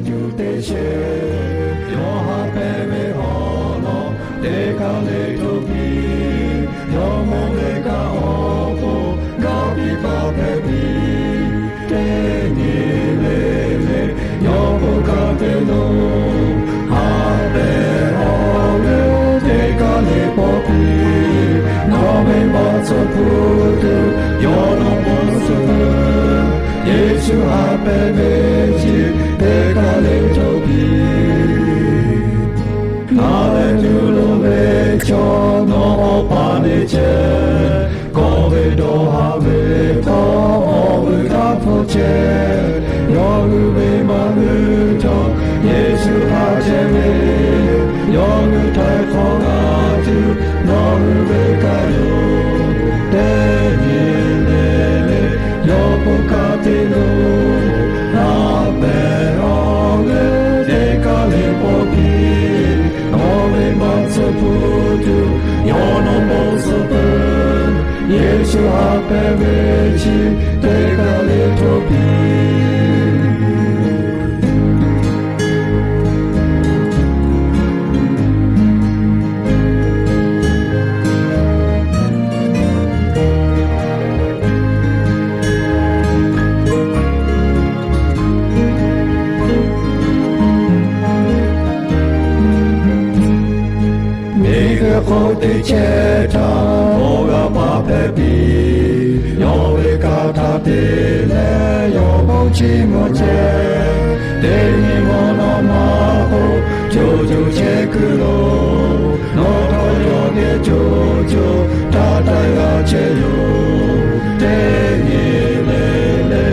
Cuˇ teˇ sheˍ, yawˇ ha pehˍ ve awˬ lawn teˇ kaˬ le htoꞈ piˇ. Yawˇ mawˇ ve kaꞈ awˬ pon g'a piˇ paˍ hpehꞈ piˇ. Teˇ nyi le le, yawˇ k'oˆ kaꞈ te lo, ha pehˍ awˬ g'euˆ teˇ kaˬ le paw piˇ. Nawˬ ve maˇ tcuh hpu tuˬ yawˇ nawˬ bon suh peuˬ. Yeˍsuˆ ha pehˍ ve chi teˇ kaˬ le htoꞈ piˇ. Naˬ leh tuˬ lo ve chaw nawˬ awˬ pa le chehˇ. Kawˆ ve dawˇ haˍ ve htawˇ, awˬ vuiˬ htaˇ hpfuhˇ chehˇ. Yawˇ g'uiˬ ve maˇ g'uiˬ chaw, Yeˍsuˆ ha chehˇ ve, yawˇ g'uiˬ htaiˍ hk'awꞈ g'a tuˬ, nawˬ g'uiˬ ve kaꞈ yoˬ. Teˇ nyi le le, yawˇ k'oˆ kaꞈ te lo, ha pehˍ awˬ g'euˆ teˇ kaˬ le paw piˇ. Nawˬ ve maˇ tcuh hpu tuˬ yawˇ nawˬ bon suh peuˬ. Yeˍsuˆ ha pehˍ ve chi teˇ kaˬ le htoꞈ piˇ. Miˬ guiˬ hk'oˆ teˇ chehˇ htaˇ, awˬ g'aˇ paˍ hpehꞈ piˇ. Yawˇ ve kaꞈ htaꞈ te leh, yawˇ bon chiˇ mvuh chehˇ. Teˇ nyi mvuhˇ naw ma k'o, co co chehˇ kuiˬ lo, nawˬ htawˇ yawˇ geh co co htaˇ htaˇ g'a chehˇ yoˬ. Teˇ nyi le le,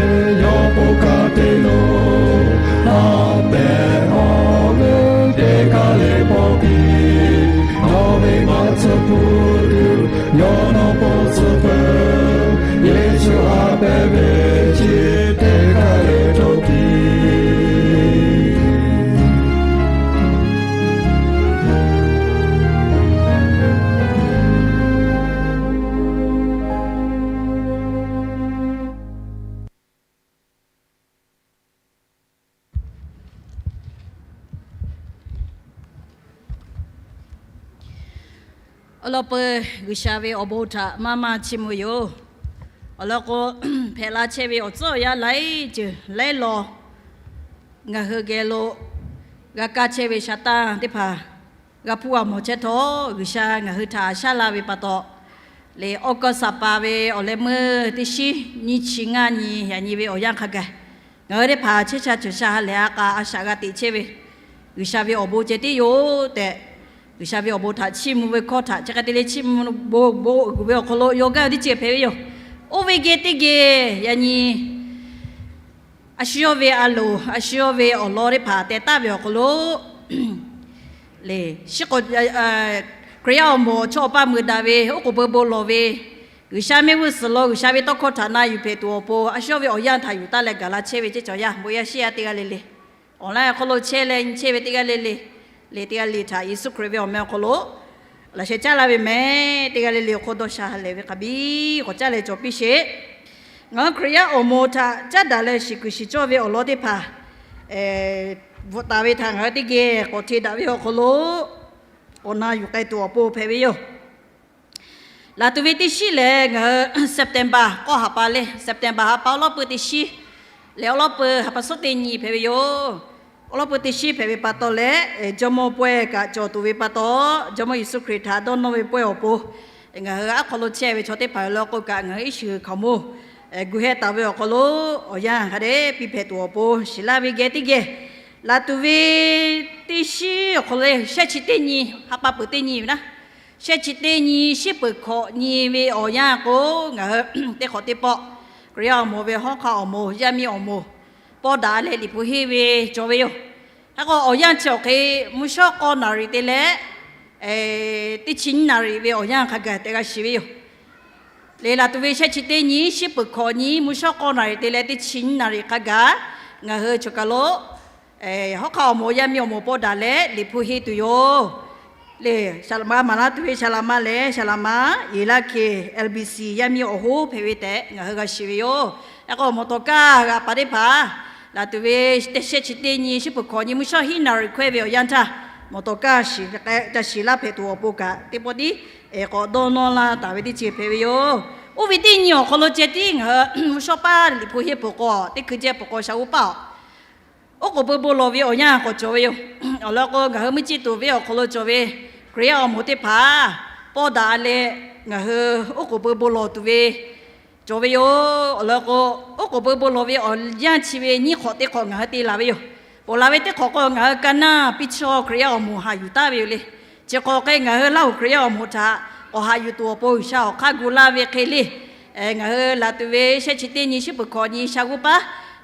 yawˇ k'oˆ kaꞈ te lo, ha pehˍ awˬ g'euˆ teˇ kaˬ le paw piˇ. Nawˬ ve maˇ tcuh hpu tuˬ yawˇ nawˬ bon suh peuˬ. Yeˍsuˆ ha pehˍ ve chi teˇ kaˬ le htoꞈ piˇ. Awˬ lawn peuˬ, G'uiˬsha ve awˬ bon htaꞈ maˇ maˇ chiˇ mvuh yoˬ. Awˬ lawn k'o, hpehꞈ la chehˇ ve awˬ tcuhˉ awˬ yanˇ laiˉ ceuˬ laiˉ law ngaˬ hui geh lo g'a kaˇ chehˇ ve sha tanˇ teˇ hpaˍ g'a hpuˇ g'a mawˬ chehˇ htawˇ, G'uiˬsha ngaˬ hui htaꞈ shaˉ la ve pa taw, lehˬ awˬ kaw saˍ paˍ ve awˬ leh meuˇ teˇ shiˉ nyiˇ chi ngaˇ nyi yaꞈ nyi ve awˬ yanˇ hk'a gaˬ, ngaˬ hui teˇ hpaˍ chehˇ sha cawˬ sha ha lehˬ a k'a a shaꞈ g'a teꞈ chehˇ ve G'uiˬsha ve awˬ bon ceh tiˉ yoˬ tehꞈ, G'uiˬsha ve awˬ bon htaꞈ chiˇ mvuh ve hkawˇ htaꞈ chi hk'e te leh chiˇ mvuh bon bon uiˍ ve awˬ hk'aw lo yawˇ gaˇ ve teˇ ceuˬ hpehꞈ ve yoˬ. Oˇ ve geh teˇ geh yaꞈ nyi a shu yawˇ ve a loˍ, a shu yawˇ ve awˬ lawn teˇ hpaˍ teh taˍ ve awˬ hk'aw lo, lehˬ, Hkriꞈ yaˇ awˬ moˍ chaw awˬ pa meuˍ daꞈ ve oˉ k'oˍ pui bon lawˬ ve, G'uiˬsha mehˆ g'uˇ suhˍ lo G'uiˬsha ve tawˇ hkawˇ htaꞈ na yuˬ hpehꞈ tuˬ awˬ pon, a shu yawˇ ve awˬ yanˇ htaꞈ yuˬ taˍ leh gaˬ la chehˇ ve ceˇ cawˬ yaˇ bon yaˇ shiˉ yaˇ teˇ g'aˇ le le, awˬ laˇ awˬ hk'aw lo chehˇ leh nyi chehˇ ve teˇ g'aˇ le le, lehˬ teˇ g'aˇ le htaꞈ Yeˍsuˆ Hkriꞈ ve awˬ meh awˬ hk'aw lo laꞈ sheh caˉ laˇ ve mehˍ. Teˇ g'aˇ le le awˬ hk'aw dawˇ sha ha lehˬ ve hk'a biˇ k'awꞈ caˉ leh cawˬ piˇ sheˍ. Ngaˬ hui Hkriꞈ yaˇ awˬ moˍ htaꞈ caˉ daꞈ leh shiˍ kuiˬ shiˍ cawˇ ve awˬ lawn teˇ hpaˍ bvuhꞈ taˍ ve htaꞈ ngaˬ hui teˇ geh k'awꞈ hteˇ daꞈ ve awˬ hk'aw lo k'awꞈ na yuˬ k'ai tuˬ awˬ pon hpehꞈ ve yoˬ. Laˬ tuˬ ve teˇ shiˉ lehˬ, ngaˬ hui September k'awˇ ha pa le, September ha pa awˉ lawˉ pui teˇ shiˉ lehˬ, awˉ lawˉ pui ha pa suhˉ teˇ nyi hpehꞈ ve yoˬ. Awˉ lawˉ pui teˇ shiˉ hpehꞈ ve pa taw leh, Jawˇmawˇ pawehˇ kaꞈ cawˬ tuˬ ve pa taw, Jawˇmawˇ Yeˍsuˆ Hkriꞈ htaꞈ dawˇ nawˇ ve pawehˇ awˬ pon, ngaˬ hui aˉ hk'aw lo chehˇ ve chaw teˇ hpaˍ lo k'o kaꞈ ngaˬ hui iˉ shiˍ hkaoˍ monˇ gu heh taˍ ve awˬ hk'aw lo awˬ yanˇ hk'a dehꞈ piˇ hpehꞈ tuˬ awˬ pon shiˍ laˇ ve geh teˇ geh, laˬ tuˬ ve teˇ shiˉ awˬ hk'aw lo shehˆ chi teˇ nyi, ha pa peuˬ teˇ nyi ve naˉ, shehˆ chi teˇ nyi shiˉ peuˬ hkawꞈ nyi ve awˬ yanˇ k'o, ngaˬ hui teˇ hk'awꞈ teˇ pawˆ Hkriꞈ yaˇ awˬ moˍ ve hawˉ hk'aˆ awˬ moˍ, yaˇ miˇ awˬ moˍ pawˇ daꞈ leh Liꞈ hpu henˇ ve cawˬ ve yoˬ. Hk'e k'o awˬ yanˇ chi awˬ hk'e mvuhˇ shawˉ k'awˇ naˍriˍ te leh teˇ chi nyiˇ naˍriˍ ve awˬ yanˇ hk'a gaˬ tehꞈ g'a shiˍ ve yoˬ. Lehˬ, laˬ tuˬ ve shehˆ chi teˇ nyi shiˉ peuˬ hkawꞈ nyi mvuhˇ shawˉ k'awˇ naˍriˍ te leh teˇ chi nyiˇ naˍriˍ hk'a gaˬ, ngaˬ hui choˬ kaˬ lo hawˉ hk'aˆ awˬ moˍ, yaˇ miˇ awˬ moˍ pawˇ daꞈ leh Liꞈ hpu henˇ tuˬ yoˬ. Lehˬ, maˍ laˇ tuˬ ve saˍ laꞈ ma lehˬ, saˍ laꞈ ma Yeˍlaˇ hkeˍ, L B C yaˇ miˇ awˬ hoˉ hpehꞈ ve tehꞈ ngaˬ hui g'a shiˍ ve yoˬ. Yaꞈ hk'aˇ awˬ moˍ tawˍ kaˇ g'a paˍ teˇ hpaˍ Laˬ tuˬ ve teˇ shehˆ chi teˇ nyi, shiˉ peuˬ hkawꞈ nyi, mvuhˇ shawˉ hiˉ naˍ riˍ hkawehˇ ve awˬ yanˇ htaˇ, mawˬ tawˍ kaˇ shiˍ k'ai ca shiˍ laˇ hpehꞈ tuˬ awˬ pon kaꞈ, teˇ pawˆ tiˉ k'awꞈ dawˇ nawˇ laˇ taˍ ve teˇ ceuˬ hpehꞈ ve yoˬ. Oˇ ve teˇ nyi awˬ hk'aw lo ceh tiˉ ngaˬ hui mvuhˇ shawˉ paˇ Liꞈ hpu henˇ peuˬ k'o, teˇ hkui jehˇ peuˬ k'o, sha uˉ paˇ-oˬ, oˉ k'oˍ pui bon lawˬ ve awˬ yanˇ k'awꞈ cawˬ ve yoˬ. Awˬ lawn k'o, ngaˬ hui mvuhˇ ciˇ tuˬ ve awˬ hk'aw lo cawˬ ve Hkriꞈ yaˇ awˬ moˍ teˇ hpaˍ pawˇ daꞈ leh, ngaˬ hui oˉ k'oˍ pui bon lawˬ tuˬ ve cawˬ ve yoˬ. Awˬ lawn k'o, oˉ k'oˍ pui bon lawˬ ve awˬ yanˇ chi ve nyiˇ hk'awꞈ teˇ hk'awꞈ ngaˬ hui te laˬ ve yoˬ. Peuˬ laˬ ve teˇ hk'awꞈ k'o, ngaˬ hui ka naˇ piˇ chaw Hkriꞈ yaˇ awˬ moˍ haꞈ yuˬ taˍ ve yoˬ le. Chi hk'aw hk'e ngaˬ hui Laˇ huˍ Hkriꞈ yaˇ awˬ moˍ htaꞈ k'awꞈ haꞈ yuˬ tuˬ awˬ pon G'uiˬsha awˬ hk'aˇ gu laˇ ve hk'e le. Ngaˬ hui laˬ tuˬ ve shehˆ chi teˇ nyi, shiˉ peuˬ hkawꞈ nyi, sha uˉ paˇ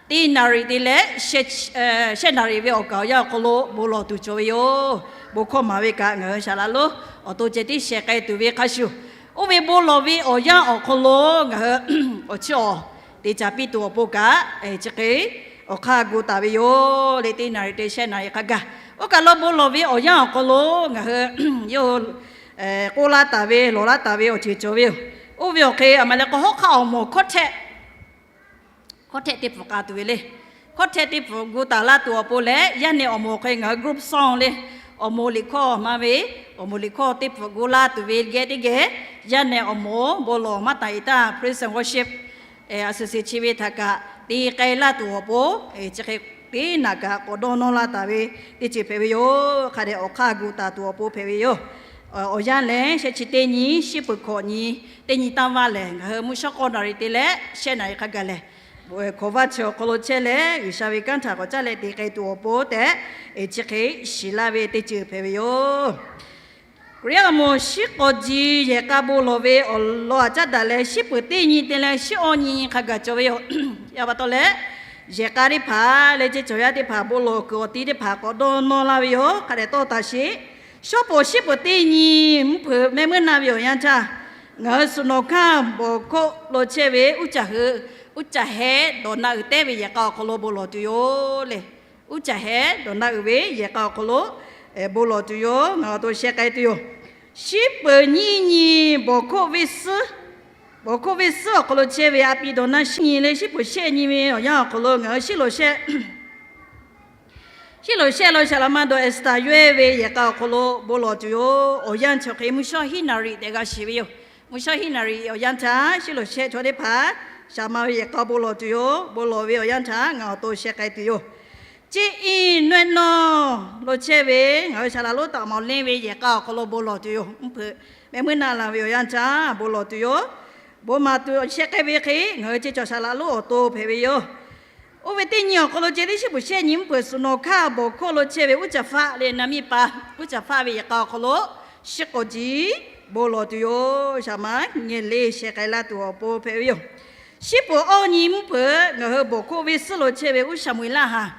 teˇ naˍ riˍ te leh shehˆ naˍ riˍ ve awˬ kaˍ awˬ yanˇ awˬ hk'aw lo bon lawˬ tuˬ cawˬ ve yoˬ. Bon hkawˇ maˍ ve kaꞈ ngaˬ hui shaˍ laꞈ lonˉ awˬ to ceh tiˉ sheh k'ai tuˬ ve hk'a shuˍ, oˇ ve bon lawˬ ve awˬ yanˇ awˬ hk'aw lo ngaˬ hui awˬ chiˇ awˬ te caˍ piˇ tuˬ awˬ pon kaꞈ, chi hk'e awˬ hk'aˇ gu taˍ ve yoˬ le. Teˇ naˍ riˍ te shehˆ naˍ riˍ hk'a gaˬ, oˇ kaˬ lo bon lawˬ ve awˬ yanˇ awˬ hk'aw lo ngaˬ hui yawˇ hui k'oˆ laˇ taˍ ve, lawˬ laˇ taˍ ve awˬ ceuˬ cawˬ ve yoˬ. Oˇ ve awˬ hk'e a ma leh k'o, hawˉ hk'aˆ awˬ moˍ hkawˇ htehˆ, hkawˇ htehˆ teˇ pfuhˍ k'a tuˬ ve le. Hkawˇ htehˆ teˇ pfuhˍ gu taˍ laˇ tuˬ awˬ pon leh, yaˇ nehˬ awˬ moˍ awˬ hk'e ngaˬ hui group song le, awˬ moˍ liꞈ hkawˇ maˇ ve, awˬ moˍ liꞈ hkawˇ teˇ pfuhˍ gu laˇ tuˬ ve geh teˇ geh, yaˇ nehˬ awˬ moˍ bon lawˬ maˇ taˍ e taˇ Praise and Worship association chi ve htaꞈ kaꞈ te k'ai laˇ tuˬ awˬ pon, chi hk'e teˇ naꞈ kaꞈ k'awꞈ dawˇ nawˇ laˇ taˍ ve teˇ ceuˬ hpehꞈ ve yoˬ. Hk'a dehꞈ awˬ hk'aˇ gu taˍ tuˬ awˬ pon hpehꞈ ve yoˬ. Awˬ yanˇ lehˬ, shehˆ chi teˇ nyi, shiˉ peuˬ hkawꞈ nyi, teˇ nyi tanˇ vaˇ lehˬ, ngaˬ hui mvuhˇ shawˉ k'awˇ naˍ riˍ te leh shehˆ naˍ riˍ hk'a gaˬ lehˬ, hk'awꞈ vaˇ chi awˬ hk'aw lo chehˇ leh G'uiˬsha ve kanˉ htaꞈ k'awꞈ caˉ leh te k'ai tuˬ awˬ pon tehꞈ, chi hk'e shiˍ laˇ ve teˇ ceuˬ hpehꞈ ve yoˬ. Hkriꞈ yaˇ awˬ moˍ shiˉ k'awꞈ ji yehˬ k'a bon lawˬ ve awˬ lawn aꞈ caˉ daꞈ leh, shiˉ peuˬ teˇ nyi te leh shiˉ awˇ nyi hk'a gaˬ cawˬ ve yoˬ. Yaˇ pa taw leh, yehˬ k'a teˇ hpaˍ leh ceˇ cawˬ yaˇ teˇ hpaˍ bon lawˬ kuiˬ awˬ ti teˇ hpaˍ k'awꞈ dawˇ nawˇ laˇ ve yoˬ. Hk'a dehꞈ tawˇ taˍ sheˍ. Shawˉ peuˬ shiˉ peuˬ teˇ nyi mvuhˇ hpeuꞈ mehˆ meuˇ na ve awˬ yanˇ htaˇ, ngaˬ hui suhˍ nawˬ hkanˇ bawˬ hkawˆ lo chehˇ ve uˉ caˬ hui, uˉ caˬ heh dawˬ na uiˍ tehˉ ve yehˬ k'a awˬ hk'aw lo bon lawˬ tuˬ yoˬ le. Uˉ caˬ heh dawˬ na uiˍ ve yehˬ k'a awˬ hk'aw lo bon lawˬ tuˬ yoˬ. Ngaˬ awˬ to sheh k'ai tuˬ yoˬ. Shiˉ peuˬ nyiˇ nyi bawˬ hkawˆ venˇ suhˉ, bawˬ hkawˆ venˇ suhˉ awˬ hk'aw lo chehˇ ve a pi dawˬ na shiˉ nyi leh shiˉ peuˬ shehˆ nyi ve awˬ yanˇ awˬ hk'aw lo ngaˬ hui shiˉ loꞈ shehˆ, shiˉ loꞈ shehˆ lo Shaˍ laꞈ ma dawˬ Estaˍ yawehˇ ve yehˬ k'a awˬ hk'aw lo bon lawˬ tuˬ yoˬ. Awˬ yanˇ chi hk'e mvuhˇ shawˉ hiˉ naˍ riˍ tehꞈ g'a shiˍ ve yoˬ. Mvuhˇ shawˉ hiˉ naˍ riˍ awˬ yanˇ htaˇ, shiˉ loꞈ shehˆ chaw teˇ hpaˍ Shaˍ ma ve yehˬ k'a bon lawˬ tuˬ yoˬ. Bon lawˬ ve awˬ yanˇ htaˇ ngaˬ awˬ to sheh k'ai tuˬ yoˬ. Ceˇ iˉ nawehˇ nawˇ lo chehˇ ve ngaˬ hui Shaˍ laꞈ lonˉ taꞈ mawˬ leh ve yehˬ k'a awˬ hk'aw lo bon lawˬ tuˬ yoˬ. Mvuhˇ hpeuꞈ mehˆ meuˇ na la ve awˬ yanˇ htaˇ bon lawˬ tuˬ yoˬ. Bon maˍ tuˬ sheh k'ai ve hk'e ngaˬ hui ceˇ cawˬ Shaˍ laꞈ lonˉ awˬ to hpehꞈ ve yoˬ. Oˇ ve teˇ nyi awˬ hk'aw lo ceh tiˉ shiˉ peuˬ shehˆ nyi mvuhˇ hpeuꞈ suhˍ nawˬ hkanˇ bawˬ hkawˆ lo chehˇ ve uˉ caˬ faˆ leh na miˇ pa, uˉ caˬ faˆ ve yehˬ k'a awˬ hk'aw lo shiˉ k'awꞈ ji bon lawˬ tuˬ yoˬ. Shaˍ ma ngeh le sheh k'ai laˇ tuˬ awˬ pon hpehꞈ ve yoˬ. Shiˉ peuˬ awˇ nyi mvuhˇ hpeuꞈ ngaˬ hui bawˬ hkawˆ venˇ suhˉ lo chehˇ ve uˉ Shaˍmoˍeˍlaˆ haˍ,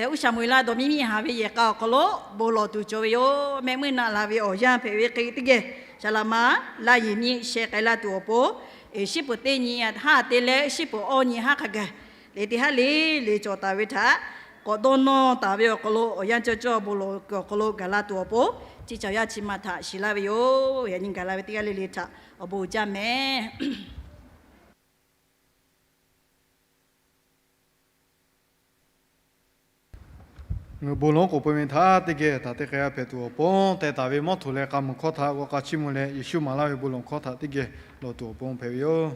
uˉ Shaˍmoˍeˍlaˆ dawˬ miˇ miˇ haˍ ve yehˬ k'a awˬ hk'aw lo bon lawˬ tuˬ cawˬ ve yoˬ. Mehˆ meuˇ na la ve awˬ yanˇ hpehꞈ ve hk'e teˇ geh Shaˍ laꞈ ma laˇ yeˬ miˇ sheh k'ai laˇ tuˬ awˬ pon, shiˉ peuˬ teˇ nyi haˉ te leh shiˉ peuˬ awˇ nyi haˉ hk'a gaˬ le teˇ haˉ le le cawˬ taˍ ve htaꞈ k'awꞈ dawˇ nawˇ taˍ ve awˬ hk'aw lo awˬ yanˇ cawˇ cawˇ bon lawˬ kuiˬ awˬ hk'aw lo gaˬ la tuˬ awˬ pon, ceˇ cawˬ yaˇ chi ma htaꞈ shiˍ laˇ ve yoˬ. Yaꞈ nyi gaˬ la ve teˇ g'aˇ le le htaꞈ awˬ bon uiˍ jaˇ mehˍ. Ngaˬ hui bon lonˉ k'oˍ pui ve htaꞈ teˇ geh taˍ teˇ k'ai a hpehꞈ tuˬ awˬ pon, teh taˍ ve mawˇ htoꞈ leh k'a muiˬ hkawˇ htaꞈ g'aw k'a chiˇ mvuh leh Yeˍsuˆ maˍ laˇ ve bon lawˬ hkawˇ htaꞈ teˇ geh lawˬ tuˬ awˬ pon hpehꞈ ve yoˬ.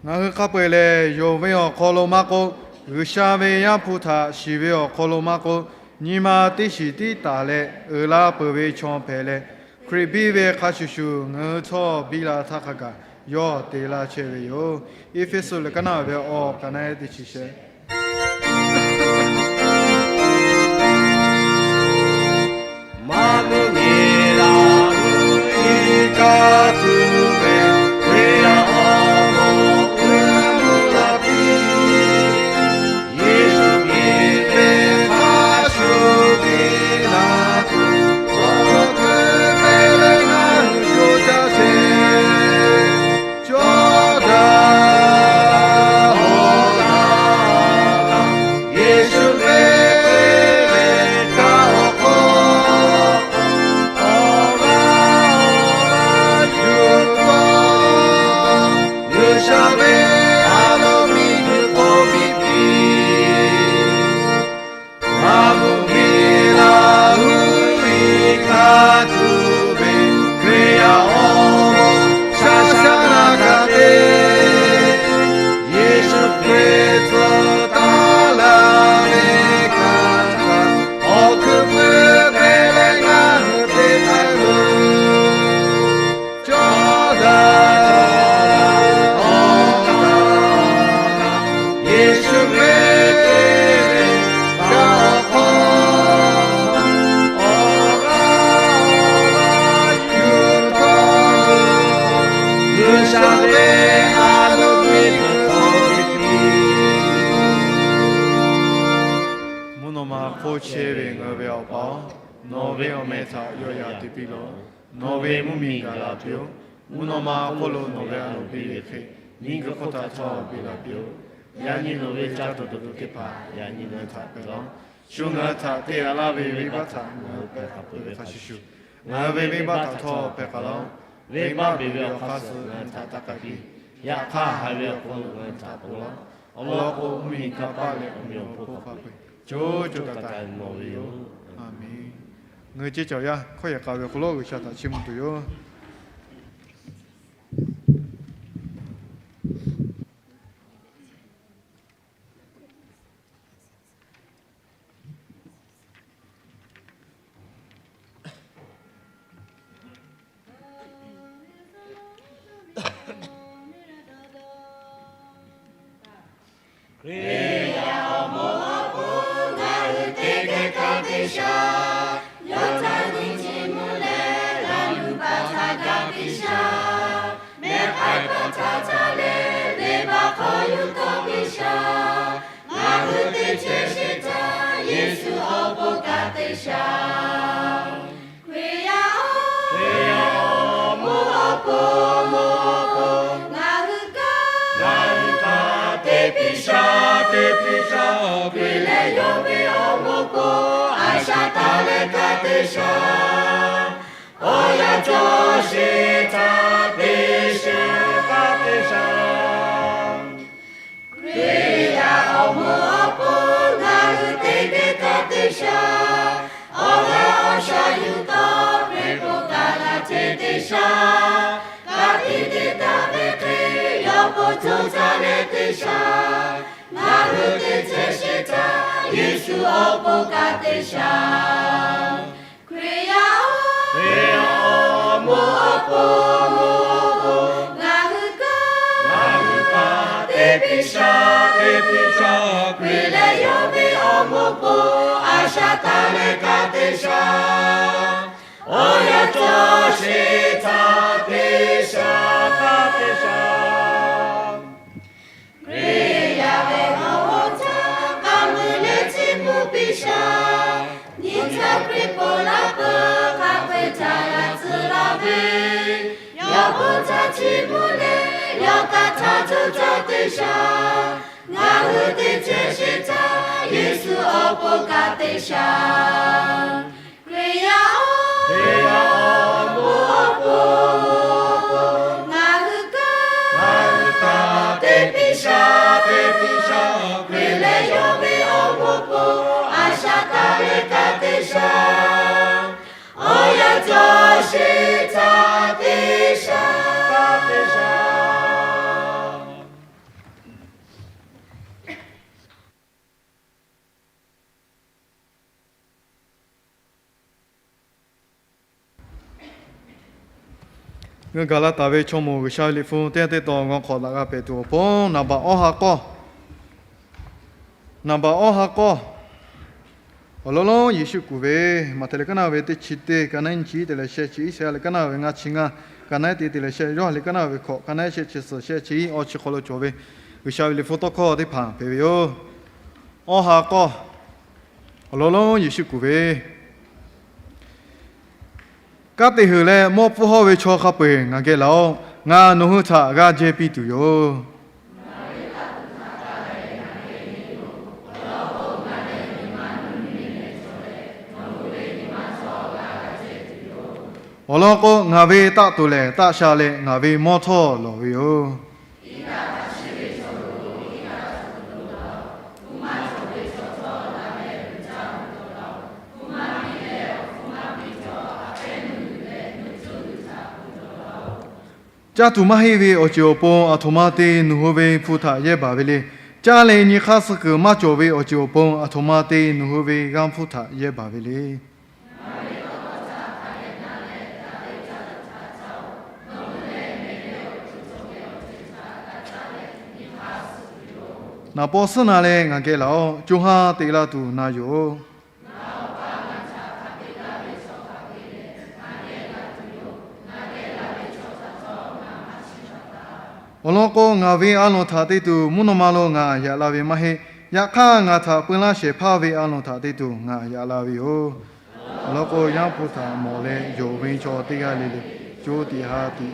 Ngaˬ hui hk'a peu-eˬ lehˬ, yonˍ ve awˬ hk'aw lo maˇ k'oˆ, G'uiˬsha ve Yaˇ hpu htaꞈ shiˍ ve awˬ hk'aw lo maˇ k'oˆ, nyi ma teˇ shiˍ tiˉ taˍ leh uiˍ la peuˬ ve chaw hpehꞈ leh, Hkriꞈ biˇ ve hk'a shuˍ shuˍ ngaˬ hui htawˇ biˇ la htaˇ hk'a gaˬ yawˇ te laˇ chehˇ ve yoˬ. Eˇfeˇsuꞈ liꞈ ka naˉ ve awˬ ka naˉ teˇ chi shehˆ Hk'oˆ chehˇ ve ngaˬ hui ve Awˬ pa-oˬ, nawˬ ve awˬ meh htaꞈ yawˇ yaꞈ te piˇ lawˬ. Nawˬ ve mvuhˇmiˬ gaˬ la piˇ-oˆ. Mvuhˇ naw ma awˬ hk'oˆ lo nawˬ ve a loˍ piˇ ve hk'e, miˬguiˬ hk'oˆ htaꞈ htawˇ peꞈ la piˇ-oˆ. Yaꞈ nyi nawˬ ve ca tuˬ dawˬ tuˬ teˇ hpaˍ yaꞈ nyi ngaˬ hui htaꞈ peꞈ laˇ-oˆ. Shu ngaˬ hui htaꞈ te a laˇ ve venˇbaˆ htaꞈ ngaˬ hui hpehˇ hk'a peuˬ ve hk'a shuˍ shuˍ, ngaˬ hui ve venˇbaˆ htaꞈ htawˇ hpehˇ k'ai laˇ-oˆ. Venˇbaˆ beˬ ve awˬ hk'aˇ suh ngaˬ hui htaꞈ taˇ k'ai piˇ. Yaꞈ hk'aˇ, haꞈ ve awˬ hk'aw lo ngaˬ hui htaꞈ ponˬ laˇ-oˆ. Awˬ lawn k'o, mvuhˇmiˬ kanˇ paˆ leh awˬ meꞈ awˬ hponˇ hk'a peu-eˬ co co taˍ taˍ nawˬ ve yoˬ. Aˬ menˍ. Ngaˬ hui ceˇ cawˬ yaˇ hkawˇ yehˬ k'a ve awˬ hk'aw lo G'uiˬsha htaꞈ chiˇ mvuh tuˬ yoˬ. Hkriꞈ yaˇ awˬ moˍ awˬ pon ngaˬ hui teˇ geh kaꞈ teˇ sha, yawˇ htaꞈ nyi chi mvuh leh laˇ yuˬ paˍ htaꞈ kaꞈ teˇ sha, mehˆ k'ai paˍ htaꞈ ca leh venˇbaˆ hk'aw yuˬ tawˆ teˇ sha, ngaˬ hui teˇ chehˇ sheˍ htaˇ Yeˍsuˆ awˬ pon kaꞈ teˇ sha. Hkriꞈ yaˇ-oˬ, Hkriꞈ yaˇ awˬ moˍ awˬ pon, moˍ awˬ pon ngaˬ hui kaꞈ, ngaˬ hui kaꞈ teˇ piˇ sha, teˇ piˇ sha, Hkriꞈ leh yawˇ ve awˬ moˍ pon a shaꞈ taˍ leh kaꞈ teˇ sha, awˬ yanˇ cawˬ sheˍ htaˇ teˇ sha, kaꞈ teˇ sha. Hkriꞈ yaˇ awˬ moˍ awˬ pon ngaˬ hui teˇ geh kaꞈ teˇ sha, awˬ g'aˇ awˬ shaˍ yuˬ tawˆ ve k'o kaꞈ g'a te teˇ sha, kaꞈ tiˉ te taˍ ve hk'e yawˇ po co caˇ leh teˇ sha, ngaˬ hui teˇ chehˇ sheˍ htaˇ Yeˍsuˆ awˬ pon kaꞈ teˇ sha. Hkriꞈ yaˇ-oˬ, Hkriꞈ yaˇ awˬ moˍ awˬ pon, moˍ awˬ pon ngaˬ hui kaꞈ, ngaˬ hui kaꞈ teˇ piˇ sha, teˇ piˇ sha, Hkriꞈ leh yawˇ ve awˬ moˍ pon a shaꞈ taˍ leh kaꞈ teˇ sha, awˬ yanˇ cawˬ sheˍ htaˇ teˇ sha, kaꞈ teˇ sha. Hkriꞈ yaˇ ve awˬ hoˉ htaˇ k'aˇ mui leh chiˇ mvuh piˇ sha. Nyi htaˇ Hkriꞈ ponˬ laˇ peuˬ hk'a peu-eˬ htaꞈ g'a tcuh laˇ ve, yawˇ hui htaꞈ chiˇ mvuh leh yawˇ kaꞈ htaꞈ co caˇ teˇ sha, ngaˬ hui teˇ chehˇ sheˍ htaˇ Yeˍsuˆ awˬ pon kaꞈ teˇ sha. Hkriꞈ yaˇ-oˬ, Hkriꞈ yaˇ awˬ moˍ awˬ pon, ngaˬ hui kaꞈ, ngaˬ hui kaꞈ teˇ piˇ sha, teˇ piˇ sha, Hkriꞈ leh yawˇ ve awˬ moˍ pon a shaꞈ taˍ leh kaꞈ teˇ sha, awˬ yanˇ cawˬ sheˍ htaˇ teˇ sha, kaꞈ teˇ sha. Ngaˬ hui gaˬ la taˍ ve chaw moˍ G'uiˬsha ve liꞈ hpu teˇ yanˇ teˇ tawn g'aw hk'awꞈ daꞈ g'a pehˍ tuˬ awˬ pon, naˍ baꞈ awˇ ha k'awˇ, naˍ baꞈ awˇ ha k'awˇ, awˬ lawn lonˉ Yeˍsuˆ kuˬ ve, Maꞈhtehˍ leh kaˉ naˆ ve teˇ chi teˇ, ka naˆ nyiˇ chi te leh shehˆ chi iˉ, Saˍlaꞈ kaˉ naˆ ve ngaˇ chi ngaˇ, ka naˆ ehˉ te te leh shehˆ, Yoˇhanˬ leh kaˉ naˆ ve hkawꞈ, ka naˆ ehˉ shehˆ chi suhˍ, shehˆ chi iˉ, awˬ chi hk'aw lo cawˬ ve G'uiˬsha ve liꞈ hpu tawˇ hkawˇ teˇ hpaˍ hpehꞈ ve yoˬ. Awˇ ha k'awˇ, awˬ lawn lonˉ Yeˍsuˆ kuˬ ve, kanˉ te heuˬ leh mawˇ pfuhˇ hawˇ ve chaw hk'a peu-eˬ ngaˬ geh laˬ-oꞈ. Ngaˬ nawˬ hui htaꞈ g'a jehˇ piˇ tuˬ yoˬ. Awˬ lawn k'o, ngaˬ ve taˆ toˬ lehˬ taˆ sha leh ngaˬ ve mawˇ htawˇ lawˬ ve yoˬ. Caˇ tuˬ maˇ heˆ ve awˬ ceuˬ awˬ pon aˬ htoꞈ ma te nawˬ hui ve hpu htaꞈ yehˇ baˬ ve le. Caˇ leh nyi hk'aˇ suh kuiˬ maˇ cawˬ ve awˬ ceuˬ awˬ pon aˬ htoꞈ ma te nawˬ hui ve g'aˇ hpfuhˇ htaꞈ yehˇ baˬ ve le. Naˍ paw suhˉ na leh ngaˬ geh laˬ-oꞈ. Co ha teꞈ la tuˬ na yoˬ. Awˬ lawn k'o, ngaˬ ve a loˍ htaꞈ te tuˬ mvuhˇ naw ma lo ngaˬ yaꞈ la ve maˇ heˆ. Yaꞈ hk'aˇ, ngaˬ htaꞈ peu laˇ shehˍ hpaˇ ve a loˍ htaꞈ te tuˬ ngaˬ yaꞈ la ve yoˬ. Awˬ lawn k'o, Yaˇ hpu htaꞈ mawˬ leh yonˍ ve chaw teˇ g'aˇ le le co tiꞈ ha tiꞈ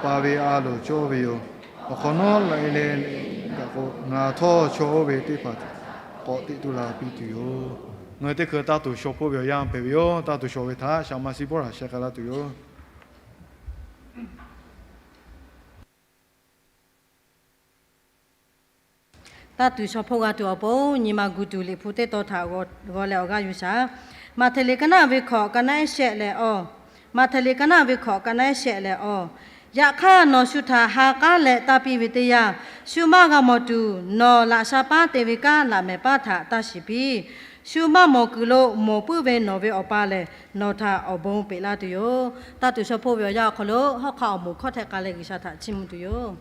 pa ve a loˍ cawˇ ve yoˬ. Awˬ hk'awꞈ nawˉ la e leh, ngaˬ htawˇ chaw oˇ ve teˇ hpaˍ k'awꞈ teꞈ tu la piˇ tuˬ yoˬ. Ngaˬ hui teˇ hkui taˇ tuˬ shaw hpoˆ ve awˬ yanˇ hpehꞈ ve yoˬ. Taˇ tuˬ shaw ve htaꞈ shaˍ ma siˉ bawˇ htaꞈ sheh k'ai laˇ tuˬ yoˬ. Taˇ tuˬ shaw hpoˆ g'a tuˬ awˬ pon, nyi ma gu tuˬ Liꞈ hpu teˇ tawn htaꞈ g'aw leh awˬ g'aˇ yuˬ shaˍ. Maꞈhtehˍ liꞈ ka naˆ ve hkawꞈ ka naˆ ehˉ shehˆ leh awˇ. Maꞈhtehˍ liꞈ ka naˆ ve hkawꞈ ka naˆ ehˉ shehˆ leh awˇ. Yaꞈ hk'aˇ, nawˬ shu htaꞈ ha k'aˉ leh taˇ piˇ ve teˇ yanˇ, shu maˇ g'a mawˬ tuˬ, nawˬ laꞈ sha paˉ te ve kanˉ laꞈ mehˍ paˉ htaꞈ taˇ shiˍ piˇ. Shu maˇ mawˬ kuiˬ lo mawˬ puiˉ ve nawˬ ve Awˬ pa lehˬ, nawˬ htaꞈ awˬ bon peꞈ laˇ tuˬ yoˬ. Taˇ tuˬ shaw hpoˆ ve awˬ yanˇ awˬ hk'aw lo, hawˉ hk'aˆ awˬ moˍ hkawˇ htehꞈ k'ai leh G'uiˬsha htaꞈ chiˇ mvuh tuˬ yoˬ.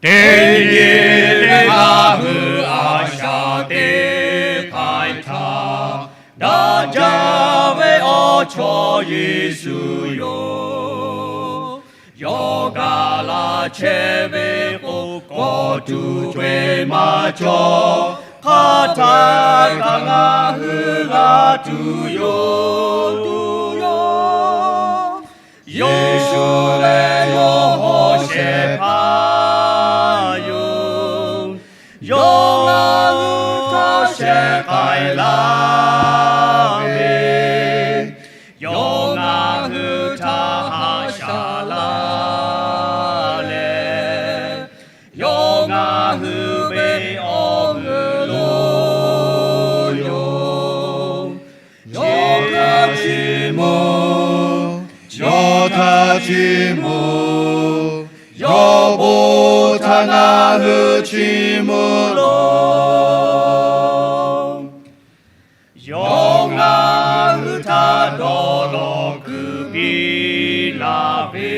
Teˇ nyi le ngaˬ hui a shaꞈ teˇ hk'aiˉ htaꞈ daꞈ jaˇ ve awˬ chawˇ Yeˍsuˆ yoˬ. Yawˇ gaˬ la chehˇ ve k'o, kawˬ tuˬ co-e maˇ cawˬ. Hk'a htaˇ kaꞈ ngaˬ hui g'a tuˬ yoˬ, tuˬ yoˬ. Yeˍsuˆ lehˬ yawˇ hawˉ shehˍ hpaˇ yoˬ. Yawˇ ngaˬ hui htawˇ shehˍ k'ai laˇ ve, yawˇ ngaˬ hui htaꞈ haꞈ shaˍ laˇ leh, yawˇ ngaˬ hui ve awˬ g'euˆ lo yoˬ. Yawˇ htaꞈ chiˇ mvuh, yawˇ htaꞈ chiˇ mvuh, yawˇ bon htaꞈ ngaˬ hui chiˇ mvuh loˬ. Yawˇ ngaˬ hui htaꞈ dawˇ lawˬ kuiˬ piˇ laˇ ve,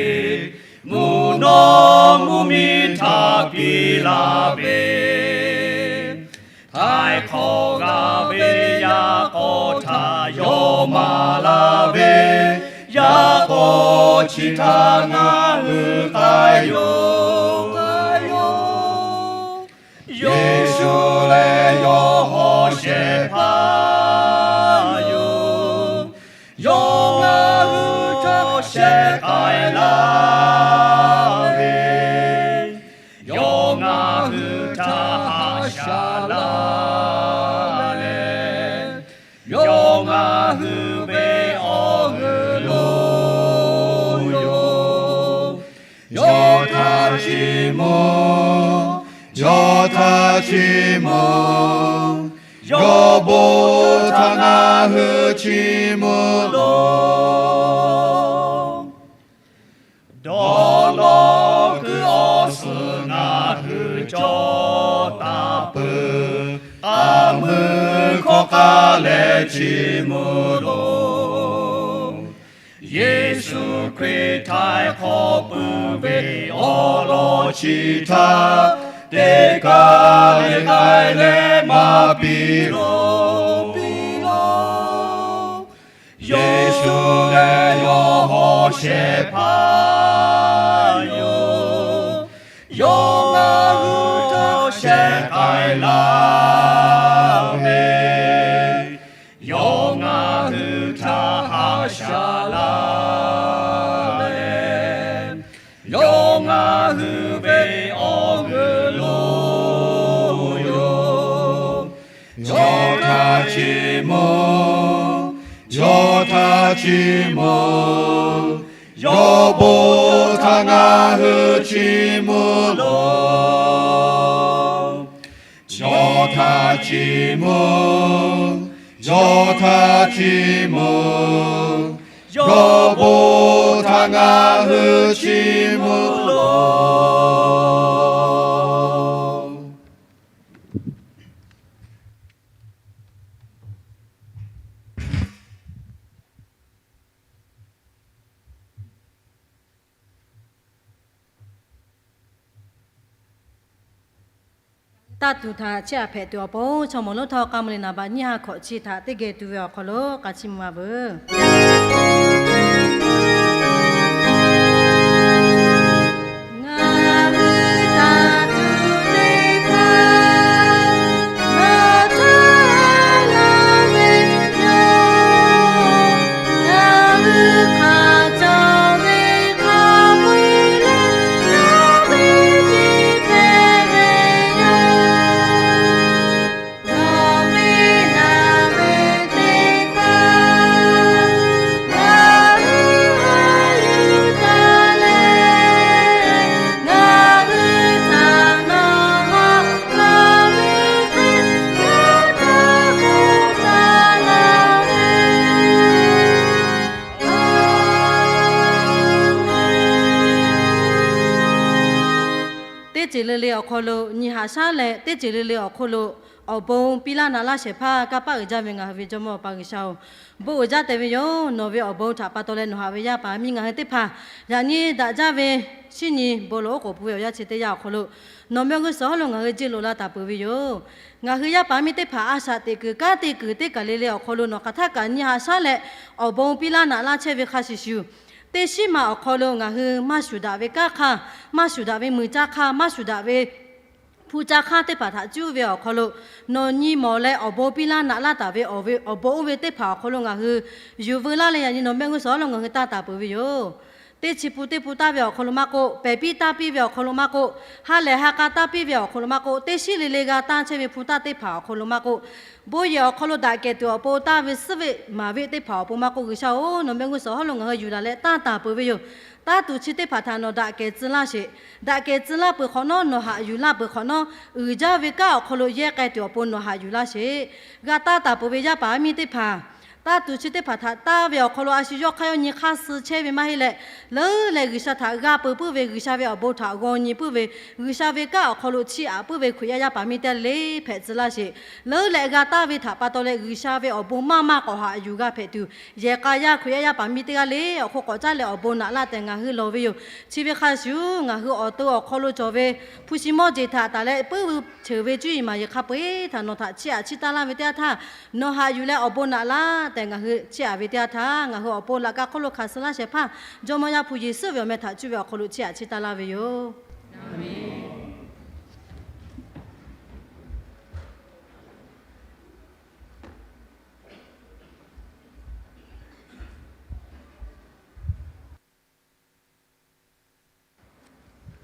mvuhˇ naw mvuhˇ miˬ htaꞈ piˇ laˇ ve, htaiˍ hk'awꞈ g'a ve yaˇ k'aw htaꞈ yawˇ maˍ laˇ ve, yaˇ k'aw chi htaꞈ ngaˬ hui k'ai yoˬ, k'ai yoˬ. Yeˍsuˆ lehˬ yawˇ hawˉ shehˍ hpaˇ yoˬ. Yawˇ ngaˬ hui htawˇ shehˍ k'ai laˇ ve, yawˇ ngaˬ hui htaꞈ haꞈ shaˍ laˇ leh, yawˇ ngaˬ hui ve awˬ g'euˆ lo yoˬ. Yawˇ htaꞈ chiˇ mvuh, yawˇ htaꞈ chiˇ mvuh, yawˇ bon htaꞈ ngaˬ hui chiˇ mvuh loˬ. Dawˇ lawˬ kuiˬ awˬ suhˍ ngaˬ hui cawˬ taˍ peuˬ, k'aˍ mui hkawˇ k'aˇ leh chiˇ mvuh loˬ. Yeˍsuˆ Hkriꞈ htaiˍ hk'awꞈ puiˉ ve awˬ lawn chi htaꞈ teˇ kaˬ le k'ai leh maˇ piˇ loˬ, piˇ loˬ. Yeˍsuˆ lehˬ yawˇ hawˉ shehˍ hpaˇ yoˬ. Yawˇ ngaˬ hui htawˇ shehˍ k'ai laˇ ve, Ve awˬ g'euˆ lo yoˬ. Yawˇ htaꞈ chiˇ mvuh, yawˇ htaꞈ chiˇ mvuh, yawˇ bon htaꞈ ngaˬ hui chiˇ mvuh loˬ. Yawˇ htaꞈ chiˇ mvuh, yawˇ htaꞈ chiˇ mvuh, yawˇ bon htaꞈ ngaˬ hui chiˇ mvuh loˬ. Taˇ tuˬ htaꞈ chiˇ aꞈ hpehꞈ tuˬ awˬ pon, chaw mawˬ lonˉ htawˇ k'a mvuh liꞈ naˍ baꞈ nyiˇ ha hkawꞈ chi htaꞈ teˇ geh tuˬ ve awˬ hk'aw lo k'a chiˇ mvuh a veuˬ. Teˇ ceuˬ le le awˬ hk'aw lo, nyi haꞈ shaˉ leh teˇ ceuˬ le le awˬ hk'aw lo, awˬ bon piˇ laˇ naꞈ laˇ shehˍ hpaˇ kanˇ paˆ uiˍ jaˇ ve ngaˬ hui ve Jawˇmawˇ Awˬ pa G'uiˬsha-oˬ, bon uiˍ jaˇ tehꞈ ve yoˬ. Nawˬ ve awˬ bon htaꞈ pa taw leh nawˬ haꞈ ve yaˇ paˍ miˇ ngaˬ hui teˇ hpaˍ yaꞈ nyi daꞈ jaˇ ve shinˉ nyi bon lawˬ oˉ k'oˍ pui ve awˬ yanˇ chi teˇ yanˇ awˬ hk'aw lo, nawˬ mehˆ g'uˇ suhˍ hawˉ lo ngaˬ hui jiˇ loꞈ la taˍ peuˬ ve yoˬ. Ngaˬ hui yaˇ paˍ miˇ teˇ hpaˍ a shaꞈ teꞈ kuiˬ kanˉ te kuiˬ teˇ kaˬ le le awˬ hk'aw lo nawˬ hk'aˬ htaˇ kaꞈ nyi haꞈ shaˉ leh awˬ bon piˇ laˇ naꞈ laˇ chehˇ ve hk'a shuˍ shuˍ, teˇ shinˉ ma awˬ hk'aw lo ngaˬ hui maˇ shuˍ daꞈ ve kanˉ hk'aˇ, maˇ shuˍ daꞈ ve mui caˇ hk'aˇ, maˇ shuˍ daꞈ ve hpu caˇ hk'aˇ teˇ hpaˍ htaꞈ cuˇ ve awˬ hk'aw lo, nawˬ nyi mawˬ leh awˬ bon piˇ laˇ naꞈ laˇ taˍ ve awˬ ve awˬ bon oˇ ve teˇ hpaˍ awˬ hk'aw lo ngaˬ hui yuˬ veu laˇ leh yaꞈ nyi nawˬ mehˆ g'uˇ suhˍ hawˉ lo ngaˬ hui tanˇ taˍ peuˬ ve yoˬ. Teˇ chi pun teˇ pun taˇ ve awˬ hk'aw lo maˇ k'oˆ, pehˬ piˇ taˇ piˇ ve awˬ hk'aw lo maˇ k'oˆ, ha lehˬ ha k'a taˇ piˇ ve awˬ hk'aw lo maˇ k'oˆ, teˇ shinˉ le le g'a tanˇ chehˇ ve hpu taˇ teˇ hpaˍ awˬ hk'aw lo maˇ k'oˆ, bon yehˬ awˬ hk'aw lo daꞈ kehˬ tuˬ awˬ pon taˇ ve suhˉ veˆ maˍ veˆ teˇ hpaˍ awˬ pon maˇ k'oˆ, G'uiˬsha-oˬ, nawˬ mehˆ g'uˇ suhˍ hawˉ lo ngaˬ hui yuˬ laˬ leh tanˇ taˍ peuˬ ve yoˬ. Taˇ tuˬ chi teˇ hpaˍ htaꞈ nawˬ daꞈ kehˬ tcuh laˇ sheˍ. Daꞈ kehˬ tcuh laˇ peuˬ hk'awꞈ nawˉ, nawˬ haꞈ yuˬ laˇ peuˬ hk'awꞈ nawˉ, uiˍ jaˇ ve kanˉ awˬ hk'aw lo yehˇ k'ai tuˬ awˬ pon nawˬ haꞈ yuˬ laˇ sheˍ. G'a taˇ taˍ peuˬ ve yaˇ paˍ yaˇ miˇ teˇ hpaˍ, taˇ tuˬ chi teˇ hpaˍ htaꞈ taˇ ve awˬ hk'aw lo a shu yawˇ hk'aˇ yawˇ nyi hk'aˇ suh chehˇ ve maˇ heˆ leh, leuˉ leh G'uiˬsha htaꞈ g'a peuˬ puiˉ ve, G'uiˬsha ve awˬ bon htaꞈ g'aw nyi puiˉ ve, G'uiˬsha ve kanˉ awˬ hk'aw lo chiˇ aꞈ puiˉ ve Hkriꞈ yaˇ yaˇ paˍ miˇ teˇ g'aˇ le le hpehꞈ tcuh laˇ sheˍ. Leuˉ leh g'a taˇ ve htaꞈ pa taw leh G'uiˬsha ve awˬ bon maˇ maˇ k'awꞈ haꞈ yuˬ g'a hpehꞈ tuˬ, yehˬ k'a yaˇ Hkriꞈ yaˇ yaˇ paˍ miˇ teˇ g'aˇ le awˬ hk'oˆ k'awꞈ caˉ leh awˬ bon naꞈ laˇ tehꞈ ngaˬ hui lawˬ ve yoˬ. Chi ve hk'a shuˍ ngaˬ hui awˬ to awˬ hk'aw lo cawˬ ve hpu shi mawˇ jeˬ htaꞈ taˍ leh puiˉ ve cheuˬ ve cuˇ yiˍ maˍ yiˍ hk'a peu-eˬ htaꞈ nawˬ htaꞈ chiˇ aꞈ chiˇ taˇ laˇ ve teˇ yanˇ htaˇ, nawˬ haꞈ yuˬ leh awˬ bon naꞈ laˇ tehꞈ ngaˬ hui chiˇ aꞈ ve teˇ yanˇ htaˇ, ngaˬ hui awˬ pon laꞈ ka hk'oˆ lo hkanˍ suh laˇ shehˍ hpaˇ Jawˇmawˇ Yaˇ hpu Yeˍsuˆ ve awˬ meh htaꞈ cuˇ ve awˬ hk'aw lo chiˇ aꞈ chiˇ taˇ laˇ ve yoˬ.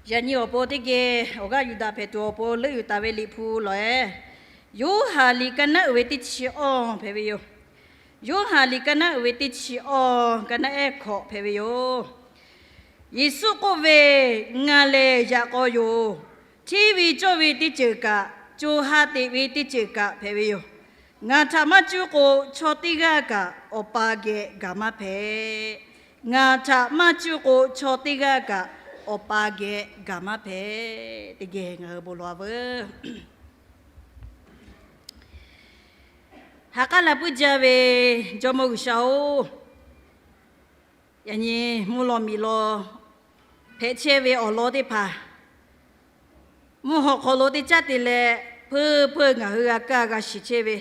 Yaꞈ nyi awˬ pon teˇ geh awˬ g'aˇ yuˬ daꞈ hpehꞈ tuˬ awˬ pon leuˆ yuˬ taˍ ve Liꞈ hpu lawˬ-ehˉ, Yoˇhanˬ liꞈ ka naˉ uiˍ ve teˇ chi awˇ hpehꞈ ve yoˬ. Yoˇhanˬ liꞈ ka naˉ uiˍ ve teˇ chi awˇ ka naˉ ehˉ hkawꞈ hpehꞈ ve yoˬ. Yeˍsuˆ k'oˆ ve, Ngaˬ lehˬ yaꞈ k'aw yoˬ. Hteˇ ve cawˇ ve teˇ ceuˬ kaꞈ, co ha teꞈ ve teˇ ceuˬ kaꞈ hpehꞈ ve yoˬ. Ngaˬ htaꞈ maˇ cuˇ k'o, chaw teˇ g'aˇ kaꞈ Awˬ pa geh gaˬ maˇ hpehꞈ. Ngaˬ htaꞈ maˇ cuˇ k'o, chaw teˇ g'aˇ kaꞈ Awˬ pa geh gaˬ maˇ hpehꞈ. Teˇ geh ngaˬ hui bon lawˬ-a veuˬ. Ha k'aˉ la puiˉ jaˇ ve Jawˇmawˇ G'uiˬsha-oˬ, yaꞈ nyi mvuhˇ law miˬ law hpehꞈ chehˇ ve awˬ lawn teˇ hpaˍ, mvuhˇ haw hk'aw lo teˇ caˉ te leh, hpeuˇ hpeuˇ ngaˬ hui g'a kaˇ g'a shiˍ chehˇ ve,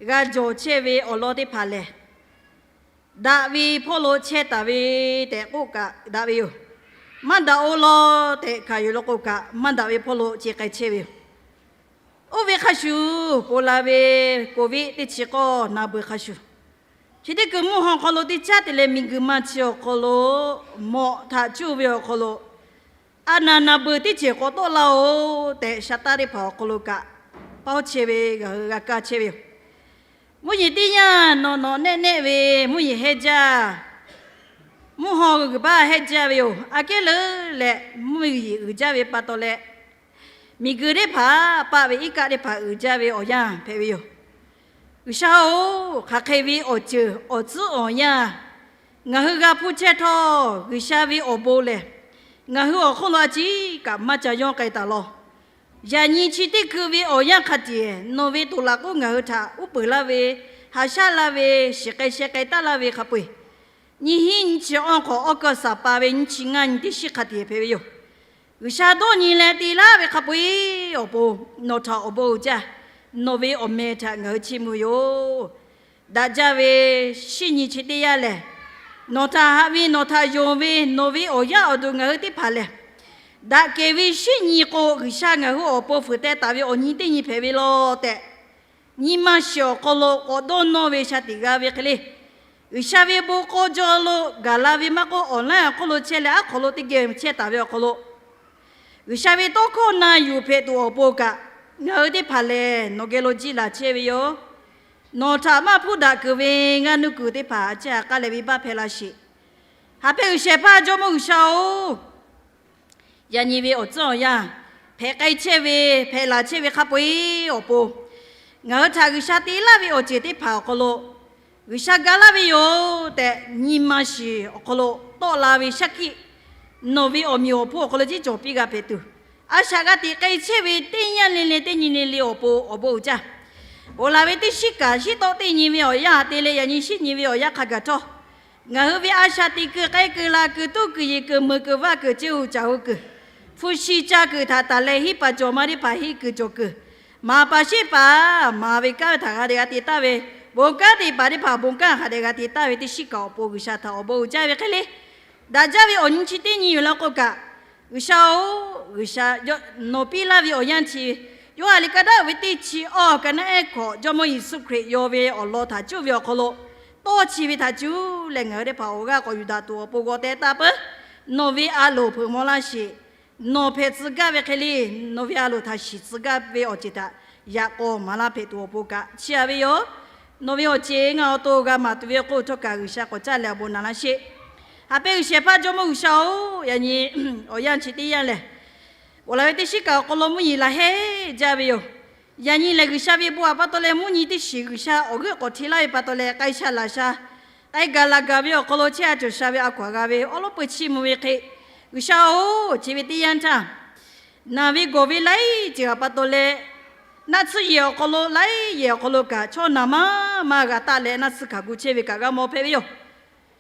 g'a jawˬ chehˇ ve awˬ lawn teˇ hpaˍ lehˬ, daꞈ ve hpawˇ lo chehˇ taˍ ve tehꞈ k'oˆ kaꞈ daꞈ ve yoˬ. Maˇ daꞈ-oˬ law tehꞈ hkanˍ yuˬ law k'o kaꞈ, maˇ daꞈ ve hpawˇ lo ce k'ai chehˇ ve yoˬ. Oˇ ve hk'a shuˍ, ponˬ la ve Covid teˇ chi k'awˇ na beuˬ hk'a shuˍ, chi teˇ kuiˬ mvuhˇ haw hk'aw lo teˇ caˉ te leh miˬguiˬ ma chi awˬ hk'aw lo mawꞈ htaꞈ cuˇ ve awˬ hk'aw lo, a naˍ naˍ beuˬ teˇ ceuˬ k'awꞈ tawˆ la-oˬ tehꞈ, shaˍ taˇ teˇ hpaˍ awˬ hk'aw lo kaꞈ paˇ chehˇ ve ngaˬ hui g'a kaˇ chehˇ ve yoˬ. Mvuhˇ nyi teˇ yanˇ nawꞈ nawꞈ nehˆ nehˆ ve mvuhˇ yeˬ hehˇ jaˇ, mvuhˇ haw g'uiˬ baˆ hehˇ jaˇ ve yoˬ. Aꞈ kehˉ leuˉ leh mvuhˇ yeˬ uiˍ jaˇ ve pa taw leh, miˬ guiˬ teˇ hpaˍ paˆ ve iˉ kaˆ teˇ hpaˍ uiˍ jaˇ ve awˬ yanˇ hpehꞈ ve yoˬ. G'uiˬsha-oˬ, hk'aˬ hk'e ve awˬ ceuˬ awˬ tcuhˉ awˬ yanˇ ngaˬ hui g'a hpuˇ chehˇ htawˇ, G'uiˬsha ve awˬ bon lehˬ ngaˬ hui awˬ hk'oˆ lo a ciˉ kaꞈ maˇ ca yawˇ k'ai taˍ law. Yaꞈ nyi chi teˇ hkui ve awˬ yanˇ hk'a tiꞈ nawˬ ve toꞈ laꞈ k'oˉ ngaˬ hui htaꞈ uˉ peunˍ laˇ ve, haꞈ shaˉ laˇ ve, shiˍ k'ai sheh k'ai taˉ laˇ ve hk'a peu-eˬ, nyiˇ hinˉ nyiˇ chi awˬ hk'awꞈ awˬ kaˇ saˍ pa ve nyiˇ chi ngaˇ nyi teˇ shiˉ hk'a tiꞈ hpehꞈ ve yoˬ. G'uiˬsha dawˇ nyi leh te laˇ ve hk'a peu-eˬ awˬ pon, nawˬ htaꞈ awˬ bon uiˍ jaˇ. Nawˬ ve awˬ meh htaꞈ ngaˬ hui chiˇ mvuh yoˬ. Daꞈ jaˇ ve shinˉ nyi chi teˇ yanˇ lehˬ, nawˬ htaꞈ haꞈ ve, nawˬ htaꞈ yonˍ ve, nawˬ ve awˬ yaˇ awˬ duˬ ngaˬ hui teˇ hpaˍ lehˬ, daꞈ kehˬ ve shinˉ nyi k'o, G'uiˬsha ngaˬ hui awˬ pon fuiˍ teh taˍ ve awˬ nyi teˇ nyi hpehꞈ ve law tehꞈ, nyi ma shiˍ awˬ hk'aw lo k'awꞈ dawˇ nawˇ ve sha tiꞈ g'a ve hk'e le. G'uiˬsha ve bon k'aw jaw lo gaˬ la ve maˇ k'oˆ, online awˬ hk'oˆ lo chehˇ leh aˉ hk'aw lo teˇ geh chehˇ taˍ ve awˬ hk'aw lo, G'uiˬsha ve tawˇ hkawˇ na yuˬ hpehꞈ tuˬ awˬ pon kaꞈ, ngaˬ hui teˇ hpaˍ lehˬ nawˬ geh lo jiˇ laˬ chehˇ ve yoˬ. Nawˬ htaꞈ maˇ hpuˇ daꞈ kuiˬ ve ngaˇ nuˇ kuiˬ teˇ hpaˍ a ciˉ a k'aˉ leh venˇbaˆ hpehꞈ la sheˍ. Haꞈ pehnˇ G'uiˬsha hpaˇ Jawˇmawˇ G'uiˬsha-oˬ, yaꞈ nyi ve awˬ tcuhˉ awˬ yanˇ hpehꞈ k'ai chehˇ ve, hpehꞈ laˬ chehˇ ve hk'a peu-eˬ awˬ pon, ngaˬ hui htaꞈ G'uiˬsha te laˇ ve awˬ ceuˬ teˇ hpaˍ awˬ hk'aw lo, G'uiˬsha ga laˇ ve yoˬ tehꞈ nyi ma shiˍ awˬ hk'aw lo tawˆ la ve shaˉ hkiˆ, nawˬ ve awˬ meꞈ awˬ hponˇ awˬ hk'aw lo jiˇ cawˬ piˇ g'a hpehꞈ tuˬ, a shaꞈ g'a teꞈ k'ai chehˇ ve teˇ yanˇ le le teˇ nyi le le awˬ pon awˬ bon uiˍ jaˇ. Oˬ laˬ ve teˇ shiˉ kaꞈ shiˉ tawˆ teˇ nyi ve awˬ yanˇ te leh yaꞈ nyi shinˉ nyi ve awˬ yanˇ hk'a gaˬ htawˇ, ngaˬ hui ve a shaꞈ teꞈ kuiˬ k'ai kuiˬ laˬ kuiˬ tuˇ kuiˬ yeˬ kuiˬ meuˬ kuiˬ vaˇ kuiˬ ceuˇ hu caˬ hu kuiˬ, hpu shi ca kuiˬ htaꞈ taˍ leh hiˉ paˍ cawˬ ma teˇ hpaˍ hiˉ kuiˬ cawˬ kuiˬ, maˍ paˍ sheˆ paˍ maˍ ve kanˉ htaꞈ g'a te g'a te taˍ ve, bon kanˉ te paˍ teˇ hpaˍ bon kanˉ hk'a dehꞈ g'a te taˍ ve teˇ shiˉ kaꞈ awˬ pon G'uiˬsha htaꞈ awˬ bon uiˍ jaˇ ve hk'e le. Daꞈ jaˇ ve awˬ nyi chi teˇ nyi yoˬ law k'o kaꞈ, G'uiˬsha-oˬ, G'uiˬsha nawˬ piˇ laˇ ve awˬ yanˇ chi, Yoˇhanˬ liꞈ ka daꞈ ve teˇ chi awˬ ka naˉ ehˉ hkawꞈ Jawˇmawˇ Yeˍsuˆ Hkriꞈ yaw ve awˬ lawn htaꞈ cuˇ ve awˬ hk'aw lo, tawˇ chi ve htaꞈ cuˇ leh ngaˬ hui teˇ hpaˍ awˬ g'aˇ k'awꞈ yuˬ daꞈ tuˬ awˬ pon g'aw teh taˍ peuˬ. Nawˬ ve a loˍ hpeuꞈ maw laˇ sheˍ. Nawˬ hpehꞈ tcuh gaˇ ve hk'e le, nawˬ ve a loˍ htaꞈ shiˍ tcuh gaˇ ve awˬ ceuˬ htaꞈ yaꞈ k'aw maˍ laˇ hpehꞈ tuˬ awˬ pon kaꞈ chiˇ a ve yoˬ. Nawˬ ve awˬ ceˬ ngaˬ awˬ to g'a maˍ tuˬ ve awˬ hk'oˆ htawˇ kaꞈ G'uiˬsha k'awꞈ caˇ leh awˬ bon naˍ laˇ sheˍ. Haꞈ pehnˇ G'uiˬsha hpaˇ Jawˇmawˇ G'uiˬsha-oˬ, yaꞈ nyi awˬ yanˇ chi teˇ yanˇ lehˬ, oˬ laˬ ve teˇ shiˉ kaꞈ awˬ hk'aw lo mvuhˇ yeˬ laˬ hehˇ jaˇ ve yoˬ. Yaꞈ nyi lehˬ G'uiˬsha ve bon htaꞈ pa taw leh mvuhˇ nyi teˇ shiˍ G'uiˬsha awˬ g'euˆ k'awꞈ hteˇ laˇ ve pa taw leh k'ai sha laˬ sha, k'ai gaˬ laˬ gaˬ ve awˬ hk'aw lo chehˇ a cawˬ sha ve a hkaw aˬ g'a ve awˉ lawˉ peu chiˇ mvuh ve hk'e, G'uiˬsha-oˬ, chi ve teˇ yanˇ htaˇ, naˬ ve gawˬ ve laiˉ ceuˬ htaꞈ pa taw leh, naˆ tsuhˇ yehˬ awˬ hk'aw lo laiˉ yehˬ awˬ hk'aw lo kaꞈ chaw naˬ maˇ maˇ g'a taˆ leh naˆ tsuhˇ hkanˍ gu chehˇ ve kaꞈ g'a mawˬ hpehꞈ ve yoˬ.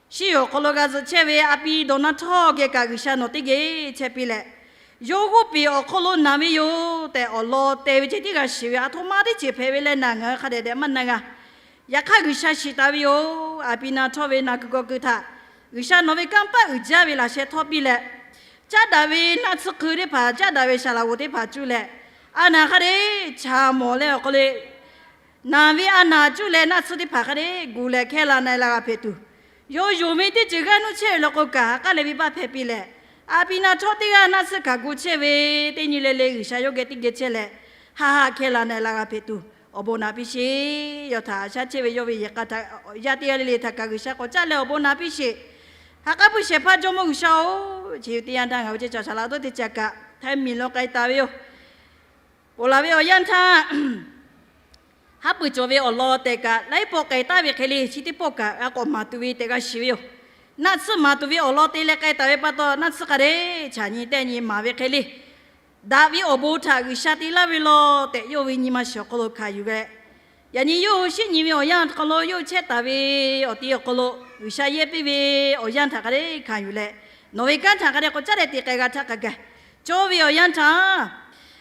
Shiˉ yehˬ awˬ hk'aw lo g'a zuhꞈ chehˇ ve a pi dawˬ na htawˇ geh kaꞈ G'uiˬsha nawˬ teˇ geh chehˇ piˇ leh, yawˇ g'oˇ peˍ awˬ hk'aw lo naˬ ve yoˬ tehꞈ awˬ lawn te ve ceh tiˉ g'a shiˍ ve aˬ htoꞈ ma teˇ ceuˬ hpehꞈ ve leh naˬ ngaˬ hui hk'a dehꞈ dehꞈ maˇ na g'a. Yaꞈ hk'aˇ G'uiˬsha shiˍ taˍ ve yoˬ. A pi na htawˇ ve naˬ kuiˬ gawˬ kuiˬ htaꞈ G'uiˬsha nawˬ ve kanˇ paˆ uiˍ jaˇ ve laꞈ sheh htawˇ piˇ leh, caˉ daꞈ ve naˆ tsuhˇ hkui teˇ hpaˍ, caˉ daꞈ ve saˍ laꞈ g'oˍ teˇ hpaˍ cuˇ leh, a naˬ hk'a dehꞈ chaˍ mawˬ leh awˬ hk'aw lo naˬ ve a naˬ cuˇ leh naˆ tsuhˇ teˇ hpaˍ hk'a dehꞈ gu leh hkehˇ la na e la g'a hpehꞈ tuˬ, yawˇ yonˍ ve teˇ ceuˬ g'aˇ nuˇ chehˇ ve law k'o kaꞈ ha k'aˉ leh venˇbaˆ hpehˇ piˇ leh, a pi na htawˇ teˇ g'aˇ naˆ tsuhˇ hkanˍ gu chehˇ ve teˇ nyi le le G'uiˬsha yawˇ geh teˇ geh chehˇ leh, ha ha hkehˇ la na e la g'a hpehꞈ tuˬ awˬ bon naˍ piˇ sheˍ. Yawˇ htaꞈ shaˉ chehˇ ve yawˇ ve yehˬ k'a htaꞈ yaˇ teˇ g'aˇ le le htaꞈ kaꞈ G'uiˬsha k'awꞈ caˇ leh awˬ bon naˍ piˇ sheˍ. Ha k'aˉ puiˉ shehˍ hpaˇ Jawˇmawˇ G'uiˬsha-oˬ, chi teˇ yanˇ htaˇ ngaˬ hui ceh caˬ shaˍ laꞈ dawˇ teˇ caˬ kaꞈ htaiˍ miˬ lo k'ai taˍ ve yoˬ. Oˬ laˬ ve awˬ yanˇ htaˇ, haˉ pui cawˬ ve awˬ lawn tehꞈ kaꞈ laiˉ pawˆ k'ai taˍ ve hk'e le, chi teˇ pawˆ kaꞈ g'a k'awꞈ maˍ tuˬ ve tehꞈ g'a shiˍ ve yoˬ. Naˆ tsuhˇ maˍ tuˬ ve awˬ lawn te leh k'ai taˍ ve pa taw, naˆ tsuhˇ hk'a dehꞈ chaꞈ nyi tehˆ nyi maˍ ve hk'e le, daꞈ ve awˬ bon htaꞈ G'uiˬsha te laˇ ve law tehꞈ yawˇ ve nyi ma shiˍ awˬ hk'aw lo hkanˍ yuˬ leh, yaꞈ nyi yawˇ hui shinˉ nyi ve awˬ yanˇ hk'aw lo yawˇ hui chehˇ taˍ ve awˬ ti awˬ hk'aw lo G'uiˬsha yehˇ piˇ ve awˬ yanˇ htaꞈ hk'a dehꞈ hkanˍ yuˬ leh, nawˬ ve kanˉ htaꞈ hk'a dehꞈ k'awꞈ caˉ leh teꞈ k'ai g'a htaˇ hk'a gaˬ, cawˇ ve awˬ yanˇ htaˇ,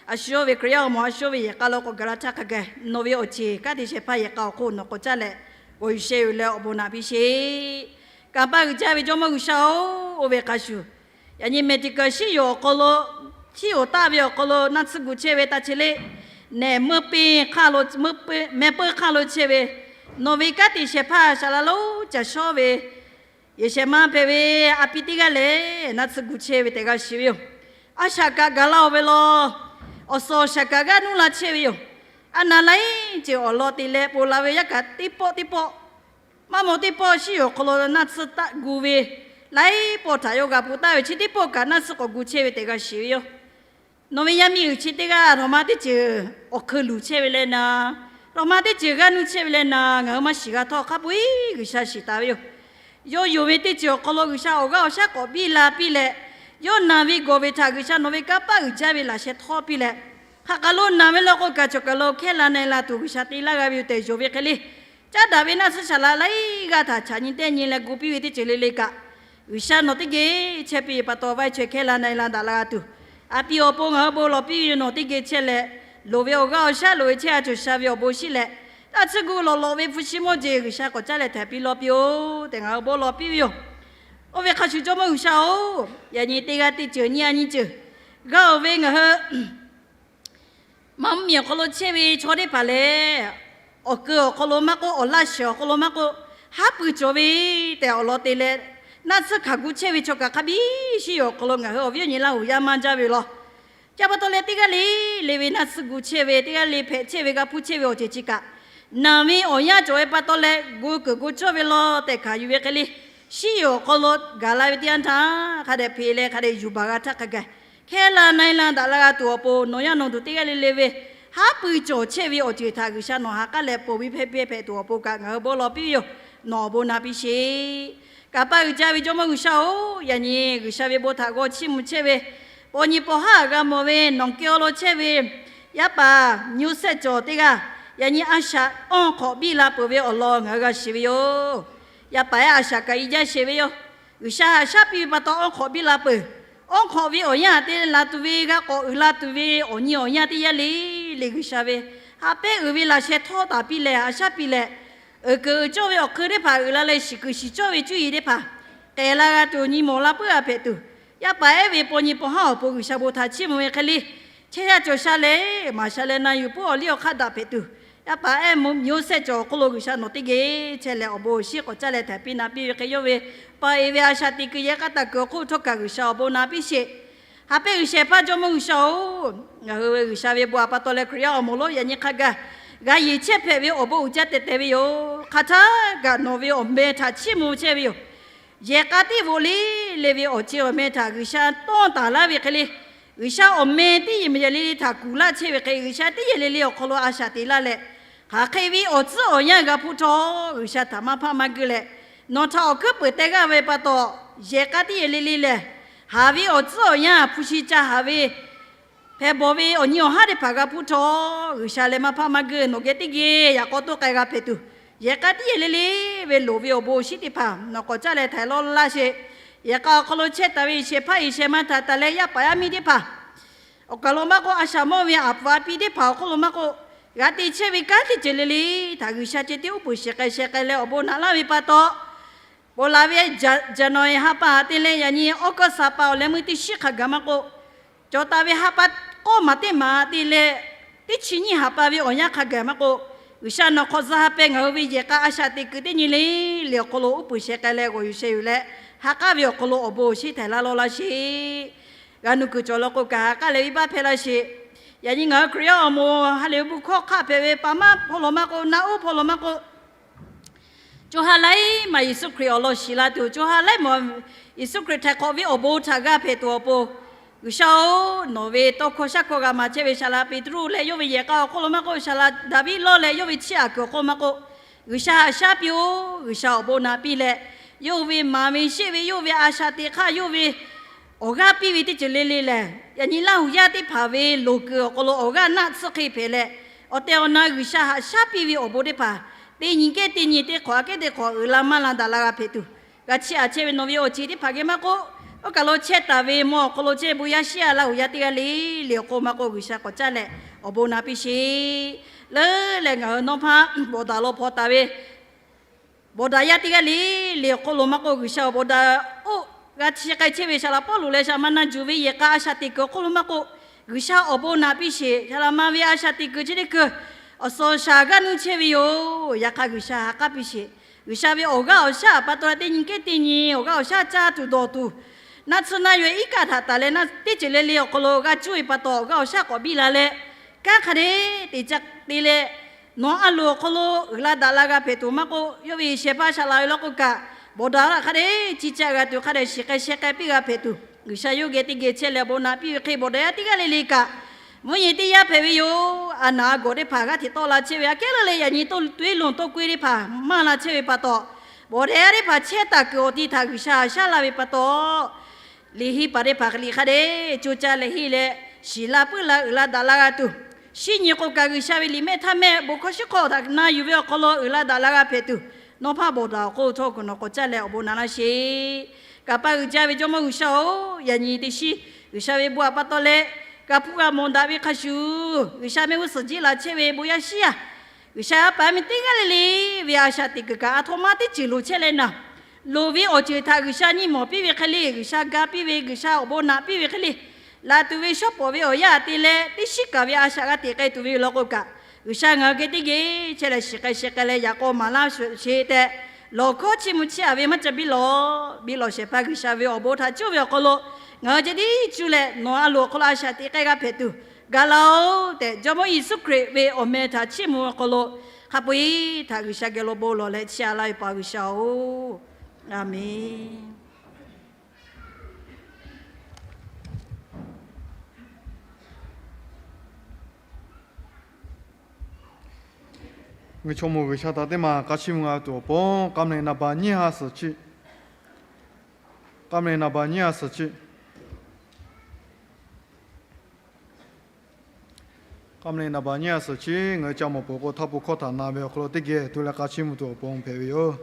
a shu yawˇ ve Hkriꞈ yaˇ awˬ moˍ a shu yawˇ ve yehˬ k'a lo k'awꞈ gaˬ la htaˇ hk'a gaˬ, nawˬ ve awˬ ceˬ kanˉ te shehˍ hpaˇ yehˬ k'a awˬ hk'oˆ nawˬ k'awꞈ caˉ leh, g'awˬ yuˬ sheh yuˬ leh awˬ bon naˍ piˇ sheˍ. Kanˍ paˆ uiˍ jaˇ ve Jawˇmawˇ G'uiˬsha-oˬ, oˇ ve hk'a shuˍ, yaꞈ nyi Meˍdicaˍ shiˉ yehˬ awˬ hk'aw lo, shiˉ yehˬ taˆ ve awˬ hk'aw lo naˆ tsuhˇ gu chehˇ ve taˇ chehˇ le, nehˬ meuˇ peˇ hk'aˇ lo, mehˇ peuˇ hk'aˇ lo chehˇ ve, nawˬ ve kanˉ te shehˍ hpaˇ shaˍ laꞈ lonˉ caˬ shawˉ ve yehˬ shehˍ ma hpehꞈ ve a pi teˇ g'aˇ lehˬ, naˆ tsuhˇ gu chehˇ ve tehꞈ g'a shiˍ ve yoˬ. a shaꞈ kaꞈ gaˬ la-oˬ ve law. Awˬ suhˍ awˬ shaˍ kaꞈ g'aˇ nuˇ la chehˇ ve yoˬ. A naˍ laiˉ ceuˬ awˬ lawn te leh ponˬ la ve yaˇ kaꞈ teˇ pawˆ teˇ pawˆ, maˇ maw teˇ pawˆ shiˉ yoˬ awˬ hk'aw lo naˆ tsuhˇ taˆ gu ve, laiˉ pawˆ htaꞈ yawˇ g'a hpu taˍ ve, chi teˇ pawˆ kaꞈ naˆ tsuhˇ k'awꞈ gu chehˇ ve tehꞈ g'a shiˍ ve yoˬ. Nawˬ ve yaˇ miˇ uiˍ chi teˇ g'aˇ htaꞈ ma teˇ ceuˬ awˬ hk'eun luˬ chehˇ ve leh na, htaꞈ ma teˇ ceuˬ g'aˇ nuˇ chehˇ ve leh na, ngaˬ hui maˇ shiˍ g'a htawˇ hk'a peu-eˬ G'uiˬsha shiˍ taˍ ve yoˬ. Yawˇ yonˍ ve teˇ ceuˬ awˬ hk'aw lo G'uiˬsha awˬ g'aˇ awˬ shaˉ k'awꞈ biˇ la piˇ leh, yawˇ naˬ ve gawˬ ve htaꞈ G'uiˬsha nawˬ ve kanˇ paˆ uiˍ jaˇ ve laꞈ sheh htawˇ piˇ leh, hk'aˬ kaˬ lo naˬ ve law k'o kaꞈ cawˬ kaˬ lo hkehˇ la na-e la tuˬ G'uiˬsha te laˇ g'a ve yoˬ tehꞈ yonˍ ve hk'e le, caˉ daꞈ ve naˆ tsuhˇ shaˍ laꞈ laiˉ g'aˇ htaꞈ chaꞈ nyi tehˇ nyi leh gu piˇ ve teˇ ceuˬ le le kaꞈ, G'uiˬsha nawˬ teˇ geh chehˇ piˇ ve pa taw, vaˇ chehˇ hkehˇ la na-e la daꞈ la g'a tuˬ, a piˇ awˬ pon ngaˬ hui bon lawˬ piˇ ve yoˬ. Nawˬ teˇ geh chehˇ leh, loˍ ve awˬ g'aˇ awˬ shaˉ loꞈ-e chehˇ a cawˬ sha ve awˬ bon shiˉ leh, taˇ tsuhˇ gu lawˬ lawꞈ ve hpu shi mawˇ jeˬ G'uiˬsha k'awꞈ caˉ leh htaiˍ piˇ lawˇ piˇ-oˬ tehꞈ ngaˬ hui bon lawˬ piˇ ve yoˬ. Oˇ ve hk'a shuˍ Jawˇmawˇ G'uiˬsha-oˬ, yaꞈ nyi teˇ g'aˇ teˇ ceuˬ nyiˇ a nyi ceuˬ g'a-oˬ ve ngaˬ hui maˇ mvuhˇmiˬ awˬ hk'aw lo chehˇ ve chaw teˇ hpaˍ lehˬ, awˬ keu awˬ hk'aw lo maˇ k'oˆ, awˬ laˇ shehˍ awˬ hk'aw lo maˇ k'oˆ, haˉ pui cawˬ ve tehꞈ awˬ lawn te leh, naˆ tsuhˇ hkanˍ gu chehˇ ve chaw kaꞈ hk'a biˇ shiˉ yoˬ awˬ hk'aw lo ngaˬ hui awˬ viˉ awˬ nyi Laˇ huˍ yaˇ maˇ jaˇ ve yoˬ law. Chi pa taw leh teˇ g'aˇ le le ve naˆ tsuhˇ gu chehˇ ve, teˇ g'aˇ le hpehꞈ chehˇ ve, g'a hpuˇ chehˇ ve awˬ ceuˬ chi kaꞈ, naˬ ve awˬ yanˇ cawˬ ve pa taw leh gu kuiˬ gu cawˇ ve law tehꞈ hkanˍ yuˬ ve hk'e le, shiˉ yoˬ awˬ hk'aw lo gaˬ la ve teˇ yanˇ htaˇ hk'a dehꞈ hpeꞈ leh hk'a dehꞈ yuˬ baˬ g'a htaˇ hk'a gaˬ hkehˇ la na-e la daꞈ la g'a tuˬ awˬ pon, nawˬ yaˇ nawˬ duˬ teˇ g'aˇ le le ve haˉ pui cawˬ chehˇ ve awˬ ceuˬ htaꞈ G'uiˬsha nawˬ ha k'aˉ leh ponˬ ve hpehˇ hpehˇ hpehꞈ tuˬ awˬ pon kaꞈ ngaˬ hui bon lawˬ piˇ ve yoˬ. Nawˬ awˬ bon na piˇ sheˍ. Kanˇ paˆ uiˍ jaˇ ve Jawˇmawˇ G'uiˬsha-oˬ, yaꞈ nyi G'uiˬsha ve bon htaꞈ g'aw chiˇ mvuh chehˇ ve, paw nyi paw haˉ g'a mawˬ ve nawˬ kehˬ awˬ lawn chehˇ ve yaˇ paˍ mvuhˇ shehˆ cawˬ teˇ g'aˇ, yaꞈ nyi a shaꞈ awˇ hk'awꞈ biˇ la peuˬ ve awˬ lawn ngaˬ hui g'a shiˍ ve yoˬ. Yaˇ paˍ ehˉ a shaꞈ kaꞈ i jaˇ sheˍ ve yoˬ. G'uiˬsha haꞈ shaˉ piˇ ve pa taw awˇ hk'awꞈ biˇ la peuˬ. Awˇ hk'awꞈ ve awˬ yanˇ te la tuˬ ve, g'a k'awꞈ uiˍ la tuˬ ve awˬ nyi awˬ yanˇ teˇ yanˇ le le G'uiˬsha ve ha pehˉ uiˍ ve laꞈ sheh htawˇ taˍ piˇ leh haꞈ shaˉ piˇ leh, uiˍ kuiˬ uiˍ cawˇ ve awˬ hk'eun teˇ hpaˍ uiˍ la leh shiˍ kuiˬ shiˍ cawˇ ve cuˇ yiˍ teˇ hpaˍ k'ehˬ la g'a tuˬ, nyi mawˬ la puiˉ g'a hpehꞈ tuˬ, yaˇ paˍ ehˉ ve paw nyi paw haˉ awˬ pon G'uiˬsha bon htaꞈ chiˇ mvuh ve hk'e le, chehˇ yaˇ cawˬ sha leh maˍ sha leh na yuˬ puiˉ awˬ liˇ awˬ hk'aˇ daꞈ hpehꞈ tuˬ, yaˇ paˍ ehˉ mvuhˇ shehˆ cawˬ awˬ hk'oˆ lo G'uiˬsha nawˬ teˇ geh chehˇ leh awˬ bon awˬ shinˉ k'awꞈ caˇ leh htaiˍ piˇ na piˇ ve hk'e, yawˇ ve paˍ eˬ ve a shaꞈ teꞈ kuiˬ yehˬ k'a taˍ kuiˬ awˬ hk'oˆ htawˇ kaꞈ G'uiˬsha awˬ bon na piˇ sheˍ. Ha pehˉ G'uiˬsha hpaˇ Jawˇmawˇ G'uiˬsha-oˬ, ngaˬ hui ve G'uiˬsha ve bon a pa taw leh Hkriꞈ yaˇ awˬ moˍ lonˉ yaꞈ nyi hk'a gaˬ g'a yeˬ chehˇ hpehꞈ ve awˬ bon uiˍ jaˇ tehꞈ te ve yoˬ. Hk'aˬ htaˇ kaꞈ nawˬ ve awˬ meh htaꞈ chiˇ mvuh chehˇ ve yoˬ. Yehˬ k'a tiˉ bvuhꞈ le le ve awˬ ceuˬ awˬ meh htaꞈ G'uiˬsha tawˇ taˍ laˇ ve hk'e le, G'uiˬsha awˬ meh teˇ yehˬ mehˍ yehˬ le le htaꞈ kuˬ laˇ chehˇ ve hk'e, G'uiˬsha teˇ yehˬ le le awˬ hk'aw lo a shaꞈ teꞈ laˇ leh, hk'aˬ hk'e ve awˬ tcuhˉ awˬ yanˇ g'a hpuˇ htawˇ G'uiˬsha htaꞈ maˇ hpaˆ maˇ geuˆ leh, nawˬ htaꞈ awˬ hkuiˉ peuˍ teh g'aˇ ve pa taw, yehˬ k'a teˇ yehˬ le le lehˬ, haˍ ve awˬ tcuhˉ awˬ yanˇ hpu shi ca haˍ ve hpehꞈ bawˬ ve awˬ nyi awˬ haˉ teˇ hpaˍ g'a hpuˇ htawˇ, G'uiˬsha leh maˇ hpaˆ maˇ geuˆ nawˬ geh teˇ geh yaꞈ k'aw toˇ k'ai g'a hpehꞈ tuˬ, yehˬ k'a teˇ yehˬ le le ve loˍ ve awˬ bon awˬ shinˉ teˇ hpaˍ nawˬ k'awꞈ caˇ leh htaiˍ lawˇ laˇ sheˍ. Yehˬ k'a awˬ hk'aw lo chehˇ taˍ ve G'uiˬsha hpaˇ G'uiˬsha ma htaꞈ taˍ leh yaˇ paˍ yaˇ miˇ teˇ hpaˍ awˬ kaˬ lo maˇ k'oˆ, a shaꞈ mawˇ ve aˬ puˍ aˬ pi teˇ hpaˍ awˬ hk'oˆ lo maˇ k'oˆ, g'a te chehˇ ve kanˉ teˇ ceuˬ le le htaꞈ G'uiˬsha ceh tiˉ uˉ peunˍ shehˍ k'ai shehˍ k'ai leh awˬ bon naꞈ laˇ ve pa taw, ponˬ laˬ ve January ha pa te leh yaꞈ nyi August ha pa awˬ leh meuˇ teˇ shiˉ hk'a gaˬ maˇ k'oˆ, cawˬ taˍ ve ha pa k'awˇ maˬ teˇ maˬ te leh teˇ chi nyiˇ ha pa ve awˬ yanˇ hk'a gaˬ maˇ k'oˆ, G'uiˬsha nawˬ hk'awꞈ za ha peh ngaˬ hui ve yehˬ k'a a shaꞈ teꞈ kuiˬ teˇ nyi le le awˬ hk'aw lo uˉ peunˍ shehˍ k'ai leh g'awˬ yuˬ sheh yuˬ leh, ha k'aˉ ve awˬ hk'aw lo awˬ bon awˬ shinˉ htaiˍ laˇ lawˇ laˇ sheˍ. G'a nuˇ kuiˬ cawˬ law k'o kaꞈ ha k'aˉ leh venˇbaˆ hpehˇ laˇ sheˍ. Yaꞈ nyi ngaˬ hui Hkriꞈ yaˇ awˬ moˍ ha lehˬ ve bon hkawˇ hk'aˆ hpehꞈ ve pa maˇ hpawˇ lo maˇ k'oˆ, naˆ uˉ hpawˇ lo maˇ k'oˆ, co ha laiˉ maˬ Yeˍsuˆ Hkriꞈ awˬ lawn shiˍ la tuˬ, co ha laiˉ maˬ Yeˍsuˆ Hkriꞈ htaiˍ hk'awꞈ ve awˬ bon htaꞈ g'a hpehꞈ tuˬ awˬ pon, G'uiˬsha-oˬ, nawˬ ve tawˇ hkawˇ shaˉ hkawˇ g'a maˍ chehˇ ve saˍ laꞈ Peˍtruˆ leh yawˇ ve yehˬ k'a awˬ hk'oˆ lo maˇ k'oˆ, saˍ laꞈ Daˍviˆ lawˇ leh yawˇ ve chiˇ aꞈ kuiˬ awˬ hk'oˆ lo maˇ k'oˆ, G'uiˬsha haꞈ shaˉ piˇ-oˬ. G'uiˬsha awˬ bon na piˇ leh, yawˇ ve maˍ ve sheˆ ve, yawˇ ve a shaꞈ teꞈ hk'aˇ, yawˇ ve awˬ g'aˇ piˇ ve teˇ ceuˬ le le lehˬ, yaꞈ nyi Laˇ huˍ yaˇ teˇ hpaˍ ve loˍ kuiˬ awˬ hk'aw lo awˬ g'aˇ naˆ tsuhˇ hk'e hpehꞈ leh, awˬ tehˬ awˬ na G'uiˬsha haꞈ shaˉ piˇ ve awˬ bon teˇ hpaˍ, teˇ nyi kehˉ teˇ nyi teˇ hk'awꞈ aꞈ kehˉ teˇ hk'awꞈ uiˍ la maˇ la daꞈ la g'a hpehꞈ tuˬ, g'a chiˇ aꞈ chehˇ ve nawˬ ve awˬ ceuˬ teˇ hpaˍ geh maˇ k'oˆ, oˇ kaˬ lo chehˇ taˍ ve mvuhˇ awˬ hk'aw lo chehˇ ve bon yaˇ shiˉ yaˇ Laˇ huˍ yaˇ teˇ g'aˇ le le awˬ hk'oˆ maˇ k'oˆ, G'uiˬsha k'awꞈ caˇ leh awˬ bon na piˇ sheˍ. Leuˉ leh ngaˬ hui nawˇ hpaˇ bawˬ daꞈ lo hpaw taˍ ve bawˬ daꞈ yaˇ teˇ g'aˇ le le awˬ hk'oˆ lo maˇ k'oˆ, G'uiˬsha awˬ bon daꞈ oˇ g'a chiˇ k'ai chehˇ ve saˍ laꞈ Pawˇluꞈ leh saˍ laꞈ ma na juˬ ve yehˬ k'a a shaꞈ teꞈ kuiˬ awˬ hk'oˆ lo maˇ k'oˆ, G'uiˬsha awˬ bon naꞈ piˇ sheˍ. Saˍ laꞈ ma ve a shaꞈ teꞈ kuiˬ chi teˇ kuiˬ awˬ suhˍ awˬ shaˍ g'aˇ nuˇ chehˇ ve yoˬ. Yaꞈ hk'aˇ G'uiˬsha ha k'aˉ piˇ sheˍ. G'uiˬsha ve awˬ g'aˇ awˬ shaˉ pa taw teˇ nyi kehˉ teˇ nyi awˬ g'aˇ awˬ shaˉ caˇ tuˬ dawˬ tuˬ, naˆ tsuhˇ naˆ yaw iˉ kaˆ htaꞈ taˍ leh, teˇ ceuˬ le le awˬ hk'aw lo g'a cuˇ ve pa taw, g'a awˬ shaˉ k'awꞈ biˇ la leh, kanˉ hk'a dehꞈ te ca te leh, nawˬ a loˍ awˬ hk'aw lo uiˍ la daꞈ la g'a hpehꞈ tuˬ maˇ k'oˆ, yawˇ ve shehˍ hpaˇ shaˍ laꞈ ve law k'o kaꞈ, bawˬ daꞈ laˇ hk'a dehꞈ ci ca g'a tuˬ hk'a dehꞈ shiˍ k'ai sheh k'ai piˇ g'a hpehꞈ tuˬ, G'uiˬsha yawˇ geh teˇ geh chehˇ leh awˬ bon naꞈ piˇ ve hk'e, bawˬ daꞈ yaˇ teˇ g'aˇ le le kaꞈ, mvuhˇ nyi teˇ yanˇ hpehꞈ ve yoˬ. A naˍ a gawˬ teˇ hpaˍ g'aˇ hteꞈ tawˆ la chehˇ ve, aꞈ kehˉ la leh yaꞈ nyi toˇ tuiˉ lonˍ tawˇ keu teˇ hpaˍ maˇ la chehˇ ve pa taw, bawˬ daꞈ yaˇ teˇ hpaˍ chehˇ taˍ kuiˬ awˬ ti htaꞈ G'uiˬsha haꞈ shaˉ laˇ ve pa taw, liꞈ henˇ paˍ teˇ hpaˍ liꞈ hk'a dehꞈ co caˇ leh henˇ leh, shiˍ la puiˉ la uiˍ la daꞈ la g'a tuˬ, shinˉ nyi k'o kaꞈ G'uiˬsha ve liꞈ mehˆ htaˇ mehˆ bon hkawˇ shiˉ hk'awˇ htaꞈ na yuˬ ve awˬ hk'aw lo uiˍ la daꞈ la g'a hpehꞈ tuˬ, nawˇ hpaˇ bawˬ daꞈ awˬ hk'oˆ htawˇ kuiˬ nawˬ k'awꞈ caˇ leh awˬ bon naꞈ laˇ sheˍ. Kaˍ paˆ uiˍ jaˇ ve Jawˇmawˇ G'uiˬsha-oˬ, yaꞈ nyi teˇ shiˉ G'uiˬsha ve bon htaꞈ pa taw leh, kaꞈ hpuˇ g'a mawˬ daꞈ ve hk'a shuˍ, G'uiˬsha mehˆ g'uˇ suhˍ jiˇ la chehˇ ve bon yaˇ shiˉ yaˇ, G'uiˬsha yaˇ paˍ yaˇ miˇ teˇ g'aˇ le le ve a shaꞈ teꞈ kuiˬ kaꞈ a htoꞈ ma teˇ ceuˬ loˍ chehˇ leh naˍ, loˍ ve awˬ ceuˬ htaꞈ G'uiˬsha nyi mawˬ piˇ ve hk'e le, G'uiˬsha ga piˇ ve, G'uiˬsha awˬ bon naꞈ piˇ ve hk'e le, laꞈ tuˬ ve shawˉ pawˍ ve awˬ yanˇ te leh teˇ shiˉ kaˍ ve a shaꞈ g'a teꞈ k'ai tuˬ ve yoˬ law k'o kaꞈ, G'uiˬsha ngaˬ hui geh teˇ geh chehˇ leh shiˍ k'ai sheh k'ai leh yaꞈ k'aw maˍ laˇ sheˍ tehꞈ, lawˬ hkawˉ chiˇ mvuh chiˇ aꞈ ve maˇ ca biˇ lawˬ. Biˇ lawˬ shehˍ hpaˇ G'uiˬsha ve awˬ bon htaꞈ cuˇ ve awˬ hk'aw lo ngaˬ hui ceh tiˉ cuˇ leh nawˬ a loˍ awˬ hk'aw lo a shaꞈ teꞈ k'ai g'a hpehꞈ tuˬ ga laˇ-oˆ tehꞈ, Jawˇmawˇ Yeˍsuˆ Hkriꞈ ve awˬ meh htaꞈ chiˇ mvuh ve awˬ hk'aw lo hk'a peu-eˬ htaꞈ G'uiˬsha geh lo bon lawˬ leh chiˇ aꞈ laˇ ve pa G'uiˬsha-oˬ, Aˍmenˍ. Ngaˬ hui chaw mawˬ G'uiˬsha htaꞈ teˇ maˬ k'a chiˇ mvuh g'a tuˬ awˬ pon, k'a mehˍ naˍ baˬ nyiˇ ha suhˍ chi, k'a mehˍ naˍ baˬ nyiˇ ha suhˍ chi, k'a mehˍ naˍ baˬ nyiˇ ha suhˍ chi ngaˬ hui ca mawˬ peuˬ k'o, htaˇ pun hkawˇ htaꞈ na ve awˬ hk'aw lo teˇ geh tu leh k'a chiˇ mvuh tuˬ awˬ pon hpehꞈ ve yoˬ.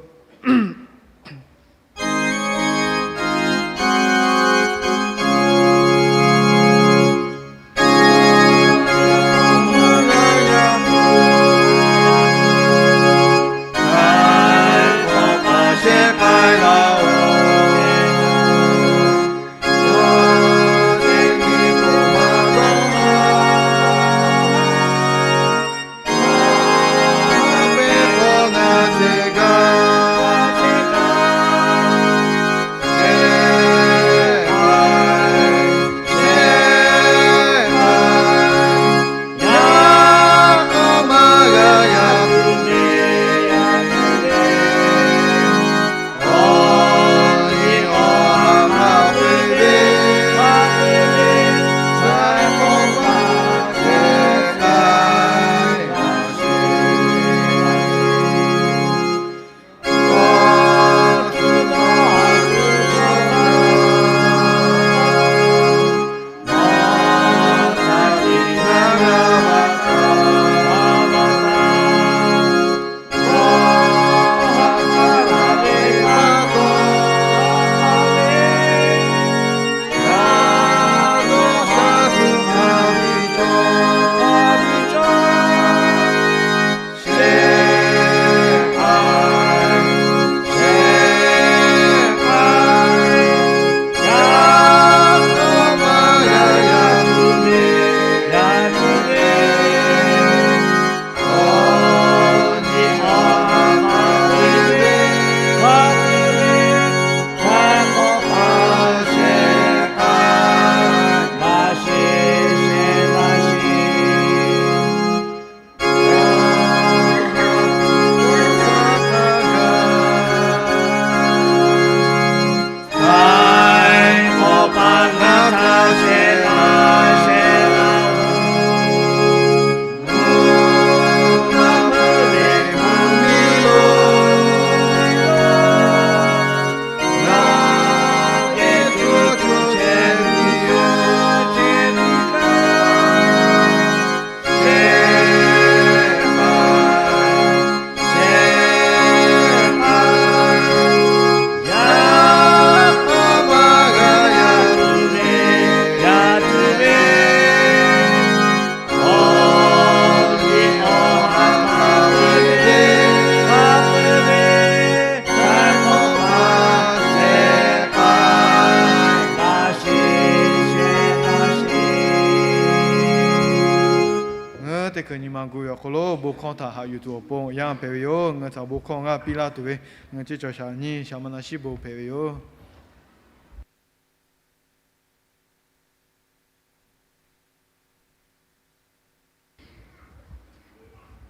Ngaˬ hui teˇ hkui nyi ma gu ve awˬ hk'aw lo bon hkawˇ htaꞈ haꞈ yuˬ tuˬ awˬ pon yanˇ hpehꞈ ve yoˬ. Ngaˬ hui htaꞈ bon hkawˇ g'a piˇ laˇ tuˬ ve ngaˬ hui ceˇ cawˬ shaˍ nyiˇ shaˍ ma na shiˉ bon hpehꞈ ve yoˬ.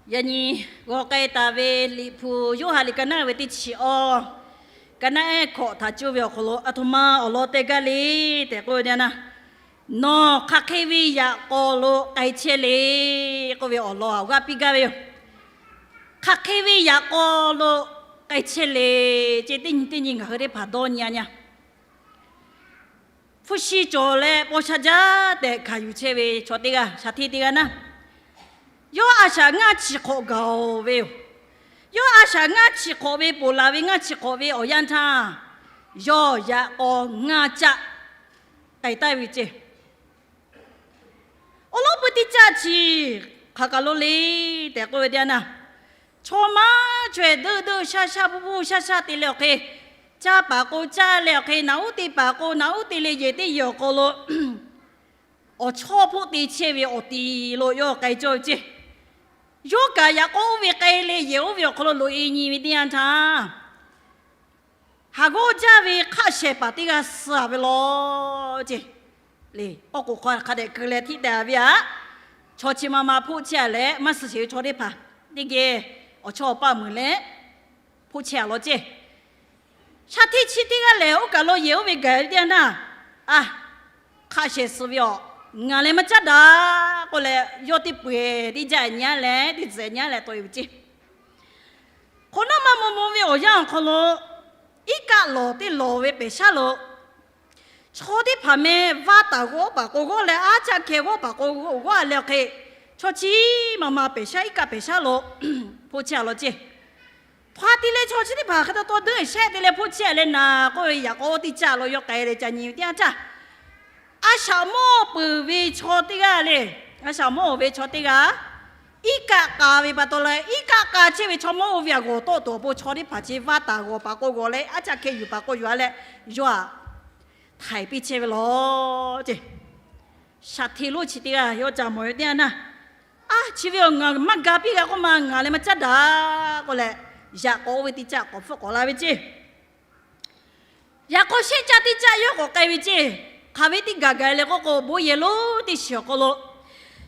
Yaꞈ nyi g'aw k'ai taˍ ve Liꞈ hpu Yoˇhanˬ liꞈ ka naˉ ve teˇ chi awˇ, ka naˉ ehˉ hkawꞈ htaꞈ cuˇ ve awˬ hk'aw lo aˬ htoꞈ ma awˬ lawn te gaˇ le tehꞈ k'oˆ ve teˇ yanˇ, nawˬ hk'aˬ hk'e ve yaꞈ k'aw lo k'ai chehˇ le k'oˆ ve awˬ lawn awˬ g'aˇ piˇ gaˇ ve yoˬ. Hk'aˬ hk'e ve yaꞈ k'aw lo k'ai chehˇ le ce, teˇ nyi teˇ nyi ngaˬ hui teˇ hpaˍ dawˇ nyi a nya. Hpu shi cawˬ leh paw sha jaˇ tehꞈ hkanˍ yuˬ chehˇ ve chaw teˇ g'aˇ, shaˍ hteˇ teˇ g'aˇ naˇ, yawˇ a shaꞈ ngaˇ chi hk'awꞈ gaˬ-oˬ ve yoˬ. Yawˇ a shaꞈ ngaˇ chi hk'awꞈ ve ponˬ laˬ ve ngaˇ chi hk'awꞈ ve awˬ yanˇ htaˇ, yawˇ yaꞈ k'aw ngaˇ caˆ k'ai taˍ ve ceˇ. Awˬ lawn pui teˇ caˆ chi hk'aˬ kaˬ lo le tehꞈ k'oˆ ve teˇ yanˇ, chaw maˇ chaweh deuˆ deuˆ shaˇ shaˇ bvuhˇ bvuhˇ shaˇ shaˇ te leh awˬ hk'e, caˇ paˍ k'o caˇ leh awˬ hk'e, naꞈ uˉ te paˍ k'o naꞈ uˉ te leh yehˬ teˇ yehˬ awˬ hk'aw lo awˬ chawˇ hpoˆ te chehˇ ve awˬ ti lo yawˇ k'ai cawˇ ve ceˇ. Yawˇ kaꞈ yaꞈ k'aw oˇ ve k'ai leh yehˬ oˇ ve awˬ hk'aw lo loꞈ-e nyi ve teˇ yanˇ htaˇ, haˍ g'awˇ jaˇ ve hk'aˆ shehˍ paˍ teˇ g'aˇ suh ve law ceˇ. Le, awˬ k'oˍ hk'aw hk'a dehꞈ keu leh htiˆ teh-a ve aꞈ, chaw chi ma ma hpoˆ chehˇ-a leh maˇ suh sheˍ ve chaw teˇ hpaˍ teˇ geh awˬ chawˇ awˬ paˇ meuˍ leh hpoˆ chehˇ-a law ceˇ. Shaˍ hteˇ chi teˇ g'aˇ lehˬ, oˇ kaˬ lo yehˬ oˇ ve gaˬ ve teˇ yanˇ, a, hk'aˆ shehˍ suh ve aˬ, ngaˬ leh maˇ caˉ daꞈ k'oˆ leh, yawˇ teˇ peu-eˬ teˇ jaˆ nyi-a leh teˇ tzuhꞈ nyi-a leh tawˆ-e ve ceˇ. Hk'awꞈ nawˉ maˇ maw maw ve awˬ yanˇ awˬ hk'aw lo, iˉ kaˆ lawˬ teˇ lawˬ ve pehˬ shaˉ lo chaw teˇ hpaˍ meh vaˇ taˍ g'awˇ paˍ k'o g'awˇ leh, aˉ caˆ hkeh g'awˇ paˍ k'o g'awˇ-a leh awˬ hk'e, chaw chi ma ma pehˬ shaˉ iˉ kaˆ pehˬ shaˉ lo hpoˆ chehˇ-a law ceˇ. Hpaˍ te leh chaw chi teˇ hpaˍ hk'e taw taw deuˆ shehˆ te leh hpoˆ chehˇ leh naˍ k'oˆ ve yaꞈ k'aw teˇ caˆ lo yawˇ k'ai leh ca nyi ve teˇ yanˇ htaˇ, a shaꞈ mawˇ peuˬ ve chaw teˇ g'aˇ le, a shaꞈ mawˇ ve chaw teˇ g'aˇ, iˉ kaˆ k'a ve pa taw leh, iˉ kaˆ k'a chehˇ ve chaw mawˇ oˇ ve aꞈ g'awˬ tawˆ tuˬ awˬ pon chaw teˇ hpaˍ chi vaˇ taˍ g'awˬ paˍ k'o g'awˬ leh, aˉ caˆ hkeh yuˬ paˍ k'o yuˬ-a leh, yawˇ aꞈ htaiˍ piˇ chehˇ ve law ceˇ. Shaˍ hteˇ lonˉ chi teˇ g'aˇ yawˇ ca mawˬ ve teˇ yanˇ, a, chi ve awˬ ngaˬ maˇ ga piˇ g'a k'oˆ ma, ngaˬ leh maˇ caˉ daꞈ k'oˆ leh, yaꞈ k'aw oˇ ve teˇ caˆ k'awꞈ hpfuhˆ k'awꞈ la ve ceˇ. Yaꞈ k'aw shehˆ caˆ teˇ caˆ yawˇ k'awꞈ k'ai ve ceˇ. Hk'aˬ ve teˇ gaˬ gaˬ leh k'oˆ k'o, bon yehˬ lonˉ teˇ shiˍ awˬ hk'aw lo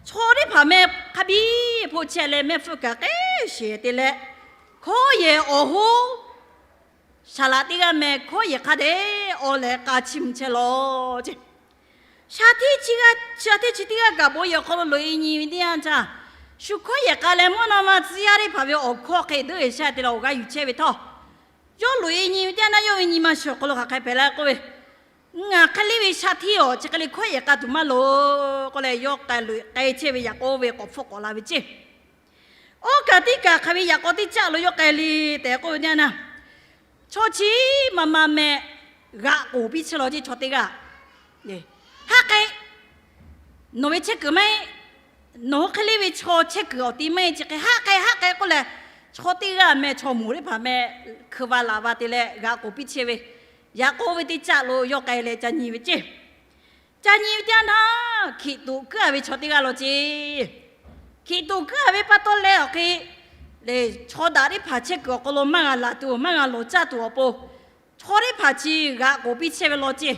chaw teˇ hpaˍ meh hk'a biˇ hpoˆ chehˇ leh, mehˆ hpfuhˇ kaꞈ k'ehˉ sheˍ te leh, hkawˉ yehˬ awˬ hoˉ saˍ laꞈ teˇ g'aˇ meh hkawˉ yehˬ hk'a dehꞈ aw leh k'a chiˇ mvuh chehˇ law ceˇ. Shaˍ hteˇ chi teˇ g'aˇ kaꞈ bon yehˬ awˬ hk'aw lo loꞈ-e nyi ve teˇ yanˇ htaˇ, shu hkawˉ yehˬ k'a leh mvuhˇ naw ma tcuh yaˇ teˇ hpaˍ ve awˬ hkawˇ hk'e deuˆ-e shaˆ te leh awˬ g'aˇ yuˬ chehˇ ve htawˇ, yawˇ loꞈ-e nyi ve teˇ yanˇ, yawˇ ve nyi ma shiˍ awˬ hk'aw lo hk'aˬ hk'e hpehꞈ la k'oˆ ve, Ngaˬ hk'e le ve shaˍ hteˇ awˬ, chi hk'e le hkawˉ yehˬ k'a tuˬ maˇ loˍ k'oˆ leh, yawˇ k'ai loꞈ k'ai chehˇ ve yaꞈ k'aw oˇ ve k'awꞈ hpfuhˆ k'awꞈ la ve ceˇ. Oˇ kaˬ teˇ kaˬ hk'aˬ ve yaꞈ k'aw teˇ caˆ lo yawˇ k'ai le tehꞈ k'oˆ ve teˇ yanˇ, chaw chi ma ma meh g'aꞈ k'oˍ piˇ chehˇ law ceˇ. Chaw teˇ g'aˇ, haˉ k'ai, nawˬ ve chehˇ kuiˬ maˇ heˆ, nawˬ hui hk'e le ve chaw chehˇ kuiˬ awˬ ti maˇ heˆ, chi hk'e haˉ k'ai haˉ k'ai k'oˆ leh, chaw teˇ g'aˇ meh chaw moˍ teˇ hpaˍ meh hkui va laˬ va te leh g'aꞈ k'oˍ piˇ chehˇ ve, yaꞈ k'aw oˇ ve teˇ caˆ lo yawˇ k'ai leh ca nyi ve ceˇ. Ca nyi ve teˇ yanˇ, hkiꞈ tuꞈ kuiˉ-a ve chaw teˇ g'aˇ law ceˇ. Hkiꞈ tuꞈ kuiˉ-a ve pa taw leh awˬ hk'e, le, chaw daꞈ teˇ hpaˍ chehˇ kuiˬ awˬ hk'aw lo maˇ g'a laˬ tuˬ maˇ g'a lawˬ caˇ tuˬ awˬ pon, chaw teˇ hpaˍ chi g'aꞈ k'oˍ piˇ chehˇ ve law ceˇ.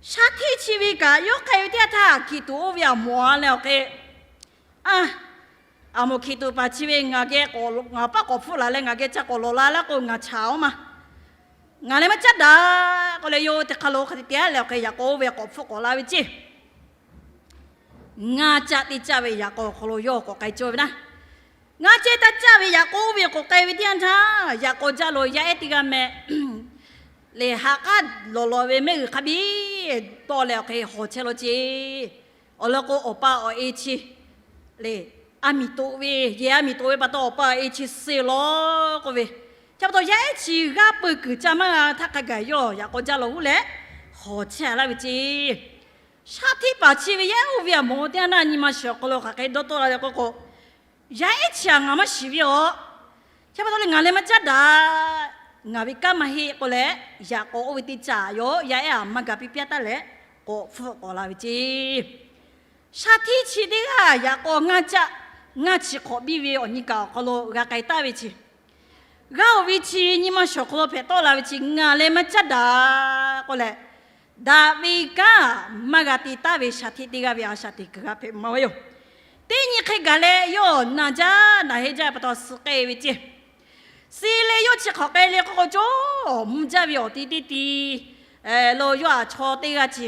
Shaˍ hteˇ chi ve kaꞈ yawˇ k'ai ve teˇ yanˇ htaˇ, hkiꞈ tuꞈ oˇ ve aꞈ mawˬ-a leh awˬ hk'e, a, aˬ moˍ hkiꞈ tuꞈ paˍ chi ve ngaˬ geh k'awꞈ, ngaˬ paˉ k'awꞈ hpfuhˆ laˬ leh ngaˬ geh ca k'awꞈ lawˬ la laˇ k'o, ngaˬ chaꞈ-oˬ ma. Ngaˬ leh maˇ caˉ daꞈ k'oˆ leh, yawˇ oˇ teˇ hk'aˇ lo hk'a te te-a leh awˬ hk'e yaꞈ k'aw oˇ ve k'awꞈ hpfuhˆ k'awꞈ la ve ceˇ. Ngaˇ caˆ teˇ caˆ ve yaꞈ k'aw awˬ hk'aw lo yawˇ k'awꞈ k'ai cawˇ ve naˇ. Ngaˇ ceh taˇ caˆ ve yaꞈ k'aw oˇ ve k'awꞈ k'ai ve teˇ yanˇ htaˇ, yaꞈ k'aw jaˇ lo yaˇ ehˉ teˇ g'aˇ meh le, ha k'aˉ lawˬ lawˬ ve mehˆ g'uiˬ hk'a biˇ tawˆ leh awˬ hk'e hawˬ chehˇ law ceˇ. Awˬ lawn k'o, awˬ pa awˬ e chi le, aˬ miˍ toꞈ ve, yehˬ aˬ miˍ toꞈ ve pa taw, awˬ pa awˬ e chi suh law k'oˆ ve, chi pa taw yaˇ ehˉ chi g'aˇ peu kuiˬ ca maˇ g'a htaˇ hk'a gaˬ yawˇ yaꞈ k'aw jaˇ law g'uˇ leh hawˬ chehˇ laˇ ve ceˇ. Shaˍ hteˇ paˍ chi ve yaˇ ehˉ oˇ ve aˬ moˍ teˇ yanˇ nyi ma shiˍ awˬ hk'aw lo hk'aˬ hk'e dawˇ tawˆ la leh k'oˆ k'o, yaˇ ehˉ chi aꞈ ngaˬ maˇ shiˍ ve aˬ. Chi pa taw leh ngaˬ leh maˇ caˉ daꞈ, ngaˬ ve kanˉ maˇ heˆ k'oˆ leh, yaꞈ k'aw oˇ ve teˇ caꞈ yawˇ yaˇ ehˉ aꞈ maˇ gaˬ piˇ piˇ-a taˍ leh, k'awꞈ hpfuhˆ k'awꞈ la ve ceˇ. Shaˍ hteˇ chi teˇ g'aˇ yaꞈ k'aw ngaˇ caˆ, ngaˇ chi hk'awꞈ biˇ ve awˬ nyi kaꞈ awˬ hk'aw lo g'a k'ai taˍ ve chi, g'a-oˬ ve chi nyi ma shiˍ awˬ hk'aw lo hpehꞈ tawˆ la ve chi, ngaˬ leh maˇ caˉ daꞈ k'oˆ leh, daꞈ ve kanˉ maˇ g'a te taˍ ve shaˍ hteˇ teˇ g'aˇ ve a shaꞈ teꞈ kuiˬ g'a hpehꞈ ma ve yoˬ. Teˇ nyi hk'e gaˬ leh yawˇ naˬ jaˇ naˬ heˆ jaˇ pa taw suh k'ai ve ceˇ. Suh leh yawˇ chi hk'awꞈ k'ai le k'oˆ k'o, cawˇ mvuh jaˇ ve awˬ ti teˇ ti lo yawˇ htaꞈ chaw teˇ g'aˇ chi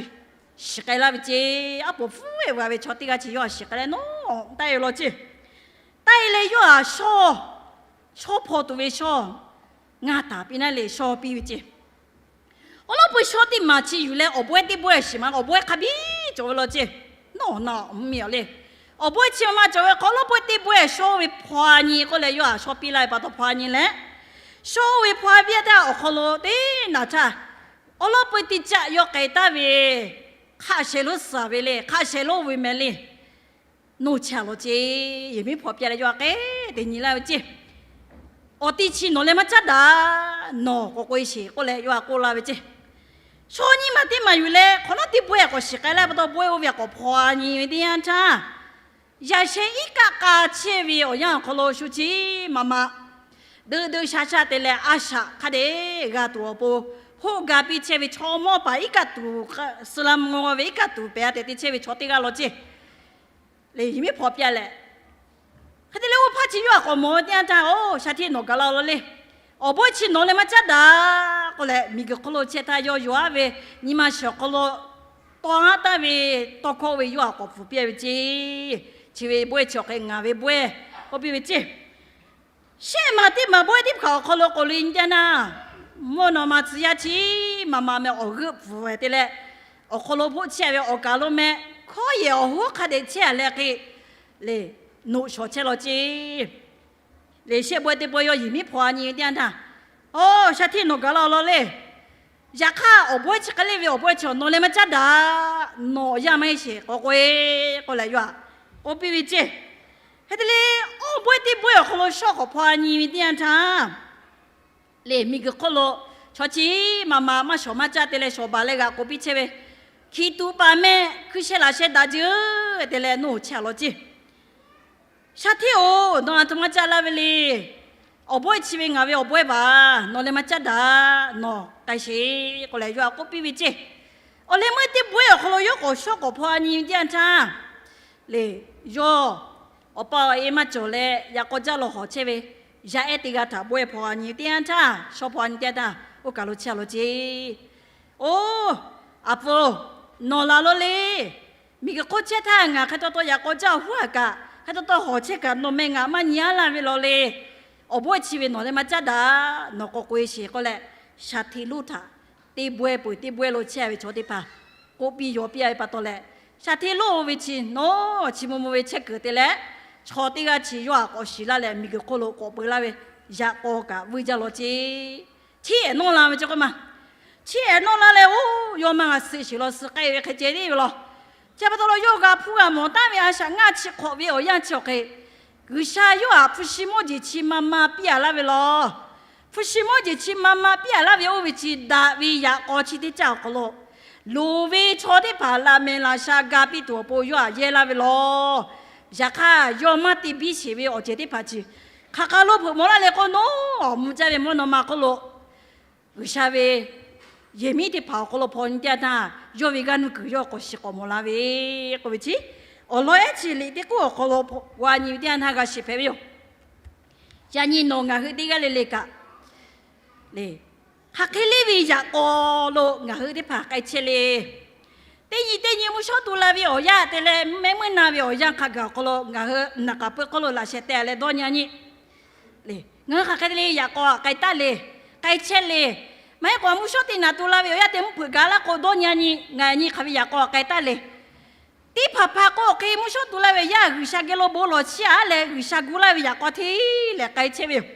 shiˍ k'ai laˇ ve ceˇ. Aˉ poˍ hpfuhˇ ehˍ g'a ve chaw teˇ g'aˇ chi yawˇ htaꞈ shiˍ k'ai leh nawˉ taˆ e law ceˇ. Taˆ e leh yawˇ htaꞈ shawˇ, shawˇ hpaw tuˬ ve shawˇ ngaˇ taˍ piˇ naˉ leh shawˇ piˇ ve ceˇ. Awˬ lawn peu shawˇ teˇ maˬ chi yuˬ leh awˬ bawehˇ teˇ bawehˇ shiˍ ma, awˬ bawehˇ hk'a biˇ cawˬ ve law ceˇ. Nawˉ na mvuh miˬ awˬ le. Awˬ bawehˇ chi ma ma cawˬ ve hk'aw, awˬ lawn peu teˇ bawehˇ shawˇ ve hpaw a nyi k'oˆ leh yawˇ htaꞈ shawˇ piˇ laˇ ve pa taw hpaw a nyi leh, shawˇ ve hpaw a piˇ a taˇ awˬ hk'aw lo teˇ naˬ htaˇ, awˬ lawn peu teˇ caˆ yawˇ k'ai taˍ ve hk'aˆ shehˍ lonˉ suhˍ ve le, hk'aˆ shehˍ lonˉ ve meh le. Nawˬ chehˇ a law ceˇ. Yehˬ miˉ hpaw piˇ leh yawˇ htaꞈ k'ehˉ te nyi laˇ ve ceˇ. Awˬ ti chi nawˬ leh maˇ caˉ daꞈ, nawˬ k'awꞈ k'oꞈ e sheˍ k'oˆ leh yawˇ htaꞈ k'oˆ laˇ ve ceˇ. Shawˇ nyiˇ maˬ teˇ maˬ yuˬ leh hk'awꞈ nawˉ teˇ bawehˇ k'awꞈ shiˍ k'ai laˇ pa taw, bawehˇ oˇ ve htaꞈ k'awꞈ hpaw a nyi ve teˇ yanˇ htaˇ, yaꞈ sheh iˉ kaˆ k'a chehˇ ve awˬ yanˇ awˬ hk'aw lo shu chi ma ma deuꞈ deuꞈ sha sha te leh a shaꞈ hk'a dehꞈ g'a tuˬ awˬ pon, hoˆ ga piˇ chehˇ ve chaw mawˇ paˍ iˉ kaˆ tuˬ, suh la mvuh ve iˉ kaˆ tuˬ pehˬ a tehꞈ te chehˇ ve chaw teˇ g'aˇ law ceˇ. Lehˬ yehˬ miˉ hpaw piˇ leh, hk'e te leh oˇ hpaˇ chi yawˇ htaꞈ k'awꞈ mawˬ ve teˇ yanˇ htaˇ, Oˇ, shaˍ hteˇ nawˬ gaˬ la law le. Awˬ bawehˇ chi nawˬ leh maˇ caˉ daꞈ k'oˆ leh, miˬguiˬ hk'oˆ lo chehˇ htaˇ yawˇ yuˬ aˉ ve nyi ma shawˍ hk'aw lo tawˇ haˉ taˍ ve tawˇ hkawˇ oˇ ve yawˇ htaꞈ k'awꞈ hpfuhˍ piˇ ve ceˇ. Chi ve bawehˇ chi awˬ hk'e ngaˬ ve bawehˇ k'oˆ piˇ ve ceˇ. Shehˆ maˬ teˇ maˬ bawehˇ teˇ hpaˍ awˬ hk'aw lo k'oꞈ le nyi teˇ yanˇ, mvuhˇ naw ma tcuh yaˇ chi ma ma meh awˬ g'euˆ pfuhˍ te leh, awˬ hk'aw lo bvuhˆ chehˇ ve awˬ kaˍ lo meh hkawˇ yehˬ awˬ hoˉ hk'a dehꞈ chehˇ a leh hk'e, lehˬ noꞈ shawˍ chehˇ law ceˇ. Lehˬ shehˆ bawehˇ teˇ bawehˇ yawˇ yehˬ miˉ hpaw a nyi ve teˇ yanˇ htaˇ, Oˇ, shaˍ hteˇ nawˬ gaˬ la law le. Yaꞈ hk'aˇ awˬ bawehˇ chi hk'e le ve awˬ bawehˇ chi nawˬ leh maˇ caˉ daꞈ, nawˬ awˬ yanˇ maˇ heˆ sheˍ k'awꞈ k'oꞈ e k'oˆ leh yawˇ htaꞈ k'oˆ piˇ ve ceˇ. Hk'e te leh, awˬ bawehˇ teˇ bawehˇ awˬ hk'aw lo shawˉ k'awꞈ hpaw a nyi ve teˇ yanˇ htaˇ, lehˬ miˬguiˬ hk'oˆ lo chaw chi ma ma maˇ shawˍ maˇ caˇ te leh shawˍ baˬ leh g'aꞈ k'oꞈ piˇ chehˇ ve, hkiˬ tuꞈ paˍ meh hkui sheh laꞈ sheh daꞈ jeuˬ te leh nawˬ chehˇ a law ceˇ. Shaˍ hteˇ-oˬ, nawˬ a htoꞈ ma caˇ laˇ ve le. Awˬ bawehˇ chi ve ngaˬ ve awˬ bawehˇ baˬ, nawˬ leh maˇ caˉ daꞈ, nawˬ k'ai sheˍ k'oˆ leh yawˇ htaꞈ k'oˆ piˇ ve ceˇ. Awˬ leh meuˇ teˇ bawehˇ awˬ hk'aw lo yawˇ k'awꞈ shawˉ k'awꞈ hpaw a nyi ve teˇ yanˇ htaˇ, lehˬ yawˇ awˬ pa awˬ e maˇ cawˬ leh yaꞈ k'aw jaˇ law hawˍ chehˇ ve yaˇ ehˉ teˇ g'aˇ htaꞈ bawehˇ hpaw a nyi teˇ yanˇ htaˇ, shawˉ hpaw a nyi teˇ yanˇ htaˇ, oˇ kaˬ lo chehˇ a law ceˇ. Oˇ, aˬ pfuhˇ, nawˬ laˬ law le. Miˬguiˬ hk'oˆ chehˇ htaˇ ngaˬ hk'e taw taw yaꞈ k'aw jaˇ huˉ a kaꞈ, hk'e taw taw hawˍ chehˇ kaꞈ nawˬ meh ngaˬ maˇ nyi aˉ laˇ ve law le. Awˬ bawehˇ chi ve nawˬ leh maˇ caˉ daꞈ, nawˬ k'awꞈ k'oꞈ e sheˍ k'oˆ leh, shaˍ hteˇ lonˉ htaꞈ teˇ bawehˇ peuˬ teˇ bawehˇ lo chehˇ ve chaw teˇ hpaˍ k'oˆ piˇ yaw piˇ a ve pa taw leh, shaˍ hteˇ lonˉ oˇ ve chi nawˬ chi mvuh mvuh ve chehˇ kuiˬ te leh, chaw teˇ g'aˇ chi yawˇ htaꞈ k'awꞈ shiˍ laˇ leh miˬguiˬ hk'oˆ lo k'awꞈ peu laˇ ve yaꞈ k'aw kaꞈ vuiˇ jaˇ law ceˇ. Chiˇ ehˍ nawˇ la ve ceˇ k'oˆ ma. Chiˇ ehˍ nawˇ la leh, Oˇ, yawˇ ma g'a suh sheˍ law suh k'ai ve hk'e ceh tiˉ ve law. Chi pa taw lo yawˇ g'a hpuˇ g'a mawˬ taˍ ve a shaꞈ ngaˇ chi hk'awꞈ ve awˬ yanˇ chi awˬ hk'e, G'uiˬsha yawˇ htaꞈ hpu shi mawˇ jeˬ chi ma ma piˇ a laˇ ve law. Hpu shi mawˇ jeˬ chi ma ma piˇ a laˇ ve oˇ ve chi daꞈ ve yaꞈ k'aw chi teˇ caˇ awˬ hk'aw lo, loˍ ve chaw teˇ hpaˍ laꞈ mehˍ laꞈ sha ga piˇ tuˬ awˬ pon yawˇ htaꞈ yehˇ laˇ ve law. Yaꞈ hk'aˇ yawˇ maˇ te biˇ sheˍ ve awˬ ceuˬ teˇ hpaˍ chi hk'aˬ hk'aˬ lo hpeuꞈ mawˬ laˇ leh k'o, nawˬ mvuh jaˇ ve mvuhˇ naw ma hk'oˆ lo G'uiˬsha ve yehˬ miˉ teˇ hpaˍ awˬ hk'aw lo hpaw nyi teˇ yanˇ htaˇ, yawˇ ve g'aˇ nuˇ kuiˬ yawˇ k'awꞈ shiˍ k'awꞈ mawˬ la ve k'oˆ ve chi, awˬ lawn ehˉ chi liꞈ teˇ k'oˆ awˬ hk'aw lo g'a nyi ve teˇ yanˇ htaˇ g'a shiˍ hpehꞈ ve yoˬ. Yaꞈ nyi nawˬ ngaˬ hui teˇ g'aˇ le le kaꞈ, le, hk'aˬ hk'e le ve yaꞈ k'aw lo ngaˬ hui teˇ hpaˍ k'ai chehˇ le. Teˇ nyi teˇ nyi mvuhˇ shawˉ tu la ve awˬ yanˇ te leh mehˆ meuˇ na ve awˬ yanˇ hk'a gaˬ awˬ hk'aw lo ngaˬ hui naˬ k'aˍ pui hk'oˆ lo laꞈ sheh teh leh dawˇ nyi a nyi. Ngaˬ hui hk'aˬ hk'e te le yaꞈ k'aw htaꞈ k'ai taˉ le, k'ai chehˇ le. Maˇ heˆ k'o mvuhˇ shawˉ teˇ naꞈ tu la ve awˬ yanˇ te mvuhˇ hpeuꞈ gaˬ laˇ k'o dawˇ nyi a nyi, ngaˬ nyi hk'aˬ ve yaꞈ k'aw htaꞈ k'ai taˉ le. Teˇ hpaˍ hpaˍ k'o hk'e mvuhˇ shawˉ tu laˇ ve awˬ yanˇ G'uiˬsha geh lo bon lawˬ chiˇ aꞈ leh G'uiˬsha gu laˇ ve yaꞈ k'aw hteˇ lehˬ k'ai chehˇ ve yoˬ.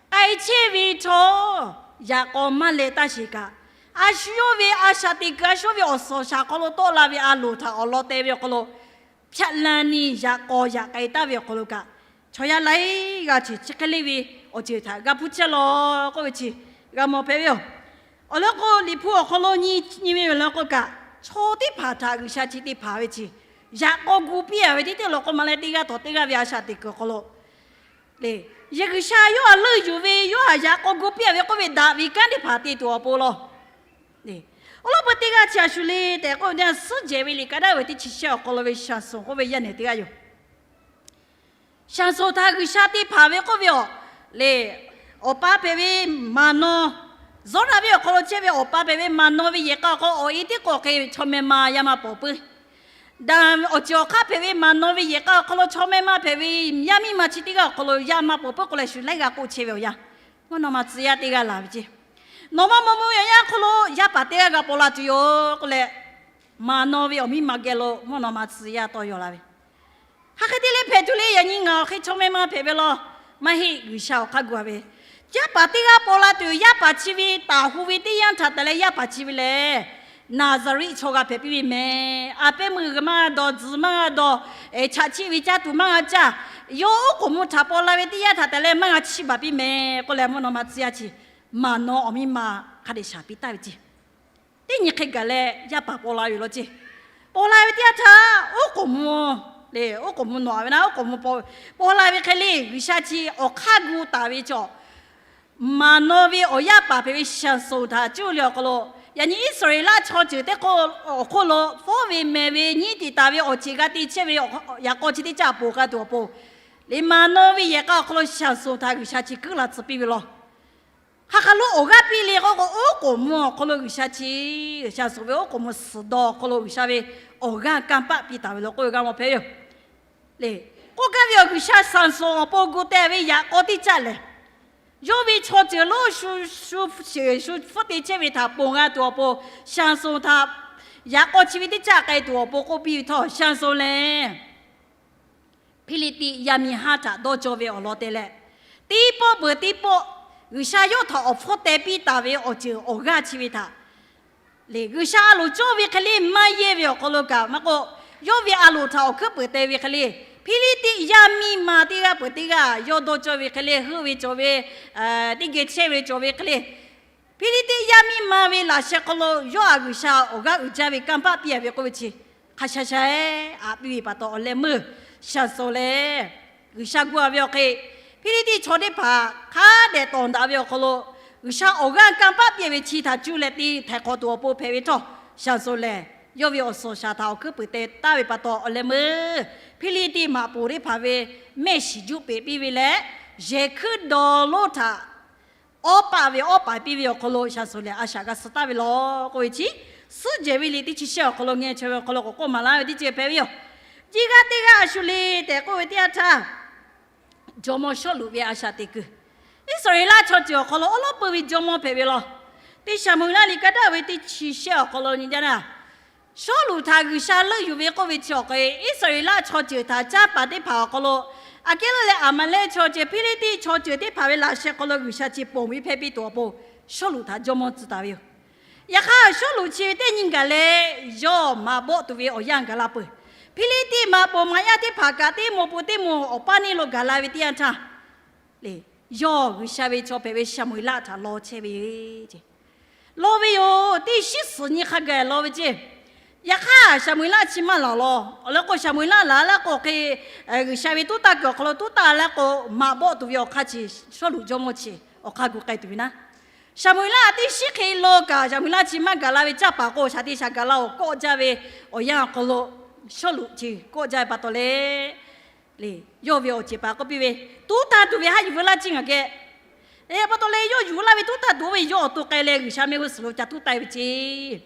K'ai chehˇ ve htawˇ, yaꞈ k'aw maˇ leh taˇ sheˍ kaꞈ, a shu yawˇ ve a shaꞈ teꞈ kuiˬ a shu yawˇ ve awˬ suhˍ awˬ shaˍ hk'aw lo tawˆ la ve a loˍ htaꞈ awˬ lawn teh ve awˬ hk'aw lo, hpaꞈ la ni yaꞈ k'aw yaꞈ k'ai taˉ ve awˬ hk'aw lo kaꞈ, chaw yaˇ laiˉ g'aˇ chi chi hk'e le ve awˬ ceuˬ htaꞈ g'a hpuˇ chehˇ law k'oˆ ve chi g'a mawˬ hpehꞈ ve yoˬ. Awˬ lawn k'o, Liꞈ hpu awˬ hk'aw lo nyi nyi ve awˬ lawn k'o kaꞈ, chaw teˇ hpaˍ htaꞈ G'uiˬsha chi te hpanˍ ve chi, yaꞈ k'aw gu piˇ a ve teˇ ceuˬ law k'o ma leh teˇ g'aˇ tawˬ teˇ g'aˇ ve a shaꞈ teꞈ kuiˬ awˬ hk'aw lo le, yehˬ G'uiˬsha yawˇ htaꞈ leuˆ yuˬ ve, yawˇ htaꞈ yaꞈ k'aw gu piˇ a ve k'oˆ ve daꞈ ve kanˉ teˇ hpaˍ te tuˬ awˬ pon law. Awˬ lawn peu teˇ g'aˇ chi a shu le tehꞈ k'oˆ ve teˇ yanˇ, suhˉ jehˬ ve liꞈ ka daˇ ve teˇ chi shehˆ awˬ hk'aw lo ve shaˍ suhˍ k'oˆ ve yaˇ nehˬ teˇ g'aˇ yoˬ. Shaˍsonˍ htaꞈ G'uiˬsha te hpanˍ ve k'oˆ ve awˬ le, awˬ pa hpehꞈ ve maˍ naw, Zawˇnaˆ venˇ awˬ hk'aw lo chehˇ ve awˬ pa hpehꞈ ve maˍ naw ve yehˬ k'a awˬ hk'aw awˬ e tiˉ k'awꞈ hk'e chaw meh ma yaˇ maˇ pawˍ puiˉ. Daˍ awˬ ceuˬ awˬ hk'aˇ hpehꞈ ve maˍ naw ve yehˬ k'a awˬ hk'aw lo chaw meh ma hpehꞈ ve yaˇ miˇ ma chi teˇ g'aˇ awˬ hk'aw lo yaˇ maˇ pawˍ puiˉ k'oˆ leh shu laiˉ g'a k'oˆ chehˇ ve awˬ yanˇ, mvuhˇ naw ma tcuh yaˇ teˇ g'aˇ laˬ ve ceˇ. Nawˬ maˇ maw mvuh ve awˬ yanˇ hk'aw lo yaˇ paˍ teˇ g'aˇ g'a paw la tuˬ yoˬ k'oˆ leh, maˍ naw ve awˬ miˇ ma geh lo mvuhˇ naw ma tcuh yaˇ tawˇ yaw la ve, hk'aˬ hk'e te leh hpehꞈ tuˬ le. Yaꞈ nyi ngaˬ awˬ hk'e chaw meh ma hpehꞈ ve law, maˇ heˆ, G'uiˬsha awˬ hk'aˇ gu-a ve. Yaˇ paˍ teˇ g'aˇ paw la tuˬ, yaˇ paˍ chi ve taˍ hu ve teˇ yanˇ htaꞈ taˍ leh yaˇ paˍ chi ve lehˬ, Naˍzaˍriˆ chaw g'a hpehꞈ piˇ ve mehˍ. A pehˉ meuˇ g'a maˇ g'a dawˬ, tzuhˬ maˇ g'a dawˬ, chaꞈ chiˆ ve caˇ tuˬ maˇ g'a caˇ. Yawˇ oˉ k'oˍ mvuh htaꞈ paw la ve teˇ yanˇ htaꞈ taˍ leh maˇ g'a chiˇ baˬ piˇ mehˍ k'oˆ leh, mvuhˇ naw ma tcuh yaˇ chi maˍ naw awˬ miˇ ma hk'a dehꞈ shaˍ piˇ taˍ ve ceˇ. Teˇ nyi hk'e gaˬ leh yaˇ paˍ paw la ve law ceˇ. Paw la ve teˇ yanˇ htaˇ oˉ k'oˍ mvuh, le oˉ k'oˍ mvuh nawˬ a ve naˇ oˉ k'oˍ mvuh paw, paw la ve hk'e le G'uiˬsha chi awˬ hk'aˇ gu taˍ ve chaw, maˍ naw ve awˬ yaˇ paˍ hpehꞈ ve Shaˍsonˍ htaꞈ cuˇ leh awˬ hk'aw lo, yaꞈ nyi Iˉsaˍreˍlaˆ chaw ceuˬ teˇ hk'oˆ awˬ hk'oˆ lo fawˉ ve mehˬ ve nyiˇ tiꞈ taˍ ve awˬ ceˬ g'a te chehˇ ve yaꞈ k'aw chi teˇ caˇ ponˬ g'a tuˬ awˬ pon, le maˍ naw ve yehˬ k'a awˬ hk'aw lo Shaˍsonˍ htaꞈ G'uiˬsha chi kuiˉ la tcuh piˇ ve law. Hk'aˬ hk'aˬ lo awˬ g'aˇ piˇ le k'oˆ k'o, oˉ k'oˍ mvuh awˬ hk'aw lo G'uiˬsha chi, Shaˍsonˍ ve oˉ k'oˍ mvuh suhˍ dawˇ awˬ hk'aw lo G'uiˬsha ve awˬ g'aˇ kanˇ paˆ piˇ taˍ ve law k'oˆ ve g'a mawˬ hpehꞈ ve yoˬ. Le, k'oˆ gaˇ ve awˬ G'uiˬsha Shaˍsonˍ awˬ pon gu teh ve yaꞈ k'aw teˇ caˇ lehˬ, yawˇ ve chaw ceuˬ lonˉ shu, shu sheˍ shu hpfuhˆ te chehˇ ve htaꞈ ponˬ g'a tuˬ awˬ pon, Shaˍsonˍ htaꞈ yaꞈ k'aw chi ve teˇ caˇ k'ai tuˬ awˬ pon k'oˆ piˇ ve htawˇ, Shaˍsonˍ lehˬ Hpiˇliˇtiˆ yaˇ miˇ haˉ htaꞈ dawˇ cawˇ ve awˬ lawn te leh, teˇ pawˆ peuˬ teˇ pawˆ G'uiˬsha yawˇ htaꞈ awˬ hpfuhˇ teh piˇ taˍ ve awˬ ceuˬ awˬ g'aˇ chi ve htaꞈ le, G'uiˬsha a loˍ cawˇ ve hk'e le maˇ yehˇ ve awˬ hk'aw lo kaꞈ maˇ k'oˆ, yawˇ ve a loˍ htaꞈ awˬ hkuiˉ peunˍ te ve hk'e le, Hpiˇliˇtiˆ yaˇ miˇ ma teˇ g'aˇ peuˬ teˇ g'aˇ yawˇ dawˇ cawˇ ve hk'e le, heuˆ ve cawˬ ve, teˇ geh chehˇ ve cawˬ ve hk'e le, Hpiˇliˇtiˆ yaˇ miˇ ma ve laꞈ sheh hk'aw lo yawˇ a G'uiˬsha awˬ g'aˇ uiˍ jaˇ ve kanˇ paˆ piˇ a ve k'oˆ ve chi, hk'a sha sha-eˬ aꞈ piˇ ve pa taw awˬ leh meuˇ Shaˍsonˍ lehˬ, G'uiˬsha gu a ve awˬ hk'e, Hpiˇliˇtiˆ chaw teˇ hpaˍ hk'a dehꞈ tawˍ daꞈ ve awˬ hk'aw lo, G'uiˬsha awˬ g'aˇ kanˇ paˆ piˇ ve chi htaꞈ cuˇ leh te htaiˍ hk'awꞈ tuˬ awˬ pon hpehꞈ ve htawˇ, Shaˍsonˍ lehˬ yawˇ ve awˬ suhˍ shaˍ htaꞈ awˬ hkuiˉ peunˍ te taˍ ve pa taw awˬ leh meuˇ Hpiˇliˇtiˆ maꞈ poˍ teˇ hpaˍ ve mehˆ shiˍ juˆ peꞈ piˇ ve leh, yehˬ hkuiˉ dawˇ lonˉ htaꞈ awˉ paˆ ve awˉ paˍ piˇ ve awˬ hk'aw lo Shaˍsonˍ lehˬ a shaꞈ g'a suh taˍ ve law k'oˆ ve chi, Suhˉ jehˬ ve liꞈ teˇ chi shehˆ awˬ hk'aw lo ngeh chaweh ve awˬ hk'aw lo k'awꞈ k'oˆ maˍ laˇ ve teˇ ceuˬ hpehꞈ ve yoˬ. Nyiˇ g'aˇ teˇ g'aˇ a shu le tehꞈ k'oˆ ve teˇ yanˇ htaˇ, jawˇmawˇ Sawˉluꞈ ve a shaꞈ teꞈ kuiˬ, Iˉsaˍreˍlaˆ chaw ceuˬ awˬ hk'aw lo awˉ lawˉ peu ve jawˇmawˇ hpehꞈ ve law. Teˇ Saˍmo-eˍlaˆ liꞈ ka daˇ ve teˇ chi shehˆ awˬ hk'aw lo nyi jaˇ na, Sawˉluꞈ htaꞈ G'uiˬsha leuˆ yuˬ ve k'oˆ ve chi awˬ hk'e, Iˉsaˍreˍlaˆ chaw ceuˬ htaꞈ caˇ paˍ teˇ hpaˍ awˬ hk'aw lo, Aˍkiˉlaˆ leh Aˍmaˍlehˆ chaw ceuˬ, Hpiˇliˇtiˆ chaw ceuˬ teˇ hpaˍ ve laꞈ sheh hk'aw lo G'uiˬsha chi ponˬ ve hpehˇ piˇ tuˬ awˬ pon, Sawˉluꞈ htaꞈ jawˇmawˇ tcuh taˍ ve yoˬ. Yaꞈ hk'aˇ Sawˉluꞈ chi ve teˇ nyi gaˬ leh, yawˇ maꞈ bawˆ tuˬ ve awˬ yanˇ gaˬ la peuˬ. Hpiˇliˇtiˆ maꞈ poˍ maꞈ yaˇ teˇ hpaˍ kaꞈ teˇ moˍ pon teˇ moˍ awˬ paˇ neˇ lo gaˬ la ve teˇ yanˇ htaˇ, le, yawˇ G'uiˬsha ve chaw hpehꞈ ve Saˍmo-eˍlaˆ htaꞈ law chehˇ ve ce. Law ve yoˬ, teˇ shiˉ suhˍ nyi hk'a gaˬ law ve ce. Yaꞈ hk'aˇ Saˍmo-eˍlaˆ chi maˇ laˬ law. Awˬ lawn k'o Saˍmo-eˍlaˆ laˬ laˇ k'o hk'e, G'uiˬsha ve tuˉ tanˇ kuiˬ awˬ hk'aw lo tuˉ tanˇ laˇ k'o, maꞈ bawˆ tuˬ ve awˬ hk'aˇ chi Sawˉluꞈ jawˇmawˇ chi awˬ hk'aˇ gu k'ai tuˬ ve naˉ. Saˍmo-eˍlaˆ teˇ shiˉ hk'e law kaꞈ, Saˍmo-eˍlaˆ chi maˇ gaˬ la ve caˇ paˍ k'o, shaˍ te shaˍ gaˬ la awˬ kawˆ jaˇ ve awˬ yanˇ awˬ hk'aw lo Sawˉluꞈ chi kawˆ jaˇ ve pa taw leh, le, yawˇ ve awˬ ceˬ paˍ k'oˆ piˇ ve, tuˉ tanˇ tuˬ ve haˉ yuˬ veu laˇ ciˇ ngaˬ geh. E pa taw leh yawˇ yuˬ laˇ ve tuˉ tanˇ tuˬ oˇ ve yawˇ awˬ to k'ai leh G'uiˬsha mehˆ g'uˇ suhˍ lo ca tuˉ tanˇ ve ce.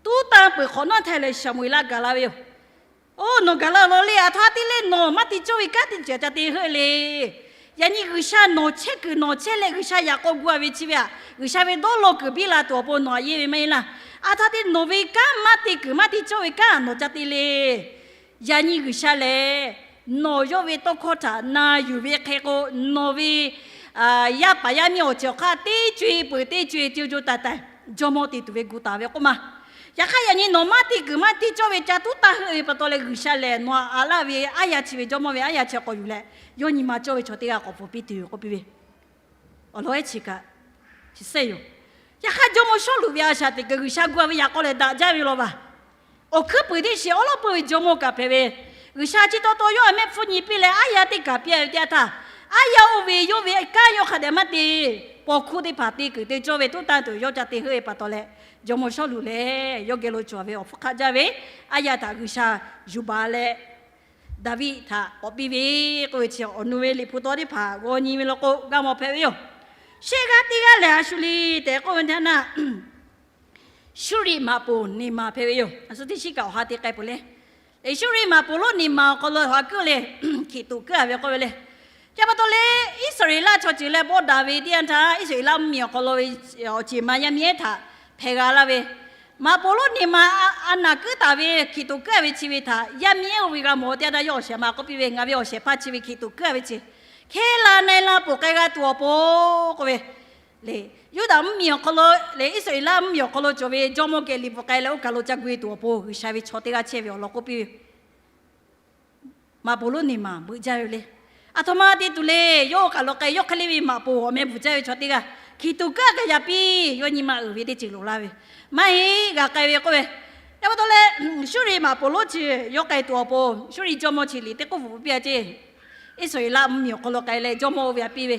Tuˉ tanˇ peuˬ hk'awꞈ nawˉ htaiˇ leh Saˍmo-eˍlaˆ gaˬ la ve yoˬ. Oˇ, nawˬ gaˬ la law le, aˬ htoꞈ ma te leh nawˬ maˇ te cawˇ ve kanˉ teˇ ceuˬ ca te heuˆ le. Yaꞈ nyi G'uiˬsha nawˬ chehˇ kuiˬ nawˬ chehˇ leh G'uiˬsha yaꞈ k'aw gu a ve chi ve aꞈ, G'uiˬsha ve dawˇ law kuiˬ biˇ la tuˬ awˬ pon nawˬ aꞈ yeˇ ve maˇ heˆ laˇ. Aˬ htoꞈ ma te nawˬ ve kanˉ maˇ te kuiˬ maˇ te cawˇ ve kanˉ nawˬ ca te le. Yaꞈ nyi G'uiˬsha lehˬ, nawˬ yawˇ ve tawˇ hkawˇ htaꞈ na yuˬ ve hk'e k'o, nawˬ ve yaˇ paˍ yaˇ miˇ awˬ ceuˬ awˬ hk'aˇ teˇ co-e peuˬ teˇ co-e co co taiˍ taiˍ jawˇmawˇ te tuˬ ve gu taˍ ve k'oˆ ma. Yaꞈ hk'aˇ yaꞈ nyi nawˬ maˇ te kuiˬ maˇ te cawˇ ve ca tuˉ tanˇ heuˆ ve pa taw leh G'uiˬsha lehˬ nawˬ aꞈ laˇ ve aˉ yaˇ chi ve jawˇmawˇ ve aˉ yaˇ chi k'awꞈ yuˬ leh, yawˇ nyi ma cawˇ ve chaw teˇ g'aˇ k'awꞈ pfuhˍ piˇ tuˬ yoˬ k'oˆ piˇ ve awˬ lawn ehˉ chi kaꞈ, chi sehˉ yoˬ. Yaꞈ hk'aˇ jawˇmawˇ Sawˉluꞈ ve a shaꞈ teꞈ kuiˬ G'uiˬsha gu a ve yaꞈ k'aw lehˬ daꞈ jaˇ ve law baˬ. Awˬ hkuiˉ puiˍ teˇ shiˍ awˉ lawˉ peu ve jawˇmawˇ kaꞈ hpehꞈ ve, G'uiˬsha chi taw taw yawˇ a mehˆ hpfuhˇ nyi piˇ leh aˉ yaˇ teˇ kaˬ piˇ a ve teˇ yanˇ htaˇ, aˉ yaˇ oˇ ve yawˇ ve kanˉ yawˇ hk'a dehꞈ maˇ te, paw hkuˇ teˇ hpaˍ te kuiˬ te cawˇ ve tuˉ tanˇ tuˬ yawˇ ca te heuˆ ve pa taw leh, jawˇmawˇ Sawˉluꞈ lehˬ yawˇ geh lo cawˬ ve awˬ hpfuhˇ hk'aˆ jaˇ ve aˉ yaˇ htaꞈ G'uiˬsha yuˬ baˬ leh, Daˍviˆ htaꞈ k'awꞈ piˇ ve k'oˆ ve chi awˬ nu ve Liꞈ hpu taw teˇ hpaˍ g'aw nyi ve law k'o, g'a mawˬ hpehꞈ ve yoˬ. Shehˆ g'aˇ teˇ g'aˇ lehˬ a shu le tehꞈ k'oˆ ve teˇ yanˇ, Suˇriˆ maꞈ poˍ niˬ maˬ hpehꞈ ve yoˬ. A shu teˇ shiˉ kaꞈ awˬ ha te k'ai peuˬ le. Suˇriˆ maꞈ poˍ lonˉ niˬ maˬ awˬ hk'aw lo ha kuiˉ le, hkiˬ tuꞈ kuiˉ a ve k'oˆ ve le. Chi pa taw le, Iˉsaˍreˍlaˆ chaw ceuˬ leh bawˆ daꞈ ve teˇ yanˇ htaˇ, Iˉsaˍreˍlaˆ mvuhˇmiˬ awˬ hk'aw lo ve awˬ ceˬ ma yaˇ miˇ ehˉ htaꞈ hpehꞈ g'a laˇ ve, maꞈ poˍ lonˉ niˬ maˬ a naˍ kuiˉ taˍ ve hkiˬ tuꞈ kuiˉ a ve chi ve htaꞈ yaˇ miˇ ehˉ oˇ ve g'a mawˬ teˇ yanˇ htaˇ yawˇ awˬ shehˍ ma k'oˆ piˇ ve, Ngaˬ ve awˬ shehˍ hpaˇ chi ve hkiˬ tuꞈ kuiˉ a ve chi hkehˇ la na e la ponˬ k'ai g'a tuˬ awˬ pon k'oˆ ve le. Yuˇdaꞈ mvuhˇmiˬ awˬ hk'aw lo le, Iˉsaˍreˍlaˆ mvuhˇmiˬ awˬ hk'aw lo cawˬ ve jawˇmawˇ geh liꞈ bvuhꞈ k'ai leh oˇ kaˬ lo ca gu e tuˬ awˬ pon G'uiˬsha ve chaw teˇ g'aˇ chehˇ ve awˬ lawn k'oˆ piˇ ve, maꞈ poˍ lonˉ niˬ maˬ beuꞈ jaˇ ve le. Aˬ htoꞈ ma te tuˬ le, yawˇ oˇ kaˬ lo k'ai, yawˇ hk'e le ve maꞈ poˍ awˬ meh bvuhꞈ jaˇ ve chaw teˇ g'aˇ hkiˬ tuꞈ kuiˉ a k'ai yaꞈ piˇ, yawˇ nyi ma uiˍ ve teˇ ceuˬ loˍ laˇ ve, maˇ heˆ g'a k'ai ve k'oˆ ve. Yaꞈ pa taw leh, Suˇriˆ maꞈ poˍ lonˉ chi yawˇ k'ai tuˬ awˬ pon, Suˇriˆ jawˇmawˇ chi liꞈ teˇ k'oˆ bvuhꞈ piˇ a ceˇ. Iˉsaˍreˍlaˆ mvuhˇmiˬ awˬ hk'aw lo k'ai leh jawˇmawˇ oˇ ve a piˇ ve,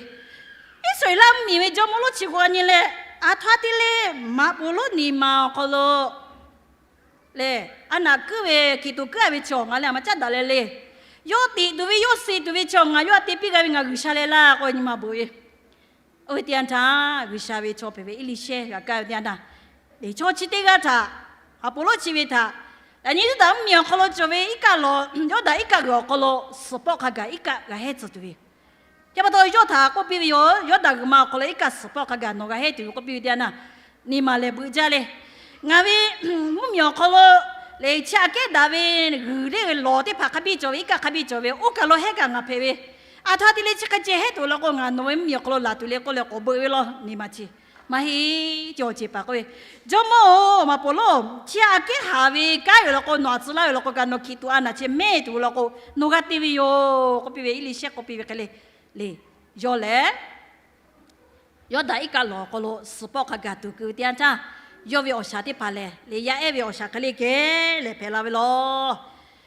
Iˉsaˍreˍlaˆ mvuhˇmiˬ ve jawˇmawˇ lonˉ chi g'aw nyi leh, aˬ htoꞈ ma te le, maꞈ poˍ lonˉ niˬ maˬ awˬ hk'aw lo lehˬ, a naˍ kuiˉ ve hkiˬ tuꞈ kuiˉ a ve chaw ngaˬ lehˬ a ma caˉ daꞈ leh le. Yawˇ teꞈ tuˬ ve, yawˇ suh tuˬ ve chaw ngaˬ yawˇ a te piˇ g'a ve ngaˬ G'uiˬsha leh laˇ k'o nyi ma beuꞈ ve. Oˇ ve teˇ yanˇ htaˇ, G'uiˬsha ve chaw hpehꞈ ve Eˇliˇshehˇ g'a kaˇ ve teˇ yanˇ htaˇ, chaw chi teˇ g'aˇ htaꞈ, maꞈ poˍ lonˉ chi ve htaꞈ, yaꞈ nyi Yuˇdaꞈ mvuhˇmiˬ awˬ hk'aw lo cawˬ ve iˉ kaˆ lawˬ, Yawˇdanˍ iˉ kaˆ g'uiˬ awˬ hk'aw lo suhˍ pawˆ hk'a gaˬ iˉ kaˆ g'a hehˉ tcuh tuˬ ve, chi pa taw yawˇ htaꞈ k'oˆ piˇ ve yoˬ. Yawˇdanˍ g'uiˬ ma awˬ hk'aw lo iˉ kaˆ suhˍ pawˆ hk'a gaˬ nawˬ g'a hehˉ tuˬ ve k'oˆ piˇ ve teˇ yanˇ, niˬ maˬ lehˬ beuꞈ jaˇ le. Ngaˬ ve mvuhˇmiˬ awˬ hk'aw lo lehˬ chi aꞈ kehˉ daꞈ ve g'uiˬ le lawˬ teˇ hpaˍ hk'a biˇ cawˬ ve, iˉ kaˆ hk'a biˇ cawˬ ve, oˇ kaˬ lo hehˉ kaꞈ ngaˬ hpehꞈ ve, aˬ htoꞈ ma te le chi hk'e ceh hehˉ tuˬ law k'o, ngaˬ nawˬ ve mvuhˇmiˬ awˬ hk'aw lo laˬ tuˬ le k'oˆ leh k'awꞈ beuꞈ ve law. Niˬ maˬ chi maˇ heˆ, cawˬ ceˬ paˍ k'oˆ ve, Jawˇmawˇ-oˬ, maꞈ poˍ lonˉ, chi aꞈ kehˉ haˍ ve kanˉ ve law k'o, nawˬ aꞈ tcuh laˇ ve law k'o kaꞈ nawˬ hkiˬ tuꞈ a naˍ chi mehˇ tuˬ law k'o, nawˬ g'a te ve yoˬ k'oˆ piˇ ve, Eˇliˇshehˇ k'oˆ piˇ ve hk'e le. Le, yawˇ lehˬ Yawˇdanˍ iˉ kaˆ lawˬ awˬ hk'aw lo suhˍ pawˆ hk'a gaˬ tuˬ keu ve teˇ yanˇ htaˇ, yawˇ ve awˬ shaˍ teˇ hpaˍ lehˬ, le yaˇ ehˉ ve awˬ shaˍ hk'e le geh lehˬ hpehꞈ la ve law.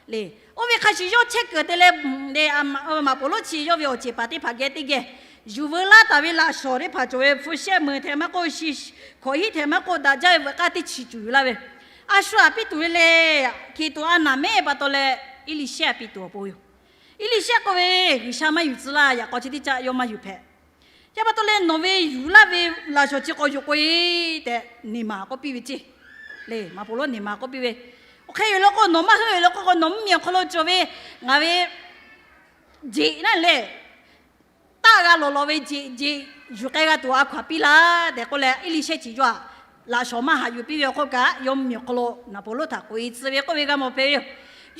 Le, oˇ ve hk'a shuˍ yawˇ chehˇ kuiˬ te leh, le, maꞈ poˍ lonˉ chi yawˇ ve awˬ ceˬ paˍ teˇ hpaˍ geh teˇ geh yuˬ veu laˇ taˍ ve laꞈ shawˍ teˇ hpaˍ cawˬ ve hpu shehˆ meuˬ hteꞈ maˇ k'oˆ, shi hkawꞈ hiˉ hteꞈ maˇ k'oˆ, daꞈ jaˇ ve veuꞈ k'aˇ teˇ chi cuˬ yuˬ laˇ ve, a shu aꞈ piˇ tuˬ ve le. Hkiˬ tuꞈ a naˍ mehˇ pa taw leh, Eˇliˇshehˇ aꞈ piˇ tuˬ awˬ pon yoˬ. Eˇliˇshehˇ k'oˆ ve, G'uiˬsha maˇ yuˬ tcuh laˇ, yaꞈ k'aw chi teˇ caˆ yawˇ maˇ yuˬ hpehꞈ. Chi pa taw leh nawˬ ve yuˬ laˇ ve laꞈ shawˍ chi k'awꞈ yuˬ k'oꞈ e tehꞈ, niˬ maˬ k'oˆ piˇ ve ceˇ. Le, maꞈ poˍ lonˉ niˬ maˬ k'oˆ piˇ ve, Awˬ hk'e yoˬ law k'o, nawˬ maˇ heuˆ yoˬ law k'o, nawˬ mvuhˇmiˬ awˬ hk'aw lo cawˬ ve ngaˬ ve jeꞈ naˆ lehˬ, taˆ g'a lawˬ lawˬ ve jeꞈ jeꞈ yuˬ k'ai g'a tuˬ a hkaw aꞈ piˇ laˇ tehꞈ k'oˆ leh, Eˇliˇshehˇ chi yawˇ aꞈ laꞈ shawˍ maˇ haꞈ yuˬ piˇ ve awˬ hk'oˆ kaꞈ, yawˇ mvuhˇmiˬ awˬ hk'aw lo maꞈ poˍ lonˉ htaꞈ k'oꞈ e tcuh ve k'oˆ ve g'a mawˬ hpehꞈ ve yoˬ.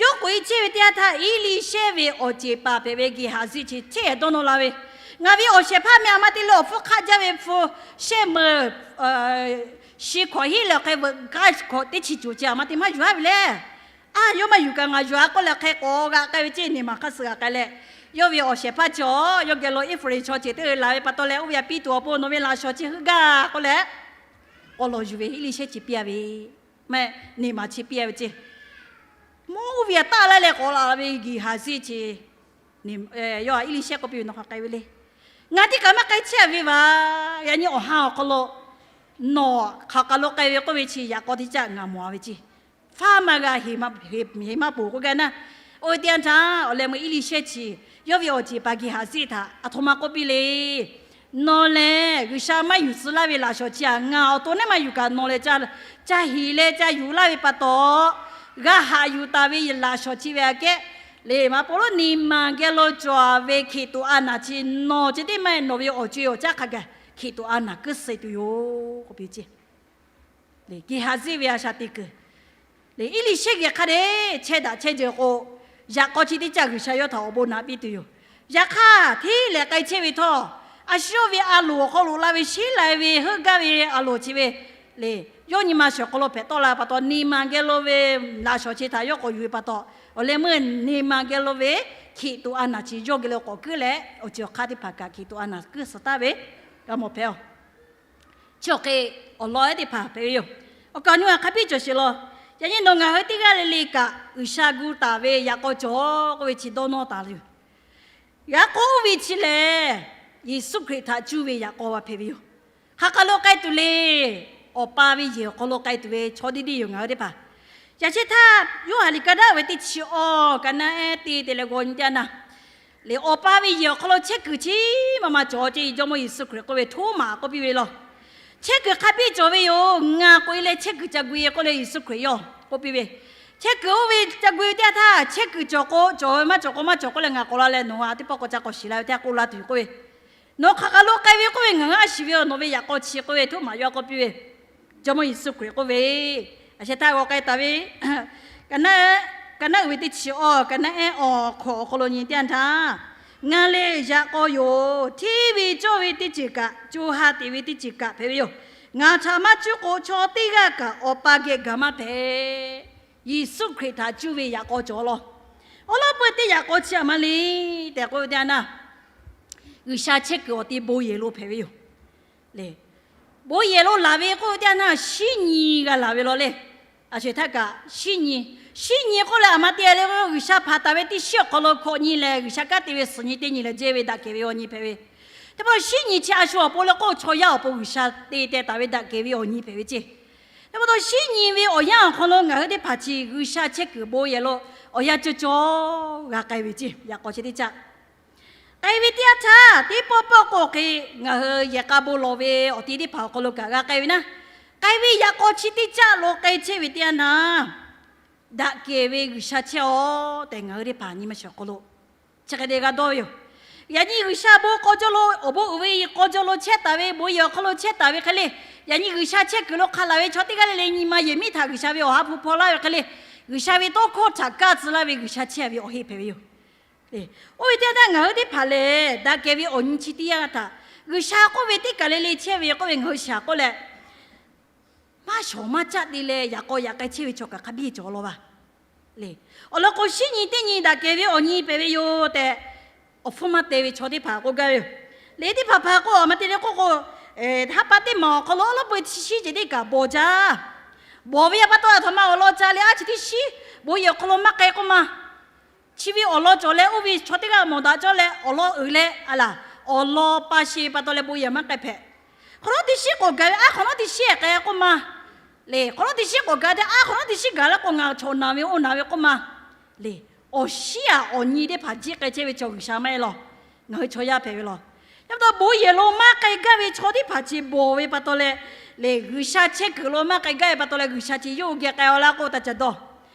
Yawˇ k'oꞈ e chehˇ ve teˇ yanˇ htaˇ, Eˇliˇshehˇ ve awˬ ceˬ paˍ hpehꞈ ve Geˍhaˍziˆ chi hteˇ dawˇ nawˇ la ve, Ngaˬ ve awˬ shehˍ hpaˇ meh aꞈ ma te leh awˬ hpfuhˇ hk'aˆ jaˇ ve hpu shehˆ meuˬ, shi hkawꞈ hiˉ leh awˬ hk'e veuꞈ k'aˇ hkawꞈ teˇ chi cuˬ chi aꞈ ma te maˇ yuˬ aˉ ve le. A, yawˇ maˇ yuˬ kaꞈ ngaˬ yuˬ a k'oˆ leh hk'e k'awꞈ g'aꞈ k'ai ve ceˇ. Niˬ maˬ hk'aˇ suh g'aꞈ k'ai leh, yawˇ ve awˬ shehˍ hpaˇ chi awˬ yawˇ geh lo Eˇfraˍrinˍ chaw ceuˬ teˇ g'aˇ laˬ ve pa taw leh, oˇ ve aꞈ piˇ tuˬ awˬ pon nawˬ ve laꞈ shawˍ chi heuˆ gaˇ k'oˆ leh, k'awꞈ lawˬ yuˬ ve Eˇliˇshehˇ chi piˇ a ve, mehˆ, niˬ maˬ chi piˇ a ve ceˇ. Mvuhˇ oˇ ve aꞈ taˆ laˇ leh k'awꞈ laˬ ve Geˍhaˍziˆ chi, yawˇ aꞈ Eˇliˇshehˇ k'oˆ piˇ ve, Nawˬ hk'aˬ k'ai ve le. Ngaˬ teˇ kaꞈ maˇ k'ai chehˇ ve vaˬ. Yaꞈ nyi awˬ ha awˬ hk'aw lo nawˬ hk'aˬ k'aˬ lo k'ai ve k'oˆ ve chi yaꞈ k'aw teˇ caˆ ngaˬ mawˬ a ve ceˇ. Faˉ maˇ g'a heˍ maˇ poˬ k'oˆ gaˇ naˇ. Oˇ ve teˇ yanˇ htaˇ awˬ leh meuˇ Eˇliˇshehˇ chi yawˇ ve awˬ ceˬ paˍ Geˍhaˍziˆ htaꞈ aˬ htoꞈ ma k'oˆ piˇ le. Nawˬ lehˬ G'uiˬsha maˇ yuˬ tcuh laˇ ve laꞈ shawˍ chi aꞈ ngaˬ awˬ to neˉ maˇ yuˬ kaꞈ nawˬ lehˬ ca hiˍ leh ca yuˬ laˇ ve pa taw, g'a haꞈ yuˬ taˍ ve laꞈ shawˍ chi ve aꞈ kehˉ le, maꞈ poˍ lonˉ niˬ maˬ geh lo cawˬ ve hkiˬ tuꞈ a naˍ chi nawˬ ceh tiˉ maˇ heˆ, nawˬ ve awˬ co-e awˬ caˉ hk'a gaˬ hkiˬ tuꞈ a naˍ kuiˉ suh tuˬ yoˬ k'oˆ piˇ ceˇ. Geˍhaˍziˆ ve a shaꞈ teꞈ kuiˬ le, Eˇliˇshehˇ geh hk'a dehꞈ chehˇ daꞈ chehˇ jehˬ k'o, yaꞈ k'aw chi teˇ caˆ G'uiˬsha yawˇ htaꞈ awˬ bon naꞈ piˇ tuˬ yoˬ. Yaꞈ hk'aˇ, hteˇ lehˬ k'ai chehˇ ve htawˇ, a shu yawˇ ve a loˍ awˬ hk'aw lo la ve sheˉ lai ve heuˆ gaˇ ve a loˍ chi ve le, yawˇ nyi ma shawˍ hk'aw lo hpehꞈ tawˆ la pa taw, niˬ maˬ geh lo ve laꞈ shawˍ chi htaꞈ yawˇ k'awꞈ yuˬ ve pa taw, awˬ leh meuˇ niˬ maˬ geh lo ve hkiˬ tuꞈ a naˍ chi yawˇ geh lo k'awꞈ kuiˉ leh, awˬ ceuˬ awˬ hk'aˇ teˇ hpaˍ kaꞈ hkiˬ tuꞈ a naˍ kuiˉ suh taˍ ve g'a mawˬ hpehꞈ-oˬ. Chi awˬ hk'e awˬ lawn ehˉ teˇ hpaˍ hpehꞈ ve yoˬ. Awˬ kaˍ awˬ nu aꞈ hk'a piˇ cawˬ sheˍ law. Yaꞈ nyi nawˬ ngaˬ hui teˇ g'aˇ le le kaꞈ G'uiˬsha gu taˍ ve yaꞈ k'aw cawˬ k'oˆ ve chi dawˇ nawˇ taˍ le yoˬ. Yaꞈ k'aw oˇ ve chi lehˬ, Yeˍsuˆ Hkriꞈ htaꞈ cuˇ ve yaꞈ k'aw hpehꞈ ve yoˬ. Hk'aˬ hk'aˬ lo k'ai tuˬ le. Awˬ pa ve yehˬ awˬ hk'aw lo k'ai tuˬ ve chaw deˇ deˇ yoˬ ngaˬ hui teˇ hpaˍ. Yaꞈ shehˍ htaˇ, Yoˇhanˬ liꞈ ka daˆ ve teˇ chi awˬ ka naˆ ehˉ teˇ te leh g'aw nyi teˇ yanˇ, lehˬ, Awˬ pa ve yehˬ awˬ hk'aw lo chehˇ kuiˬ chi maˇ maˇ cawˬ ce, Jawˇmawˇ Yeˍsuˆ Hkriꞈ k'oˆ ve, Htoˉmaꞈ k'oˆ piˇ ve law. Chehˇ kuiˬ hk'a biˇ cawˬ ve yoˬ. Ngaˬ k'oꞈ e leh chehˇ kuiˬ ca gu-e k'oˆ leh Yeˍsuˆ Hkriꞈ yawˇ k'oˆ piˇ ve, chehˇ kuiˬ oˇ ve ca gu-e ve teˇ yanˇ htaˇ, chehˇ kuiˬ cawˬ k'o cawˬ ve, maˇ cawˬ k'o maˇ cawˬ k'oˆ leh ngaˬ k'awꞈ la leh nawˬ hui teˇ pawˆ k'awꞈ ca k'awꞈ shiˍ la ve teˇ yanˇ k'oˆ la tuˬ yoˬ k'oˆ ve, Nawˬ hk'aˬ hk'aˬ lo k'ai ve k'oˆ ve ngaˬ hui a shiˍ ve yoˬ. Nawˬ ve yaꞈ k'aw chi k'oˆ ve Htoˉmaꞈ yawˇ k'oˆ piˇ ve, Jawˇmawˇ Yeˍsuˆ Hkriꞈ k'oˆ ve, Yaꞈ shehˍ htaˇ g'aw k'ai taˍ ve, ka naˆ, ka naˆ uiˍ ve teˇ chi awˬ ka naˆ ehˉ awˬ hkawꞈ awˬ hk'aw lo nyi teˇ yanˇ htaˇ, Ngaˬ lehˬ yaꞈ k'aw yoˬ. Hteˇ ve cawˇ ve teˇ ceuˬ kaꞈ, co ha teꞈ ve teˇ ceuˬ kaꞈ hpehꞈ ve yoˬ. Ngaˬ htaꞈ maˇ cuˇ k'o chaw teˇ g'aˇ kaꞈ Awˬ pa geh gaˬ maˇ hpehꞈ. Yeˍsuˆ Hkriꞈ htaꞈ cuˇ ve yaꞈ k'aw cawˬ law. Awˬ lawn peu teˇ yaꞈ k'aw chi a ma le tehꞈ k'oˆ ve teˇ yanˇ, G'uiˬsha chehˇ kuiˬ awˬ ti bon yehˬ lo hpehꞈ ve yoˬ. Lehˬ, bon yehˬ lo laˬ ve k'oˆ ve teˇ yanˇ, shinˉ nyi g'a laˬ ve law le. A sho-eˬ htaˇ kaꞈ shinˉ nyi, shinˉ nyi k'oˆ leh a ma te le, G'uiˬsha hpanˍ taˍ ve teˇ shinˉ awˬ hk'aw lo hkawꞈ nyi lehˬ, G'uiˬsha kanˉ te ve suhˍ nyi teˇ nyi lehˬ jehˇ ve daꞈ kehˬ ve awˬ nyi hpehꞈ ve. Teˇ pawˆ shinˉ nyi chi a shu awˬ pon le k'o, chaw yaˇ awˬ pon G'uiˬsha te teh taˍ ve daꞈ kehˬ ve awˬ nyi hpehꞈ ve ceˇ. Teˇ pawˆ taw shinˉ nyi ve awˬ yanˇ awˬ hk'aw lo ngaˬ hui teˇ hpaˍ chi G'uiˬsha chehˇ kuiˬ bon yehˬ lo awˬ yanˇ cawˇ cawˇ g'a k'ai ve ceˇ. Yaꞈ k'aw chi teˇ caˆ k'ai ve teˇ yanˇ htaˇ, teˇ pawˆ pawˆ k'o hk'e ngaˬ hui yehˬ k'a bon lawˬ ve awˬ ti teˇ hpaˍ awˬ hk'aw lo kaꞈ g'a k'ai ve naˉ, k'ai ve yaꞈ k'aw chi teˇ caˆ lo k'ai chehˇ ve teˇ yanˇ htaˇ, daꞈ kehˬ ve G'uiˬsha chehˇ-aˬ tehꞈ ngaˬ hui teˇ hpaˍ nyi ma shiˍ awˬ hk'aw lo chi hk'e te g'a dawˇ ve yoˬ. Yaꞈ nyi G'uiˬsha bon k'aw jaw lo, awˬ bon uiˍ ve k'aw jaw lo chehˇ taˍ ve, bon yehˬ awˬ hk'aw lo chehˇ taˍ ve hk'e le, yaꞈ nyi G'uiˬsha chehˇ kuiˬ lo hk'a laˬ ve chaw teˇ g'aˇ le le nyi ma yehˬ miˉ htaꞈ G'uiˬsha ve awˬ ha hpu hpaw laˇ ve hk'e le, G'uiˬsha ve tawˇ hkawˇ htaꞈ kaˇ tcuh laˇ ve G'uiˬsha chehˇ ve awˬ heˆ hpehꞈ ve yoˬ. Oˇ ve teˇ yanˇ htaˇ ngaˬ hui teˇ hpaˍ lehˬ, daꞈ kehˬ ve awˬ nyi chi teˇ yanˇ htaꞈ G'uiˬsha k'oˆ ve teˇ kaˬ le le chehˇ ve k'oˆ ve ngaˬ hui shiˍ k'oˆ leh, maˇ shawˍ maˇ caˆ te leh yaꞈ k'aw yaꞈ k'ai chehˇ ve chaw kaꞈ hk'a biˇ cawˬ law va le. Awˬ lawn k'o, shinˉ nyi teˇ nyi daꞈ kehˬ ve awˬ nyi hpehꞈ ve yoˬ tehꞈ, awˬ hpfuhˇ maˇ te ve chaw teˇ hpaˍ k'oˆ gaˇ ve yoˬ. Lehˬ, teˇ hpaˍ hpaˍ k'o a ma te le k'oˆ k'o, haˉ pa teˇ maˬ awˬ hk'aw lo awˉ lawˉ peu chi shinˉ ceh teˇ kaꞈ bawˬ jaˇ. Bawˬ ve a pa taw a htoꞈ ma awˬ lawn ca leh a chi teˇ shinˉ bon yehˬ awˬ hk'aw lo maˇ k'ai k'oˆ ma. Chi ve awˬ lawn cawˬ leh oˇ ve chaw teˇ g'aˇ mawˬ daꞈ cawˇ leh awˬ lawn uiˍ leh a laˬ, awˬ lawn pa she pa taw leh bon yehˬ maˇ k'ai hpehꞈ. Hk'awꞈ nawˉ teˇ shinˉ k'awꞈ gaˬ ve, aˉ hk'awꞈ nawˉ teˇ shinˉ k'ai k'oˆ ma. Lehˬ, hk'awꞈ nawˉ teˇ shinˉ k'awꞈ gaˬ te, aˉ hk'awꞈ nawˉ teˇ shinˉ gaˬ leh k'o ngaˬ chaw naˬ ve oˇ naˬ ve k'oˆ ma. Lehˬ, awˬ shinˉ aꞈ awˬ nyi teˇ hpaˍ jiˆ k'ai chehˇ ve chaw G'uiˬsha maˇ heˆ law. Ngaˬ hui chaw yaˇ hpehꞈ ve law. Yaꞈ pa taw bon yehˬ lo maˇ k'ai gaˇ ve chaw teˇ hpaˍ chi bawˬ ve pa taw leh, lehˬ G'uiˬsha chehˇ kuiˬ lo maˇ k'ai gaˇ ve pa taw leh G'uiˬsha chi yawˇ hui geh k'ai-a laˇ k'oˆ taˇ ca dawˇ.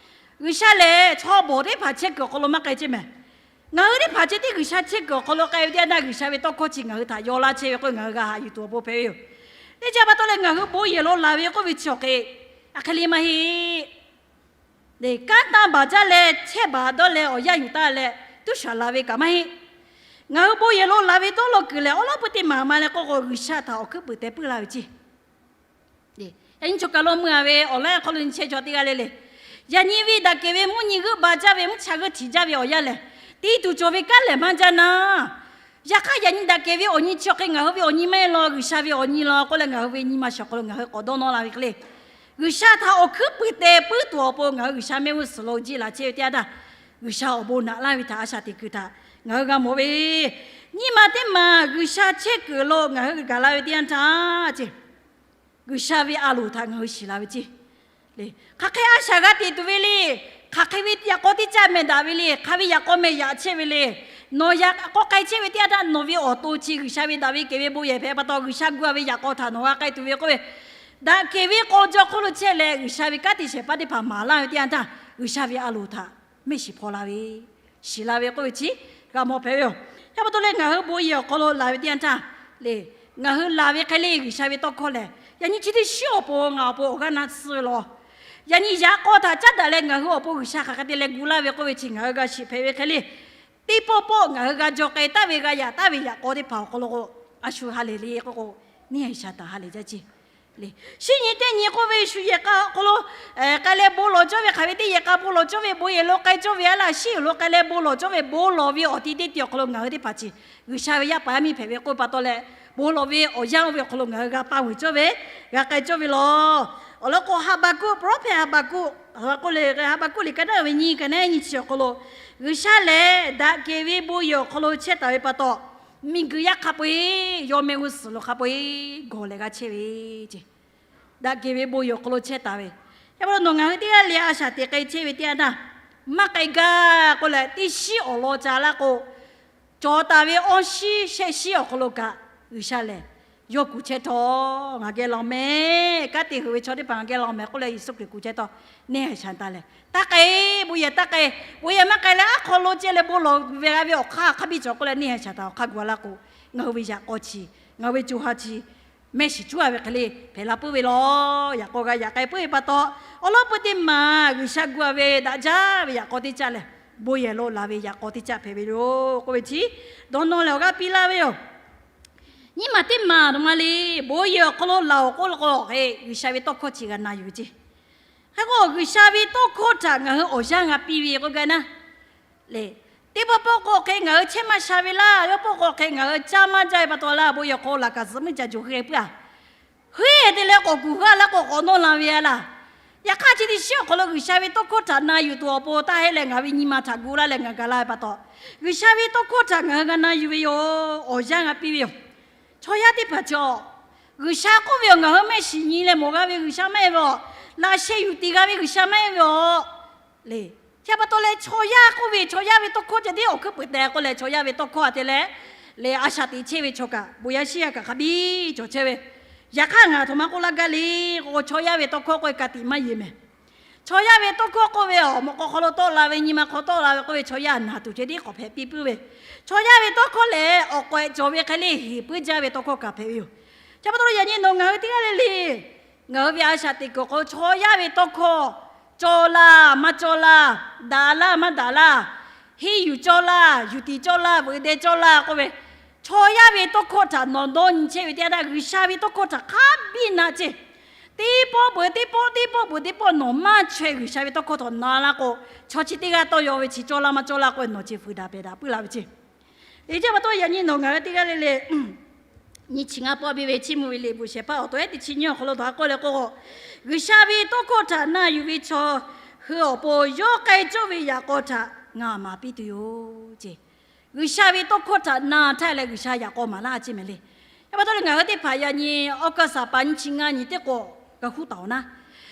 G'uiˬsha lehˬ chaw bawˬ teˇ hpaˍ chehˇ kuiˬ awˬ hk'aw lo maˇ k'ai ceˇ mehˍ. Ngaˬ hui teˇ hpaˍ chi teˇ G'uiˬsha chehˇ kuiˬ awˬ hk'aw lo k'ai ve teˇ yanˇ htaˇ, G'uiˬsha ve tawˇ hkawˇ chi ngaˬ hui htaꞈ yaw laˇ chehˇ ve k'oˆ ngaˬ hui g'a haꞈ yuˬ tuˬ awˬ pon hpehꞈ ve yoˬ. Teˇ caˇ pa taw leh ngaˬ hui bon yehˬ lo laˬ ve k'oˆ ve chi awˬ hk'e, a hk'e le maˇ heˆ. Lehˬ, kanˉ tanˇ baˬ jaˇ leh chehˇ baˬ dawˇ leh awˬ yanˇ yuˬ taˍ leh tuˉ shaˍ laˬ ve kaꞈ maˇ heˆ. Ngaˬ hui bon yehˬ lo laˬ ve dawˇ law kuiˬ lehˬ, awˉ lawˉ peu teˇ maˬ ma leh k'oˆ k'o, G'uiˬsha htaꞈ awˬ hkuiˉ puiˍ teh puiˉ laˇ ve ceˇ. Yaꞈ nyi chaw kaˬ lo mui-a ve awˬ lawn hk'aw lo nyi chehˇ chaw teˇ g'aˇ le le, yaꞈ nyi ve daꞈ kehˬ ve mvuhˇ nyi g'euˆ ba jaˇ ve, mvuhˇ cha g'euˆ htiꞈ jaˇ ve awˬ yanˇ lehˬ, te tuˬ cawˬ ve kanˉ lehˬ maˇ jaˇ naˉ. Yaꞈ hk'aˇ, yaꞈ nyi daꞈ kehˬ ve awˬ nyi chi awˬ hk'e ngaˬ hui ve awˬ nyi maˇ heˆ law, G'uiˬsha ve awˬ nyi law k'oˆ leh ngaˬ hui ve nyi ma shiˍ awˬ hk'aw lo ngaˬ hui k'awꞈ dawˇ nawˇ la ve hk'e le, G'uiˬsha htaꞈ awˬ hkuiˉ puiˍ teh puiˉ tuˬ awˬ pon ngaˬ hui G'uiˬsha mehˆ g'uˇ suhˍ lo jiˆ laˬ chehˇ ve teˇ yanˇ htaˇ, G'uiˬsha awˬ bon naꞈ laˇ ve htaꞈ a shaꞈ teꞈ kuiˬ htaꞈ ngaˬ hui g'a mawˬ ve, nyiˇ ma teˇ maˬ G'uiˬsha chehˇ kuiˬ lo ngaˬ hui gaˬ la ve teˇ yanˇ htaˇ ceˇ, G'uiˬsha ve a loˍ htaꞈ ngaˬ hui shiˍ la ve ceˇ. Lehˬ, hk'aˬ hk'e a shaꞈ g'a teꞈ tuˬ ve le. Hk'aˬ hk'e ve yaꞈ k'aw teˇ caˇ meh daꞈ ve le. Hk'aˬ ve yaꞈ k'aw meh yaꞈ chehˇ ve le. Nawˬ yaꞈ k'aw k'ai chehˇ ve teˇ yanˇ htaˇ nawˬ ve awˬ to chi G'uiˬsha ve daꞈ ve kehˬ ve bon yehˬ hpehꞈ pa taw, G'uiˬsha gu-a ve yaꞈ k'aw htaꞈ nawˬ g'a k'ai tuˬ ve k'oˆ ve, daꞈ kehˬ ve k'aw jaw hk'oˆ lo chehˇ leh G'uiˬsha ve kanˉ te shehˍ hpaˇ teˇ hpaˍ maˍ laˇ ve teˇ yanˇ htaˇ, G'uiˬsha ve a loˍ htaꞈ mehˆ shiˍ hpaw la ve, shiˍ la ve k'oˆ ve chi g'a mawˬ hpehꞈ ve yoˬ. Yaꞈ pa taw leh ngaˬ hui bon yehˬ awˬ hk'aw lo laˬ ve teˇ yanˇ htaˇ, lehˬ, ngaˬ hui laˬ ve hk'e le G'uiˬsha ve tawˇ hkawˇ lehˬ, yaꞈ nyi chi teˇ shinˉ awˬ pon ngaˬ awˬ pon awˬ g'aˇ na tsuhˇ ve law. Yaꞈ nyi yaꞈ k'aw htaꞈ caˉ daꞈ leh ngaˬ hui awˬ pon G'uiˬsha hk'aˬ hk'e te leh gu laˇ ve k'oˆ ve chi ngaˬ hui g'a shiˍ hpehꞈ ve hk'e le, teˇ pawˆ pawˆ ngaˬ hui g'a jaw k'ai taˍ ve g'a yaꞈ taˍ ve yaꞈ k'aw teˇ hpaˍ awˬ hk'aw lo k'o, a shu ha lehˬ le k'oˆ k'o, neˇ haiˬ shaˍ taˍ ha lehˬ jaˇ ceˇ. Lehˬ, shinˉ nyi teˇ nyi k'oˆ ve shu yehˬ k'a awˬ hk'aw lo k'ai leh bon lawˬ cawˇ ve, hk'aˬ ve teˇ yehˬ k'a bon lawˬ cawˇ ve, bon yehˬ lo k'ai cawˇ ve a laˇ, shinˉ yehˬ lo k'ai leh bon lawˬ cawˇ ve, bon lawˬ ve awˬ ti teˇ ti awˬ hk'aw lo ngaˬ hui teˇ hpaˍ chi G'uiˬsha ve yaˇ paˍ yaˇ miˇ hpehꞈ ve k'oˆ pa taw leh, bon lawˬ ve awˬ yanˇ oˇ ve awˬ hk'aw lo ngaˬ hui g'a pa veuˬ cawˇ ve, g'a k'ai cawˇ ve law. Awˬ lawn k'o, Haˍbaˍkuˆ, prophet Haˍbaˍkuˆ, Haˍbaˍkuˆ liꞈ, Haˍbaˍkuˆ liꞈ ka daꞈ ve nyi ka neˉ nyi chi awˬ hk'aw lo, G'uiˬsha lehˬ daꞈ kehˬ ve bon yehˬ awˬ hk'aw lo chehˇ taˍ ve pa taw, miˬguiˬ yaˇ hk'a peu-eˬ, yawˇ mehˆ g'uˇ suhˍ lo hk'a peu-eˬ gawˬ leh g'a chehˇ ve ceˇ. Daꞈ kehˬ ve bon yehˬ awˬ hk'aw lo chehˇ taˍ ve, Yaꞈ pa taw nawˬ ngaˬ hui teˇ g'aˇ le a shaꞈ teꞈ k'ai chehˇ ve teˇ yanˇ htaˇ, maˇ k'ai gaˇ k'oˆ leh teˇ shiˉ awˬ lawn ca laˇ k'o, cawˬ taˍ ve awˇ shiˉ shehˆ shiˉ awˬ hk'aw lo kaꞈ G'uiˬ sha lehˬ, yawˇ kuˬ chehˇ htawˇ ngaˬ geh la mehˍ. Kanˉ te heuˬ ve chaw teˇ hpaˍ ngaˬ geh la mehˍ k'oˆ leh Yeˍsuˆ Hkriꞈ kuˬ chehˇ htawˇ, neˇ haiˬ shaˍ taˍ leh, taˇ k'ai, bon yehˬ taˇ k'ai, bon yehˬ maˇ k'ai leh aˉ hk'aw lo ceh leh bon lawˬ ve g'a ve awˬ hk'aˇ hk'a biˇ cawˬ k'oˆ leh neˇ haiˬ shaˍ taˍ awˬ hk'aˇ gu a laˇ k'o, ngaˬ hui ve yaꞈ k'aw chi, ngaˬ hui ve co ha chi mehˆ shiˍ cuˉ a ve hk'e le hpehꞈ la puiˉ ve law. Yaꞈ k'aw g'a yaꞈ k'ai puiˉ ve pa taw, awˬ lawn peu teˇ maˬ G'uiˬ sha gu a ve daꞈ jaˇ ve yaꞈ k'aw teˇ caˆ lehˬ, bon yehˬ lo laˬ ve yaꞈ k'aw teˇ caˆ hpehꞈ ve yoˬ k'oˆ ve chi, dawˇ nawˇ leh awˬ g'aˇ piˇ laˇ ve yoˬ. Nyiˇ maˬ teˇ maˬ a ma le, bon yehˬ awˬ hk'aw lo laˬ oˬ k'oˆ la k'o, G'uiˬ sha ve tawˇ hkawˇ chi g'a na yuˬ ve ceˇ. Hk'e k'o, G'uiˬ sha ve tawˇ hkawˇ htaꞈ ngaˬ hui awˬ yanˇ g'a piˇ ve k'oˆ gaˇ naˉ le, teˇ pawˆ pawˆ k'o hk'e ngaˬ hui chehˇ maˇ sha ve laˇ, yawˇ pawˆ k'o hk'e ngaˬ hui caˇ maˇ jaˇ ve pa taw laˇ, bon yehˬ hk'aw lo laˬ kaꞈ zuhꞈ meuˇ ca juˬ hk'e puiˉ a. Heuˉ te leh k'awꞈ kuˬ g'aˇ laˇ k'o k'awꞈ nawˇ la ve a laˇ. Yaꞈ hk'aˇ chi teˇ shiˉ awˬ hk'aw lo G'uiˬ sha ve tawˇ hkawˇ htaꞈ na yuˬ tuˬ awˬ pon taˇ heˆ leh ngaˬ ve nyi ma htaꞈ gu laˇ leh ngaˬ gaˬ la ve pa taw, G'uiˬ sha ve tawˇ hkawˇ htaꞈ ngaˬ hui g'a na yuˬ ve yoˬ. Awˬ yanˇ g'a piˇ ve yoˬ. Chaw yaˇ teˇ hpaˍ cawˬ, G'uiˬ sha k'oˆ ve awˬ ngaˬ hui mehˆ shiˍ nyi leh mawˬ g'a ve G'uiˬ sha maˇ heˆ ve aˬ, laꞈ sheh yuˬ tiˍ g'a ve G'uiˬ sha maˇ heˆ ve aˬ le. Chi pa taw leh chaw yaˇ k'oˆ ve, chaw yaˇ ve tawˇ hkawˇ ceh tiˉ awˬ hkuiˉ peuˍ teh k'oˆ leh chaw yaˇ ve tawˇ hkawˇ a te leh, le a shaꞈ teꞈ chehˇ ve chaw kaꞈ bon yaˇ shiˉ yaˇ kaꞈ hk'a biˇ cawˬ chehˇ ve. Yaꞈ hk'aˇ ngaˬ htoꞈ ma k'oˆ laˇ gaˇ le k'o, chaw yaˇ ve tawˇ hkawˇ k'oˆ ve ka tiꞈ maˇ yeˬ mehˍ. Chaw yaˇ ve tawˇ hkawˇ k'oˆ ve awˬ mawꞈ k'aw hk'aw lo tawˆ la ve, nyi ma hk'aw tawˆ la ve k'oˆ ve chaw yaˇ naˬ tuˬ ceh tiˉ k'awꞈ hpehꞈ piˇ puiˉ ve. Chaw yaˇ ve tawˇ hkawˇ lehˬ awˬ k'awehꞈ cawˬ ve hk'e le heˍ puiˉ jaˇ ve tawˇ hkawˇ kaꞈ hpehꞈ ve yoˬ. Chi pa taw yaꞈ nyi nawˬ ngaˬ hui teˇ g'aˇ le le, ngaˬ hui ve a shaꞈ teꞈ kuiˬ k'o chaw yaˇ ve tawˇ hkawˇ cawˬ laˇ maˇ cawˬ laˇ, daꞈ laˇ maˇ daꞈ laˇ, henˇ yuˬ cawˬ laˇ, yuˬ tiˍ cawˬ laˇ, veuꞈ deh cawˬ laˇ k'oˆ ve, chaw yaˇ ve tawˇ hkawˇ htaꞈ nawˬ dawˇ nyi chehˇ ve teˇ yanˇ htaˇ G'uiˬ sha ve tawˇ hkawˇ htaꞈ hk'a biˇ na ceˇ. Teˇ pawˆ peuˬ teˇ pawˆ, teˇ pawˆ peuˬ teˇ pawˆ nawˬ maˇ chaweh G'uiˬ sha ve tawˇ hkawˇ htaꞈ na laˇ k'o, chaw chi teˇ g'aˇ tawˇ yaw ve chi cawˬ laˇ maˇ cawˬ laˇ k'oˆ ve nawˬ ceh fuiˍ daꞈ pehˬ daꞈ puiˉ la ve ceˇ. Eˬ, chi pa taw yaꞈ nyi nawˬ ngaˬ hui teˇ g'aˇ le le, nyi chi ngaˇ pawˆ biˇ ve Chiˇ mvuh ve liꞈ bvuhꞈ shehˍ hpaˇ awˬ taw ehˉ teˇ chi nyiˇ awˬ hk'aw lo htaꞈ k'oˆ leh k'o, G'uiˬ sha ve tawˇ hkawˇ htaꞈ na yuˬ ve chaw hui awˬ pon yawˇ k'ai cawˇ ve yaꞈ k'aw htaꞈ ngaˬ maˍ piˇ tuˬ yoˬ ceˇ. G'uiˬ sha ve tawˇ hkawˇ htaꞈ na htaˇ leh G'uiˬ sha yaꞈ k'aw maˍ laˇ ceˇ mehˍ le. Chi pa taw leh ngaˬ hui teˇ hpaˍ yaꞈ nyi August a pa nyiˇ chi ngaˇ nyi teˇ k'o g'a huˉ taˍ awˬ naˉ,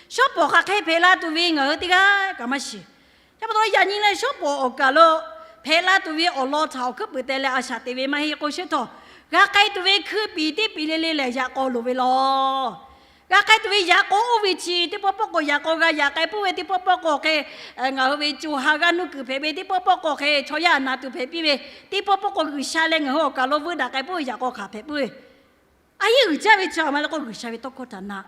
shawˉ pawˍ hk'aˬ hk'e hpehꞈ la tuˬ ve ngaˬ hui teˇ g'aˇ kaꞈ maˇ shiˍ. Chi pa taw yaꞈ nyi leh shawˉ pawˍ awˬ kaˬ lo hpehꞈ la tuˬ ve awˬ lawn htaꞈ awˬ hkuiˉ peuˍ teh leh a shaꞈ teꞈ ve maˇ heˆ k'o, shehˉ htawˇ g'a k'ai tuˬ ve hkui piˍ teˇ piˍ le le lehˬ yaꞈ k'aw loˍ ve law. G'a k'ai tuˬ ve yaꞈ k'aw oˇ ve chi teˇ pawˆ pawˆ k'o yaꞈ k'aw g'a yaꞈ k'ai puiˉ ve, teˇ pawˆ pawˆ k'o hk'e ngaˬ hui ve co ha g'aˇ nuˇ kuiˬ hpehꞈ ve, teˇ pawˆ pawˆ k'o hk'e chaw yaˇ naˬ tuˬ hpehꞈ piˇ ve, teˇ pawˆ pawˆ k'o G'uiˬ sha leh ngaˬ hui awˬ kaˬ lo vuiˇ daꞈ k'ai puiˉ ve yaꞈ k'aw hk'aˬ hpehꞈ puiˉ ve. A yehˉ uiˍ jaˇ ve chi a ma le k'o G'uiˬ sha ve tawˇ hkawˇ htaꞈ na.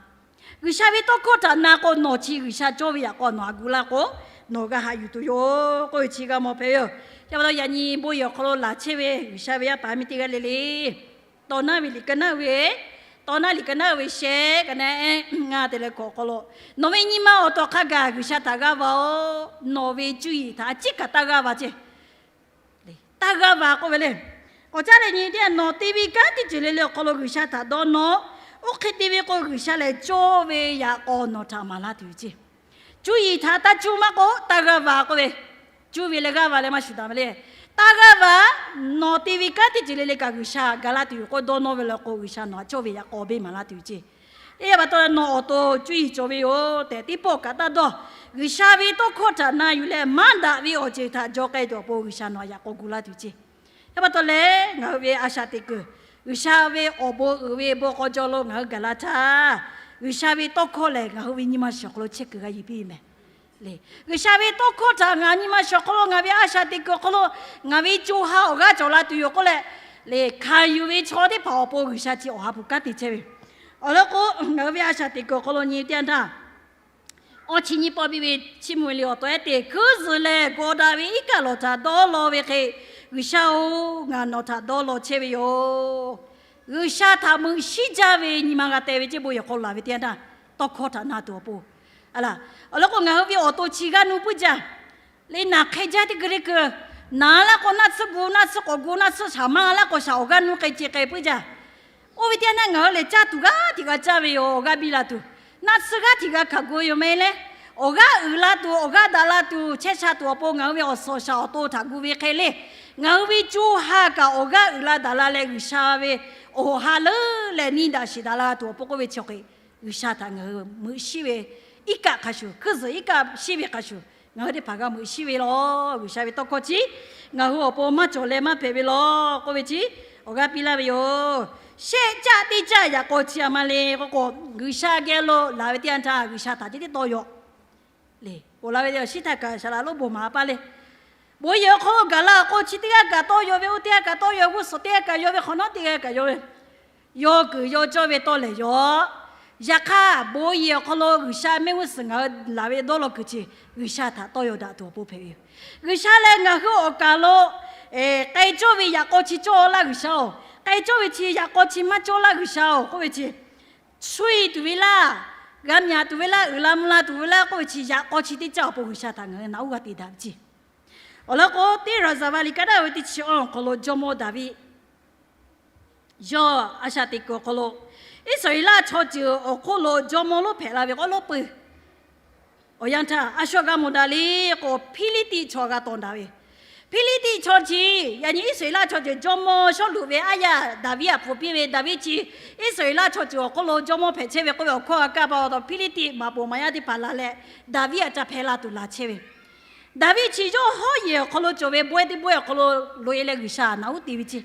G'uiˬ sha ve tawˇ hkawˇ htaꞈ na k'o nawˬ chi G'uiˬ sha cawˇ ve yaꞈ k'aw nawˬ a gu laˇ k'o, nawˬ g'a haꞈ yuˬ tuˬ yoˬ k'oˆ ve chi g'a mawˬ hpehꞈ ve yoˬ. Chi pa taw yaꞈ nyi bon yehˬ awˬ hk'aw lo laˬ chehˇ ve G'uiˬ sha ve yaˇ paˍ miˇ teˇ g'aˇ le le, tawˇ naˉ ve liꞈ ka naˉ ve, tawˇ naˉ liꞈ ka naˉ ve shehˆ ka naˉ ngaˇ te leh hkawꞈ awˬ hk'aw lo, nawˬ ve nyi ma awˬ tawˬ hk'a gaˬ G'uiˬ sha htaꞈ g'aˇ va-oˬ. Nawˬ ve cuˇ yiˍ htaꞈ a ciˉ kaꞈ taˇ g'aˇ va ceˇ. Taˇ g'aˇ va k'oˆ ve le. K'awꞈ caˉ leh nyi teˇ yanˇ nawˬ te ve kanˉ teˇ ceuˬ le le awˬ hk'aw lo G'uiˬ sha htaꞈ dawˇ nawˇ. Oˇ hk'e te ve k'o G'uiˬ sha lehˬ cawˇ ve yaꞈ k'aw nawˬ htaꞈ maˍ laˇ tuˬ yoˬ ceˇ. Cuˇ yiˍ htaꞈ taˇ cuˇ maˇ k'o taˇ g'aˇ va k'oˆ ve, cuˇ ve leh g'aˇ va leh maˇ shuˍ daꞈ ve le. Taˇ g'aˇ va, nawˬ te ve kanˉ teˇ ceuˬ le le kaꞈ G'uiˬ sha gaˬ laˇ tuˬ yoˬ k'oˆ dawˇ nawˇ ve le k'o G'uiˬ sha nawˬ htaꞈ cawˇ ve yaꞈ k'aw beˇ maˍ laˇ tuˬ yoˬ ceˇ. Teˇ yanˇ pa taw nawˬ awˬ to cuˇ yiˍ cawˬ ve yoˬ tehꞈ teˇ pawˆ kaꞈ taˇ dawˇ. G'uiˬ sha ve tawˇ hkawˇ htaꞈ na yuˬ leh maˇ daꞈ ve awˬ ceuˬ htaꞈ jaw k'ai tuˬ awˬ pon G'uiˬ sha nawˬ htaꞈ yaꞈ k'aw gu laˇ tuˬ ceˇ. Chi pa taw leh ngaˬ hui ve a shaꞈ teꞈ kuiˬ, G'uiˬ sha ve awˬ bon uiˍ ve bon hk'aw jaw lo ngaˬ hui gaˬ la htaˇ, G'uiˬ sha ve tawˇ hkawˇ lehˬ ngaˬ hui ve nyi ma shiˍ awˬ hk'aw lo chehˇ kuiˬ g'a yeˬ piˇ ve mehˍ. G'uiˬ sha ve tawˇ hkawˇ htaꞈ ngaˬ nyi ma shiˍ awˬ hk'aw lo ngaˬ ve a shaꞈ teꞈ kuiˬ awˬ hk'aw lo ngaˬ ve co ha awˬ g'aˇ cawˬ la tuˬ yoˬ k'oˆ leh, le hkanˍ yuˬ ve chaw teˇ hpaˍ awˬ pon G'uiˬ sha chi awˬ ha hpu kanˉ te chehˇ ve. Awˬ lawn k'o, ngaˬ hui ve a shaꞈ teꞈ kuiˬ awˬ hk'aw lo nyi teˇ yanˇ htaˇ, awˇ chi nyiˇ pawˆ biˇ ve Chiˇ mvuh ve liꞈ awˬ taw ehˉ teˇ, hkuiˉ zuhˬ lehˬ gawˬ daꞈ ve iˉ kaˆ lawˬ htaꞈ dawˇ law ve hk'e, G'uiˬ sha-oˬ, ngaˬ nawˬ htaꞈ dawˇ law chehˇ ve yoˬ. G'uiˬ sha htaꞈ meuꞈ shiˉ jaˇ ve nyi ma g'a teh ve ceˇ. Bon yehˬ hk'aw lo laˬ ve teˇ yanˇ htaˇ, tawˇ hkawˇ htaꞈ na tuˬ awˬ pon, a laˬ, awˬ lawn k'o ngaˬ hui ve awˬ to chi g'aˇ nuˇ puiˉ jaˇ. Le naˬ hk'e jaˇ teˇ keu le keu, naˬ laˇ k'o naˆ tsuhˇ gu, naˆ tsuhˇ k'awꞈ gu, naˆ tsuhˇ shaˍ maˇ laˇ k'o shaˍ awˬ g'aˇ nuˇ k'ai ce k'ai puiˉ jaˇ. Oˇ ve teˇ yanˇ ngaˬ hui lehˬ caˇ tuˬ g'aˇ hteꞈ g'a caˇ ve yoˬ. Awˬ g'aˇ biˇ la tuˬ, naˆ tsuhˇ g'aˇ hteꞈ g'a hkanˍ gu ve yoˬ meh leh, awˬ g'aˇ uiˍ la tuˬ, awˬ g'aˇ daꞈ la tuˬ, chehˇ sha tuˬ awˬ pon ngaˬ hui ve awˬ suhˍ awˬ shaˍ awˬ to htaꞈ gu ve hk'e le, ngaˬ hui ve co ha kaꞈ awˬ g'aˇ uiˍ la daꞈ la leh G'uiˬ sha ve awˬ ha leuˉ leh neˇ daꞈ shiˍ daꞈ la tuˬ awˬ pon k'oˆ ve chi hk'e, G'uiˬ sha htaꞈ ngaˬ hui meuꞈ shiˉ ve iˉ kaˆ hk'a shuˍ, hkuiˇ zuhˬ iˉ kaˆ shiˉ ve hk'a shuˍ, ngaˬ hui teˇ hpaˍ g'a meuꞈ shiˉ ve law. G'uiˬsha ve tawˇ hkawˇ chi ngaˬ hui awˬ pon maˇ cawˬ leh maˇ hpehꞈ ve law k'oˆ ve chi awˬ g'aˇ piˇ laˇ ve yoˬ. Shehˆ caˆ teˇ caˆ yaꞈ k'aw chi a ma le k'oˆ k'o, G'uiˬsha geh lo laˬ ve teˇ yanˇ htaˇ G'uiˬsha htaꞈ ceh tiˉ tawˇ yaw le. Oˬ la ve te awˬ shiˉ htaˇ kaꞈ saˍ laꞈ lonˉ bon maˍ a paˇ le. Bon yehˬ awˬ hk'aw lo gaˬ la awˬ k'o, chi teˇ g'aˇ kaꞈ tawˇ yaw ve, oˇ teˇ g'aˇ kaꞈ tawˇ yaw, g'uˇ suhˍ teˇ g'aˇ kaꞈ yaw ve, hk'awꞈ nawˉ teˇ g'aˇ kaꞈ yaw ve, yaw kuiˬ yaw cawˇ ve tawˇ lehˬ yaw. Yaꞈ hk'aˇ, bon yehˬ awˬ hk'aw lo G'uiˬsha mehˆ g'uˇ suhˍ ngaˬ hui laˬ ve dawˇ law kuiˬ chi G'uiˬsha htaꞈ tawˇ yaw daꞈ tuˬ awˬ pon hpehꞈ ve yoˬ. G'uiˬsha lehˬ ngaˬ hui awˬ kaˬ lo k'ai cawˇ ve yaꞈ k'aw chi cawˇ laˇ G'uiˬsha-oˬ. K'ai cawˇ ve chi yaꞈ k'aw chi maˇ cawˇ laˇ G'uiˬsha-oˬ k'oˆ ve chi, sho e tuˬ ve laˇ, g'a myaꞈ tuˬ ve laˇ, uiˍ la mvuh la tuˬ ve laˇ k'oˆ ve chi yaꞈ k'aw chi teˇ caˇ awˬ pon G'uiˬsha htaꞈ ngaˬ hui naꞈ uˉ g'a te daꞈ ve ceˇ. Awˬ lawn k'o, teˇ Raˍzaˍvaˍ liꞈ ka daˇ ve teˇ chi awˬ hk'aw lo jawˇmawˇ Daˍviˆ yawˇ a shaꞈ teꞈ kuiˬ awˬ hk'aw lo, Iˉsaˍreˍlaˆ chaw ceuˬ awˬ hk'oˆ lo jawˇmawˇ lonˉ hpehꞈ la ve k'o, lonˉ peuˬ. Awˬ yanˇ htaˇ a shu g'a mawˬ daꞈ le k'o, Hpiˇliˇtiˆ chaw g'a tawˍ daꞈ ve. Hpiˇliˇtiˆ chaw chi, yaꞈ nyi Iˉsaˍreˍlaˆ chaw ceuˬ jawˇmawˇ Sawˉluꞈ ve aˉ yaˇ Daˍviˆ htaꞈ hpu piˇ ve, Daˍviˆ chi Iˉsaˍreˍlaˆ chaw ceuˬ awˬ hk'oˆ lo jawˇmawˇ hpehꞈ chehˇ ve k'oˆ ve awˬ hkawˇ g'a kaˇ pa taw, Hpiˇliˇtiˆ maꞈ poˍ maꞈ yaˇ teˇ hpaˍ laˬ leh, Daˍviˆ htaꞈ ca hpehꞈ la tuˬ laˬ chehˇ ve. Daˍviˆ chi yawˇ hawˉ yehˬ awˬ hk'aw lo cawˬ ve bawehˇ teˇ bawehˇ awˬ hk'aw lo loꞈ e leh G'uiˬsha naꞈ uˉ te ve ceˇ.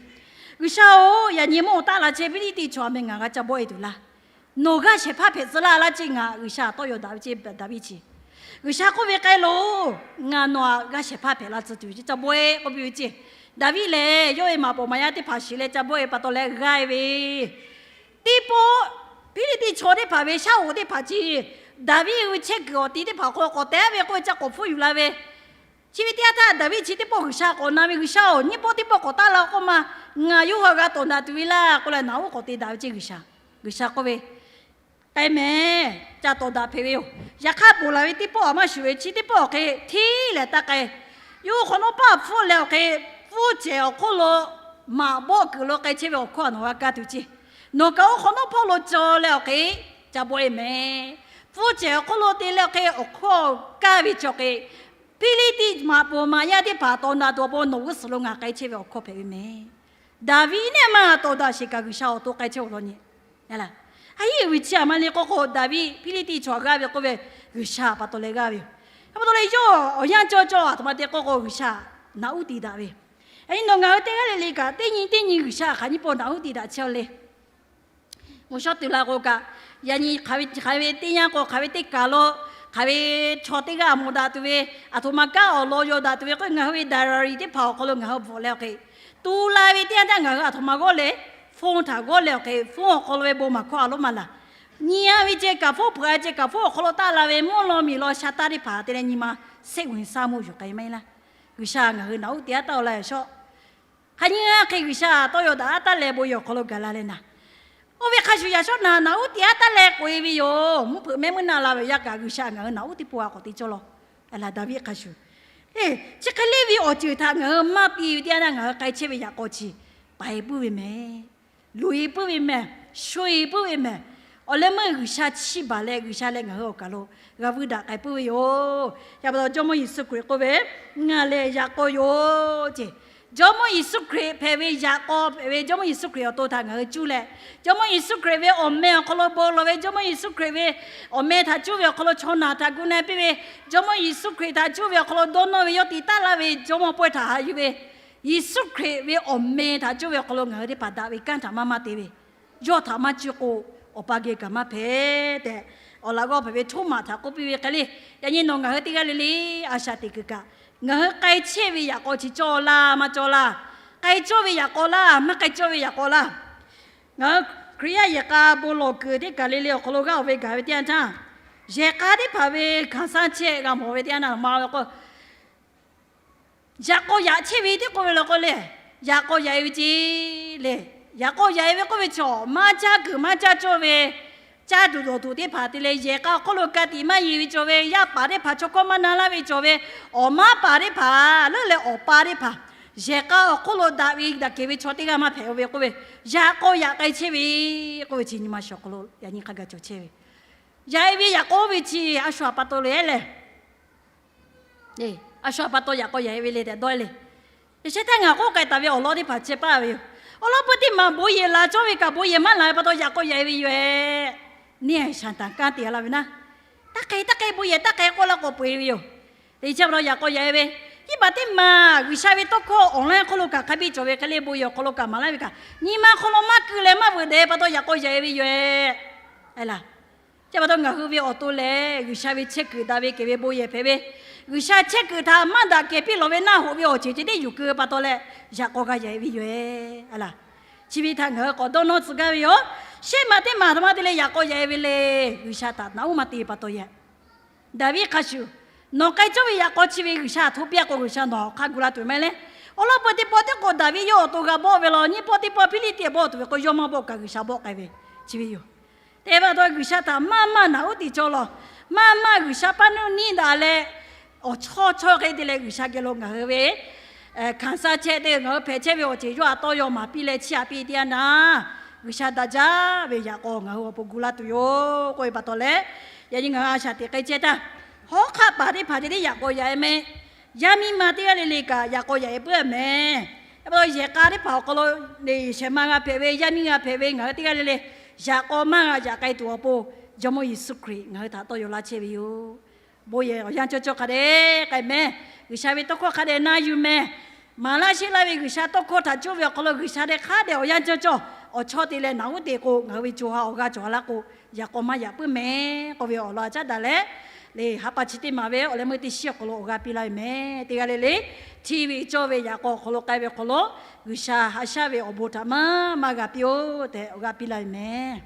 G'uiˬsha-oˬ, yaꞈ nyi mawˇ taˆ la chehˇ Hpiˇliˇtiˆ chaw a meh ngaˬ g'a ca bawˆ e tuˬ laˇ. Nawˬ g'aˇ shehˍ hpaˇ hpehꞈ tcuh laˇ laˇ ceˇ, ngaˬ G'uiˬsha tawˇ yaw daꞈ ve ceˇ, Daˍviˆ chi. G'uiˬsha k'oˆ ve k'ai loˬ, ngaˬ nawˬ htaꞈ g'aˇ shehˍ hpaˇ hpehꞈ la tcuh tuˬ ve ceˇ ca bawˆ e k'oˆ piˇ ve ceˇ. Daˍviˆ lehˬ yawˇ ve maꞈ poˍ maꞈ yaˇ teˇ hpaˍ shiˍ leh ca bawˆ e pa taw leh g'aˇ e ve teˇ pawˆ, Hpiˇliˇtiˆ chaw teˇ hpaˍ ve shaˉ hoꞈ teˇ hpaˍ chi, Daˍviˆ hui chehˇ kuiˬ awˬ ti teˇ hpaˍ hk'aw k'awꞈ teh ve k'oˆ ve ca k'awꞈ hpfuhˆ yuˬ la ve. Chi ve teˇ yanˇ htaˇ Daˍviˆ chi teˇ pawˆ G'uiˬsha k'awꞈ na ve, G'uiˬsha-oˬ, nyiˇ pawˆ teˇ pawˆ k'awꞈ taˆ la k'oˆ ma, ngaˬ yawˇ hui g'a tawˍ daꞈ tuˬ ve laˇ k'oˆ leh naꞈ uˉ k'awꞈ te daꞈ ve ceˇ G'uiˬsha. G'uiˬsha k'oˆ ve, k'ai mehˍ, ca tawˍ daꞈ hpehꞈ ve yoˬ. Yaꞈ hk'aˇ ponˬ laˬ ve teˇ pawˆ a maˇ shuˍ ve, chi teˇ pawˆ awˬ hk'e hteˇ lehˬ taˇ k'ai. Yawˇ hui hk'awꞈ nawˉ paˇ hpfuhˆ leh awˬ hk'e, pfuhˇ cehˬ awˬ hk'oˆ lo maꞈ bawˆ kuiˬ lo k'ai chehˇ ve awˬ hkawˇ nawˬ g'a kaˇ tuˬ ceˇ. Nawˬ kaꞈ oˇ hk'awꞈ nawˉ hpawˇ lo cawˬ leh awˬ hk'e ca bawˆ e mehˍ. Pfuhˇ cehˬ awˬ hk'oˆ lo te leh awˬ hk'e awˬ hkawˇ kaˇ ve chi awˬ hk'e, Hpiˇliˇtiˆ maꞈ poˍ maꞈ yaˇ teˇ hpaˍ tawˍ daꞈ tuˬ awˬ pon nawˬ g'uˇ suhˍ lo ngaˬ k'ai chehˇ ve awˬ hkawˇ hpehꞈ ve mehˍ. Daˍviˆ neˇ maˇ tawˍ daꞈ sheˍ kaꞈ G'uiˬsha awˬ to k'ai chehˇ-oˬ law nyi. Aˉ yehˬ uiˍ chi a ma le k'oˆ k'o, Daˍviˆ Hpiˇliˇtiˆ chaw g'aˇ ve k'oˆ ve, G'uiˬsha pa taw leh g'aˇ ve yoˬ. A pa taw leh yawˇ awˬ yanˇ cawˇ cawˇ a htoꞈ ma te k'oˆ k'o, G'uiˬsha naꞈ uˉ te daꞈ ve. Yaꞈ nyi nawˬ ngaˬ hui teˇ g'aˇ le le kaꞈ teˇ nyi teˇ nyi G'uiˬsha hk'aˬ nyiˇ pawˆ naꞈ uˉ te daꞈ chehˇ le. Mvuhˇ shawˉ tuˬ la k'o kaꞈ, yaꞈ nyi hk'aˬ ve teˇ yanˇ k'o hk'aˬ ve teˇ kaˬ lo, hk'aˬ ve chaw teˇ g'aˇ mawˬ daꞈ tuˬ ve, a htoꞈ ma kanˉ awˬ lawn yaw daꞈ tuˬ ve k'o, ngaˬ hui ve diary teˇ hpaˍ awˬ hk'aw lo ngaˬ hui bvuhꞈ leh awˬ hk'e, tu la ve teˇ yanˇ htaˇ ngaˬ hui a htoꞈ ma g'awˇ leh, phone htaꞈ g'awˇ leh awˬ hk'e, phone awˬ hk'aw lo ve bon maˍ hkawˇ a lonˉ maˇ laˬ. Nyi a ve ceh kaꞈ phone hpeuꞈ a ceh kaꞈ phone awˬ hk'aw lo taˆ la ve mvuhˇ law miˬ law sha taˇ teˇ hpaˍ te leh nyi ma စိတ်ဝင်စားမှု yuˬ k'ai maˇ heˆ laˇ. G'uiˬsha ngaˬ hui naꞈ uˉ te aˉ taˇ-oˬ laˇ shawˆ. Hk'aˬ nyiˇ g'aˇ hk'e G'uiˬsha tawˇ yaw daꞈ aˉ taˇ leh bon yehˬ awˬ hk'aw lo gaˬ la leh naˍ, oˇ ve hk'a shuˍ yaꞈ shawˉ naˍ naꞈ uˉ te aˉ taˇ leh k'oꞈ e ve yoˬ. Mvuhˇ hpeuꞈ mehˆ meuˇ naˆ la ve yaˇ kaꞈ G'uiˬsha ngaˬ hui naꞈ uˉ teˇ pawˆ a k'awꞈ te cawˇ law. Aˬ laˬ Daˍviˆ hk'a shuˍ, chi hk'e le ve awˬ ceuˬ htaꞈ ngaˬ hui maˇ piˇ ve teˇ yanˇ htaˇ ngaˬ hui k'ai chehˇ ve yaꞈ k'aw chi paiˍ puiˉ ve mehˍ. Loꞈ e puiˉ ve mehˍ. Sho e puiˉ ve mehˍ. Awˬ leh meuˇ G'uiˬsha chiˇ baˬ leh G'uiˬsha leh ngaˬ hui awˬ kaˬ lo g'a vuiˇ daꞈ k'ai puiˉ ve yoˬ. Yaꞈ pa taw Jawˇmawˇ Yeˍsuˆ Hkriꞈ k'oˆ ve, Ngaˬ lehˬ yaꞈ k'aw yoˬ ceˇ. Jawˇmawˇ Yeˍsuˆ Hkriꞈ hpehꞈ ve yaꞈ k'aw hpehꞈ ve Jawˇmawˇ Yeˍsuˆ Hkriꞈ awˬ to htaꞈ ngaˬ hui cuˇ leh, Jawˇmawˇ Yeˍsuˆ Hkriꞈ ve awˬ meh awˬ hk'aw lo bon lawˬ ve, Jawˇmawˇ Yeˍsuˆ Hkriꞈ ve awˬ meh htaꞈ cuˇ ve awˬ hk'aw lo chaw naˬ htaꞈ gu na piˇ ve, Jawˇmawˇ Yeˍsuˆ Hkriꞈ htaꞈ cuˇ ve awˬ hk'aw lo dawˇ nawˇ ve yawˇ te taˉ laˇ ve jawˇmawˇ pawehˇ htaꞈ haꞈ yuˬ ve, Yeˍsuˆ Hkriꞈ ve awˬ meh htaꞈ cuˇ ve awˬ hk'aw lo ngaˬ hui teˇ hpaˍ daꞈ ve kanˉ htaꞈ maˇ maˇ te ve, yawˇ htaꞈ maˇ cuˇ k'o, awˬ pa geh kaꞈ maˇ hpehꞈ tehꞈ, awˬ laꞈ g'awˇ hpehꞈ ve Htawˇmaꞈ htaꞈ k'oˆ piˇ ve hk'e le. Yaꞈ nyi nawˬ ngaˬ hui teˇ g'aˇ le le a shaꞈ teꞈ kuiˬ kaꞈ, ngaˬ hui k'ai chehˇ ve yaꞈ k'aw chi cawˇ laˇ maˇ cawˇ laˇ, k'ai cawˇ ve yaꞈ k'aw laˇ maˇ k'ai cawˇ ve yaꞈ k'aw laˇ. Ngaˬ hui Hkriꞈ yaˇ yehˬ k'a bon lawˬ kuiˬ teˇ kaˬ le le awˬ hk'aw lo g'aˇ oˬ ve gaˬ ve teˇ yanˇ htaˇ, yehˬ k'a teˇ hpaˍ ve hkanˍ saˇ chehˇ g'a mawˬ ve teˇ yanˇ htaˇ ma ve k'o, yaꞈ k'aw yaꞈ chehˇ ve teˇ k'oˆ ve la k'o le, yaꞈ k'aw yaꞈ e ve ceˇ le. Yaꞈ k'aw yaꞈ e ve k'oˆ ve chaw maˇ caˇ kuiˬ maˇ caˇ cawˇ ve, caˇ tuˬ dawˬ tuˬ teˇ hpaˍ te leh yehˬ k'a awˬ hk'oˆ lo ka tiꞈ maˇ yeˬ ve cawˬ ve, yaˇ paˍ teˇ hpaˍ chaw hkawˇ maˇ na laˇ ve cawˬ ve, awˬ maˇ paˍ teˇ hpaˍ leuˉ leh awˬ pa teˇ hpaˍ, yehˬ k'a awˬ hk'oˆ lo daꞈ ve daꞈ kehˬ ve chaw teˇ g'aˇ maˇ hpehꞈ ve k'oˆ ve, yaꞈ k'aw yaꞈ k'ai chehˇ ve k'oˆ ve chi nyi ma shawˍ hk'aw lo yaꞈ nyi hk'a gaˬ cawˬ chehˇ ve, yaꞈ e ve yaꞈ k'aw oˇ ve chi a shu a pa taw le leh, a shu a pa taw yaꞈ k'aw yaꞈ e ve le tehꞈ dawˇ e le. Yaꞈ shehˍ htaˇ ngaˬ k'oˆ k'ai taˍ ve awˬ lawn teˇ hpaˍ chehˇ paˇ ve yoˬ. Awˬ lawn peuˬ teˇ maˬ bon yehˬ la cawˇ ve kaꞈ bon yehˬ maˇ la ve pa taw yaꞈ k'aw yaꞈ e ve yoˬ. Neˇ haiˬ shaˍ taˍ kanˉ te a laˇ ve naˉ, taˇ Hk'e taˇ hk'e bon yehˬ taˇ hk'e k'oˆ laˇ k'o peu-eˬ ve yoˬ. Teˇ chi pa taw yaꞈ k'aw yaꞈ-e ve, iˉ paˍ teˇ maˬ G'uiˬsha ve tawˇ hkawˇ awˬ laˇ hk'aw lo kaꞈ hk'a biˇ cawˬ ve hk'e le, bon yehˬ awˬ hk'aw lo kaꞈ maˍ laˇ ve kaꞈ, nyi ma hk'aw lo maˇ keu leh maˇ veuꞈ dehꞈ pa taw yaꞈ k'aw yaꞈ-e ve yoˬ-e. Chi pa taw ngaˬ hui ve awˬ to lehˬ, G'uiˬsha ve chehˇ kuiˬ daꞈ ve kehˬ ve bon yehˬ hpehꞈ ve, G'uiˬsha chehˇ kuiˬ htaꞈ maˇ daꞈ kehˬ piˇ lawˬ ve naˆ hoꞈ ve awˬ ceuˬ ceh tiˉ yuˬ keu pa taw leh, yaꞈ k'aw g'a yaꞈ-e ve yoˬ-e. Chi ve htaꞈ ngaˬ hui k'awꞈ dawˇ nawˇ tcuh gaˇ ve yoˬ. Shehˆ maˬ teˇ maˬ htaꞈ maˇ te leh yaꞈ k'aw yaꞈ-e ve le, G'uiˬsha htaꞈ naꞈ uˉ maˇ te pa taw yaꞈ Daˍviˆ hk'a shuˍ, nawˬ k'ai cawˇ ve yaꞈ k'aw chi ve G'uiˬsha htaꞈ hto piˇ-a k'o, G'uiˬsha nawˬ htaꞈ awˬ hk'aˇ gu la tuˬ maˇ heˆ le. Awˬ lawn peu teˇ pawˆ teˇ k'o Daˍviˆ yawˇ awˬ to g'a bawˆ ve law, nyiˇ pawˆ teˇ pawˆ Hpiˇliˇtiˆ bawˆ tuˬ ve k'o, yawˇ maˇ bawˆ kaꞈ G'uiˬsha bawˆ k'ai ve, chi ve yoˬ. Teˇ pa taw G'uiˬsha htaꞈ maˇ maˇ naꞈ uˉ te cawˇ law, maˇ maˇ G'uiˬsha paˇ nuˇ niˇ daꞈ leh, awˬ chawˇ chawˇ hk'e te leh G'uiˬsha geh lo ngaˬ hui ve hkanˍ saˇ chehˇ te, ngaˬ hui hpehꞈ chehˇ ve awˬ ceuˬ yawˇ htaꞈ tawˇ yaw maˍ piˇ leh chiˇ aꞈ piˇ teˇ yanˇ naˍ, G'uiˬsha daꞈ jaˇ ve yaꞈ k'aw ngaˬ hui awˬ pon gu laˇ tuˬ yoˬ k'oˆ ve pa taw leh, yaꞈ nyi ngaˬ hui a shaꞈ teꞈ k'ai chehˇ htaˇ, hawˉ hk'aˆ paˍ teˇ hpaˍ ceh tiˉ yaꞈ k'aw yaꞈ-e meh. Yaˇ miˇ ma teˇ g'aˇ le le kaꞈ yaꞈ k'aw yaꞈ-e puiˉ-a meh. Yaꞈ pa taw yehˬ k'a teˇ hpaˍ awˬ hk'aw lo le shehˍ ma g'a hpehꞈ ve, yaˇ miˇ g'a hpehꞈ ve ngaˬ hui teˇ g'aˇ le le, yaꞈ k'aw maˇ g'a yaꞈ k'ai tuˬ awˬ pon, Jawˇmawˇ Yeˍsuˆ Hkriꞈ ngaˬ hui htaꞈ tawˇ yaw laˇ chehˇ ve yoˬ. Bon yehˬ awˬ yanˇ cawˇ cawˇ hk'a dehꞈ k'ai meh. G'uiˬsha ve tawˇ hkawˇ hk'a dehꞈ na yuˬ meh. Maˍ laˇ sheˆ laˇ ve G'uiˬsha tawˇ hkawˇ htaꞈ cuˇ ve awˬ hk'aw lo G'uiˬsha deh hk'a dehꞈ awˬ yanˇ cawˇ cawˇ awˬ chawˇ te leh naꞈ uˉ te k'o, ngaˬ hui ve co ha awˬ g'aˇ cawˬ a laˇ k'o, yaꞈ k'aw maˇ yaꞈ puiˉ meh k'oˆ ve awˬ lawn a caˉ daꞈ leh, le ha pa chi teˇ maˬ ve awˬ leh meuˇ teˇ shiˉ awˬ hk'aw lo awˬ g'aˇ piˇ laˇ ve meh. Teˇ g'aˇ le le, hteˇ ve cawˇ ve yaꞈ k'aw awˬ hk'aw lo k'ai ve awˬ hk'aw lo, G'uiˬsha haꞈ shaˉ ve awˬ bon htaꞈ maˇ maˇ g'a piˇ-oˆ tehꞈ awˬ g'aˇ piˇ laˇ ve meh.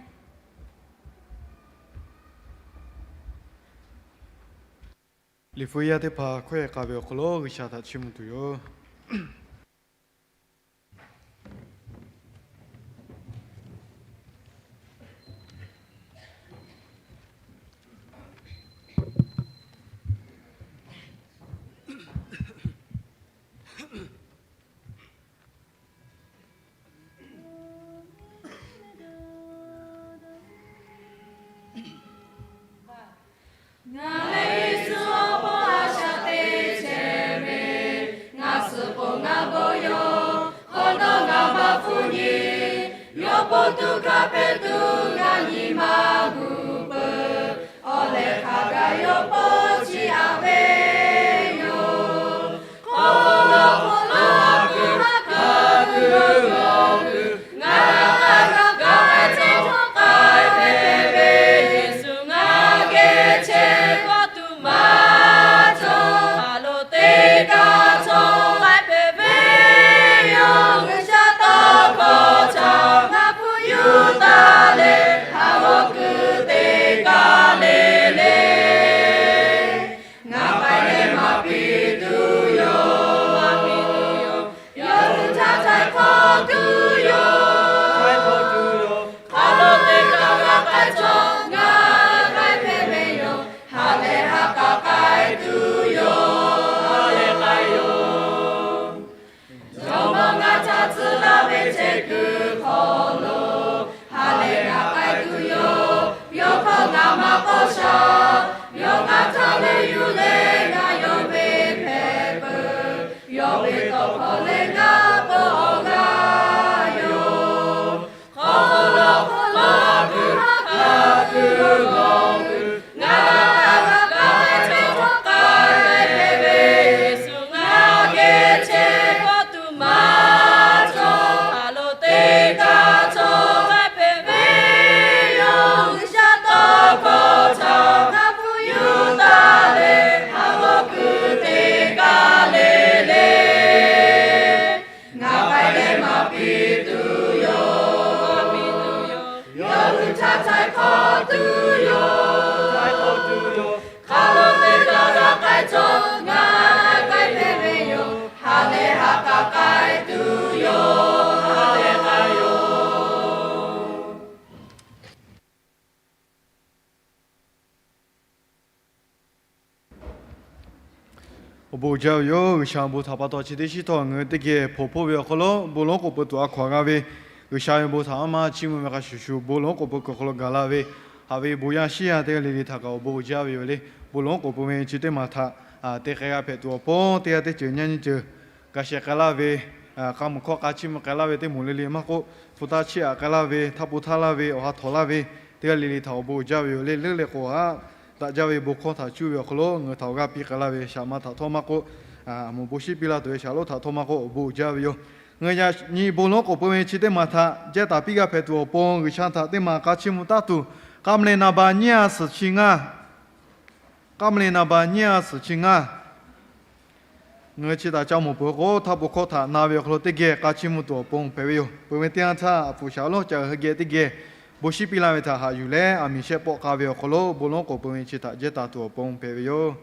Liꞈ hpu yaˇ teˇ hpaˍ hkawehˇ k'a ve awˬ hk'aw lo G'uiˬsha htaꞈ chiˇ mvuh tuˬ yoˬ. Ngaˬ lehˬ Yeˍsuˆ awˬ pon a shaꞈ teꞈ chehˇ ve, ngaˬ suh k'o ngaˬ bon yoˬ, k'awꞈ nawˉ ngaˬ maˇ hpu nyi, yawˇ po tuˬ hk'a peu tuˬ ngaˬ nyi ma gu peuˬ, awˬ lehˬ hk'a gaˬ yawˇ po chi a ve yoˬ. Hk'aw lo hk'aw lo a kuiˬ ha kuiˬ lo ngaˬ g'a g'a k'ai cawˇ k'ai hpehꞈ ve, Yeˍsuˆ ngaˬ geh chehˇ kawˆ tuˬ maˇ cawˬ, a lo teˇ kaꞈ cawˬ k'ai hpehꞈ ve yoˬ. G'uiˬsha tawˇ hkawˇ htaꞈ ngaˬ hpu yuˬ taˍ leh, haˍ g'awˇ kuiˬ teˇ kaꞈ le le. Ngaˬ k'ai leh maˇ piˇ tuˬ yoˬ. Yawˇ hui htaꞈ htaiˍ hk'awꞈ tuˬ yoˬ. Hk'aˬ lo teˇ kaꞈ g'a k'ai cawˇ, ngaˬ k'ai hpehꞈ ve yoˬ. Ha lehˬ ha k'aꞈ k'ai tuˬ yoˬ. Ha lehˬ k'ai yoˬ. Jawˇmawˇ ngaˬ htaꞈ tcuh laˇ ve chehˇ kuiˬ hk'aw lo, ha lehˬ ngaˬ k'ai tuˬ yoˬ. Yawˇ hkawˇ ngaˬ maˇ k'awꞈ shaˍ. Yawˇ ngaˬ htaꞈ leuˉ yuˬ leh ngaˬ yawˇ ve hpehꞈ peuˬ. Yawˇ ve tawˇ hkawˇ leh ngaˬ peuˬ awˬ g'aˇ yoˬ. Hk'aw lo hk'aw lo a kuiˬ ha kuiˬ lo ngaˬ g'a g'a k'ai cawˇ k'ai hpehꞈ ve, Yeˍsuˆ ngaˬ geh chehˇ kawˆ tuˬ maˇ cawˬ. Ha lo teˇ kaꞈ cawˬ k'ai hpehꞈ ve yoˬ. G'uiˬsha tawˇ hkawˇ htaꞈ ngaˬ hpu yuˬ taˍ leh, haˍ g'awˇ kuiˬ teˇ kaꞈ le le. Ngaˬ k'ai leh maˇ piˇ tuˬ yoˬ. Yawˇ hui htaꞈ htaiˍ hk'awꞈ tuˬ yoˬ. Hk'aˬ lo teˇ kaꞈ g'a k'ai cawˇ, ngaˬ k'ai hpehꞈ ve yoˬ. Ha lehˬ ha k'aꞈ k'ai tuˬ yoˬ. Ha lehˬ k'ai yoˬ. Awˬ bon uiˍ jaˇ ve yoˬ. G'uiˬsha bon htaꞈ pa taw chi teˇ shiˉ htawˇ ngaˬ hui teˇ geh hpawnˬ hpoˆ ve awˬ hk'aw lo bon lonˉ k'oˍ pui tuˬ a hkaw aˬ g'a ve, G'uiˬsha ve bon htaꞈ a maˇ chiˇ mvuh ve hk'a shuˍ shuˍ, bon lonˉ k'oˍ pui kuiˬ hk'aw lo gaˬ la ve, haꞈ ve bon yaˇ shiˉ yaˇ teˇ g'aˇ le le htaꞈ kaꞈ awˬ bon uiˍ jaˇ ve yoˬ le. Bon lonˉ k'oˍ pui ve chi teˇ maˬ htaꞈ te k'ai g'a hpehꞈ tuˬ awˬ pon, teˇ g'aˇ teˇ ceuˬ nyaˇ nyiˇ ceuˬ ga sheh k'ai laˇ ve, k'a muiˬ hkawˇ k'a chiˇ mvuh k'ai laˇ ve teˇ moˍ le le maˇ k'oˆ, hpu taˇ chiˇ aꞈ k'ai laˇ ve, htaˇ po htaˇ laˇ ve, awˬ ha htawꞈ laˇ ve, teˇ g'aˇ le le htaꞈ awˬ bon uiˍ jaˇ ve yoˬ le. Leuˉ leh k'o aꞈ daꞈ jaˇ ve bon hkawˇ htaꞈ cuˇ ve awˬ hk'aw lo ngaˬ hui htaꞈ awˬ g'aˇ piˇ k'ai laˇ ve shaˍ ma htaꞈ htawˇ maˇ k'oˆ, a, a moˍ bon shiˉ piˇ laˇ tuˬ ve shaˍ lonˉ htaꞈ htawˇ maˇ k'oˆ awˬ bon uiˍ jaˇ ve yoˬ. Ngaˬ hui yaꞈ nyi bon lonˉ k'oˍ pui ve chi teˇ maˬ htaꞈ jehˇ taˍ piˇ g'a hpehꞈ tuˬ awˬ pon G'uiˬsha htaꞈ teˇ maˬ k'a chiˇ mvuh taˉ tuˬ, k'a mle naˍ baˬ nyiˇ a suhˍ chi ngaˇ, k'a mle naˍ baˬ nyiˇ a suhˍ chi ngaˇ, ngaˬ hui chi htaꞈ ca mawˬ peuˬ k'o, htaˇ bon hkawˇ htaꞈ na ve awˬ hk'aw lo teˇ geh k'a chiˇ mvuh tuˬ awˬ pon hpehꞈ ve yoˬ. Peuˬ ve teˇ yanˇ htaˇ, a puˍ shaˍ lonˉ ca g'uiˬ hui geh teˇ geh bon shiˉ piˇ laˇ ve htaꞈ haꞈ yuˬ leh, a miˍ shehˆ pawˆ k'a ve awˬ hk'aw lo bon lonˉ k'oˍ pui ve chi htaꞈ jehˇ taˍ tuˬ awˬ pon hpehꞈ ve yoˬ.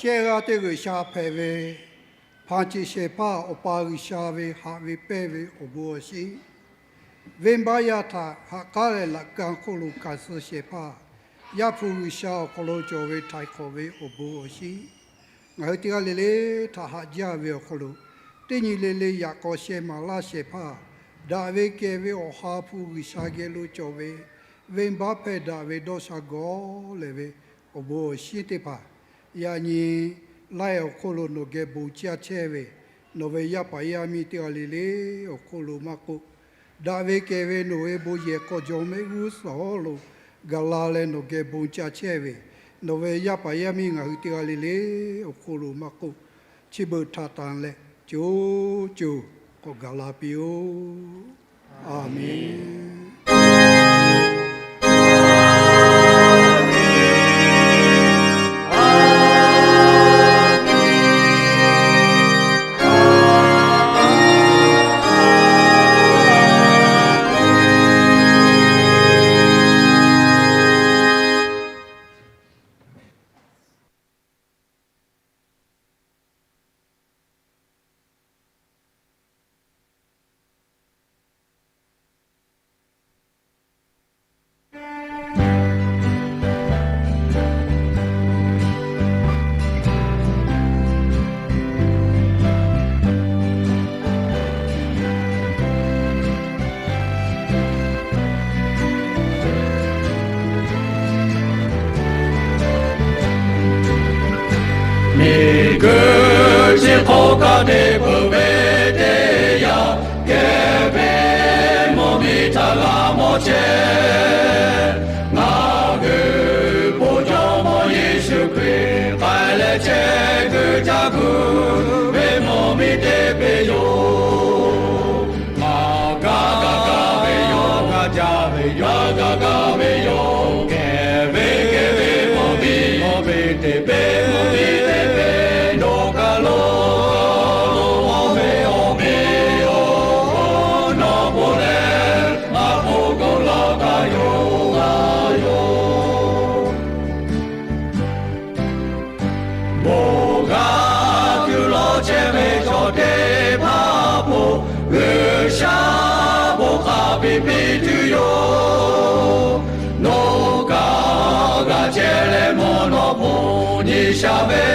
Shehˆ g'aˇ teˇ G'uiˬsha hpehꞈ ve, hpanˍ ceˬ shehˍ hpaˇ Awˬ pa G'uiˬsha ve haꞈ ve pehnˇ ve awˬ bon awˬ shinˉ, venˇbaˆ yaˇ htaꞈ ha k'aˉ leh laꞈ ka hk'oˆ lo kanˍ suh shehˍ hpaˇ, Yaˇ hpu G'uiˬsha awˬ hk'aw lo cawˬ ve htaiˍ hk'awꞈ ve awˬ bon awˬ shinˉ, ngaˬ hui teˇ g'aˇ le le htaꞈ haꞈ jaˇ ve awˬ hk'aw lo, teˇ nyi le le yaꞈ k'aw sheh maˍ laˇ shehˍ hpaˇ, daꞈ ve kehˬ ve Awˬ ha hpu G'uiˬsha geh lo cawˬ ve venˇbaˆ hpehˇ daꞈ ve dawˇ sha gawˬ lehˬ ve awˬ bon awˬ shinˉ teˇ hpaˍ, yaꞈ nyi laiˉ awˬ hk'oˆ lo nawˬ geh bon caˇ chehˇ ve, nawˬ ve yaˇ paˍ yaˇ miˇ teˇ g'aˇ le le awˬ hk'oˆ lo maˇ k'oˆ, daꞈ ve kehˬ ve nawˬ ve bon yehˬ k'aw jawˇ mehˆ g'uˇ suhˍ hawˉ lo gaˬ la leh nawˬ geh bon caˇ chehˇ ve, nawˬ ve yaˇ paˍ yaˇ miˇ ngaˬ hui teˇ g'aˇ le le awˬ hk'oˆ lo maˇ k'oˆ, chi beuꞈ htaꞈ tanˍ leh co co k'awꞈ gaˬ la piˇ-oˆ. Aˍmenˍ. Miˬguiˬ chi hk'oˆ kaꞈ te peuˬ ve teˇ yanˇ, kehˬ ve mvuhˇmiˬ htaꞈ g'a mawˬ chehˇ. Ngaˬ hui bon Jawˇmawˇ Yeˍsuˆ Hkriꞈ k'ai leh chehˇ guiˬ caˇ gu ve mvuhˇmiˬ teˇ peˇ yoˬ. Ngaˬ gaˇ gaˇ ve yoˬ, gaˇ jaˇ ve yoˬ, gaˇ gaˇ ve yoˬ. Kehˬ ve kehˬ ve mvuhˇmiˬ, mvuhˇmiˬ teˇ peˇ, mvuhˇmiˬ teˇ peˇ, nawˬ kaˬ lo awˬ meꞈ awˬ hponˇ, awˬ hk'aw nawˬ bon leh maˇ bon gu laˇ taˍ yoˬ, g'a yoˬ. Bon g'a tuˬ lawˬ chehˇ ve chaw teˇ hpaˍ hpaˍ, G'uiˬsha bon hk'a piˇ piˇ tuˬ yoˬ. Nawˬ kaꞈ g'a chehˇ leh mawˬ nawˬ bon nyi sha ve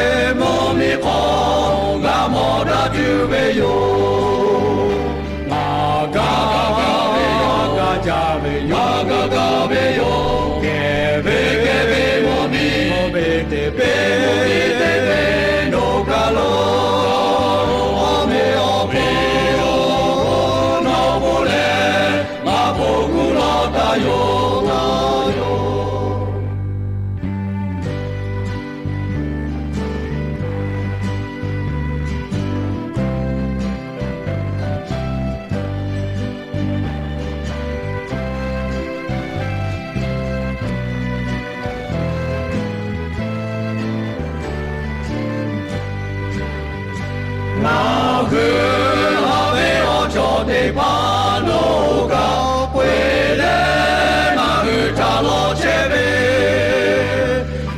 mvuhˇmiˬ hk'aw g'a mawˬ daꞈ tuˬ ve yoˬ. Ngaˬ gaˇ gaˇ ve yoˬ, gaˇ jaˇ ve yoˬ, gaˇ gaˇ ve yoˬ. Kehˬ ve kehˬ ve mvuhˇmiˬ, mvuhˇmiˬ teˇ peˇ, mvuhˇmiˬ teˇ peˇ, nawˬ kaˬ lo awˬ meꞈ awˬ hponˇ, nawˬ bon leh maˇ bon gu laˇ taˍ yoˬ, g'a yoˬ. Ngaˬ hui haꞈ ve awˬ chawˇ teˇ hpaˍ nawˬ hui kaꞈ k'oˆ leh, ngaˬ hui htaꞈ lawˬ chehˇ ve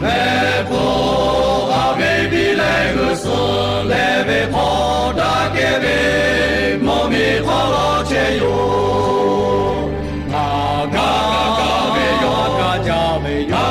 mehˆ hpfuhˇ haꞈ ve piˇ leh g'uiˬ suhˍ leh ve hk'aw daꞈ kehˬ ve mvuhˇmiˬ hk'aw lawˬ chehˇ yoˬ. Ngaˬ gaˇ gaˇ ve yoˬ, gaˇ jaˇ ve yoˬ,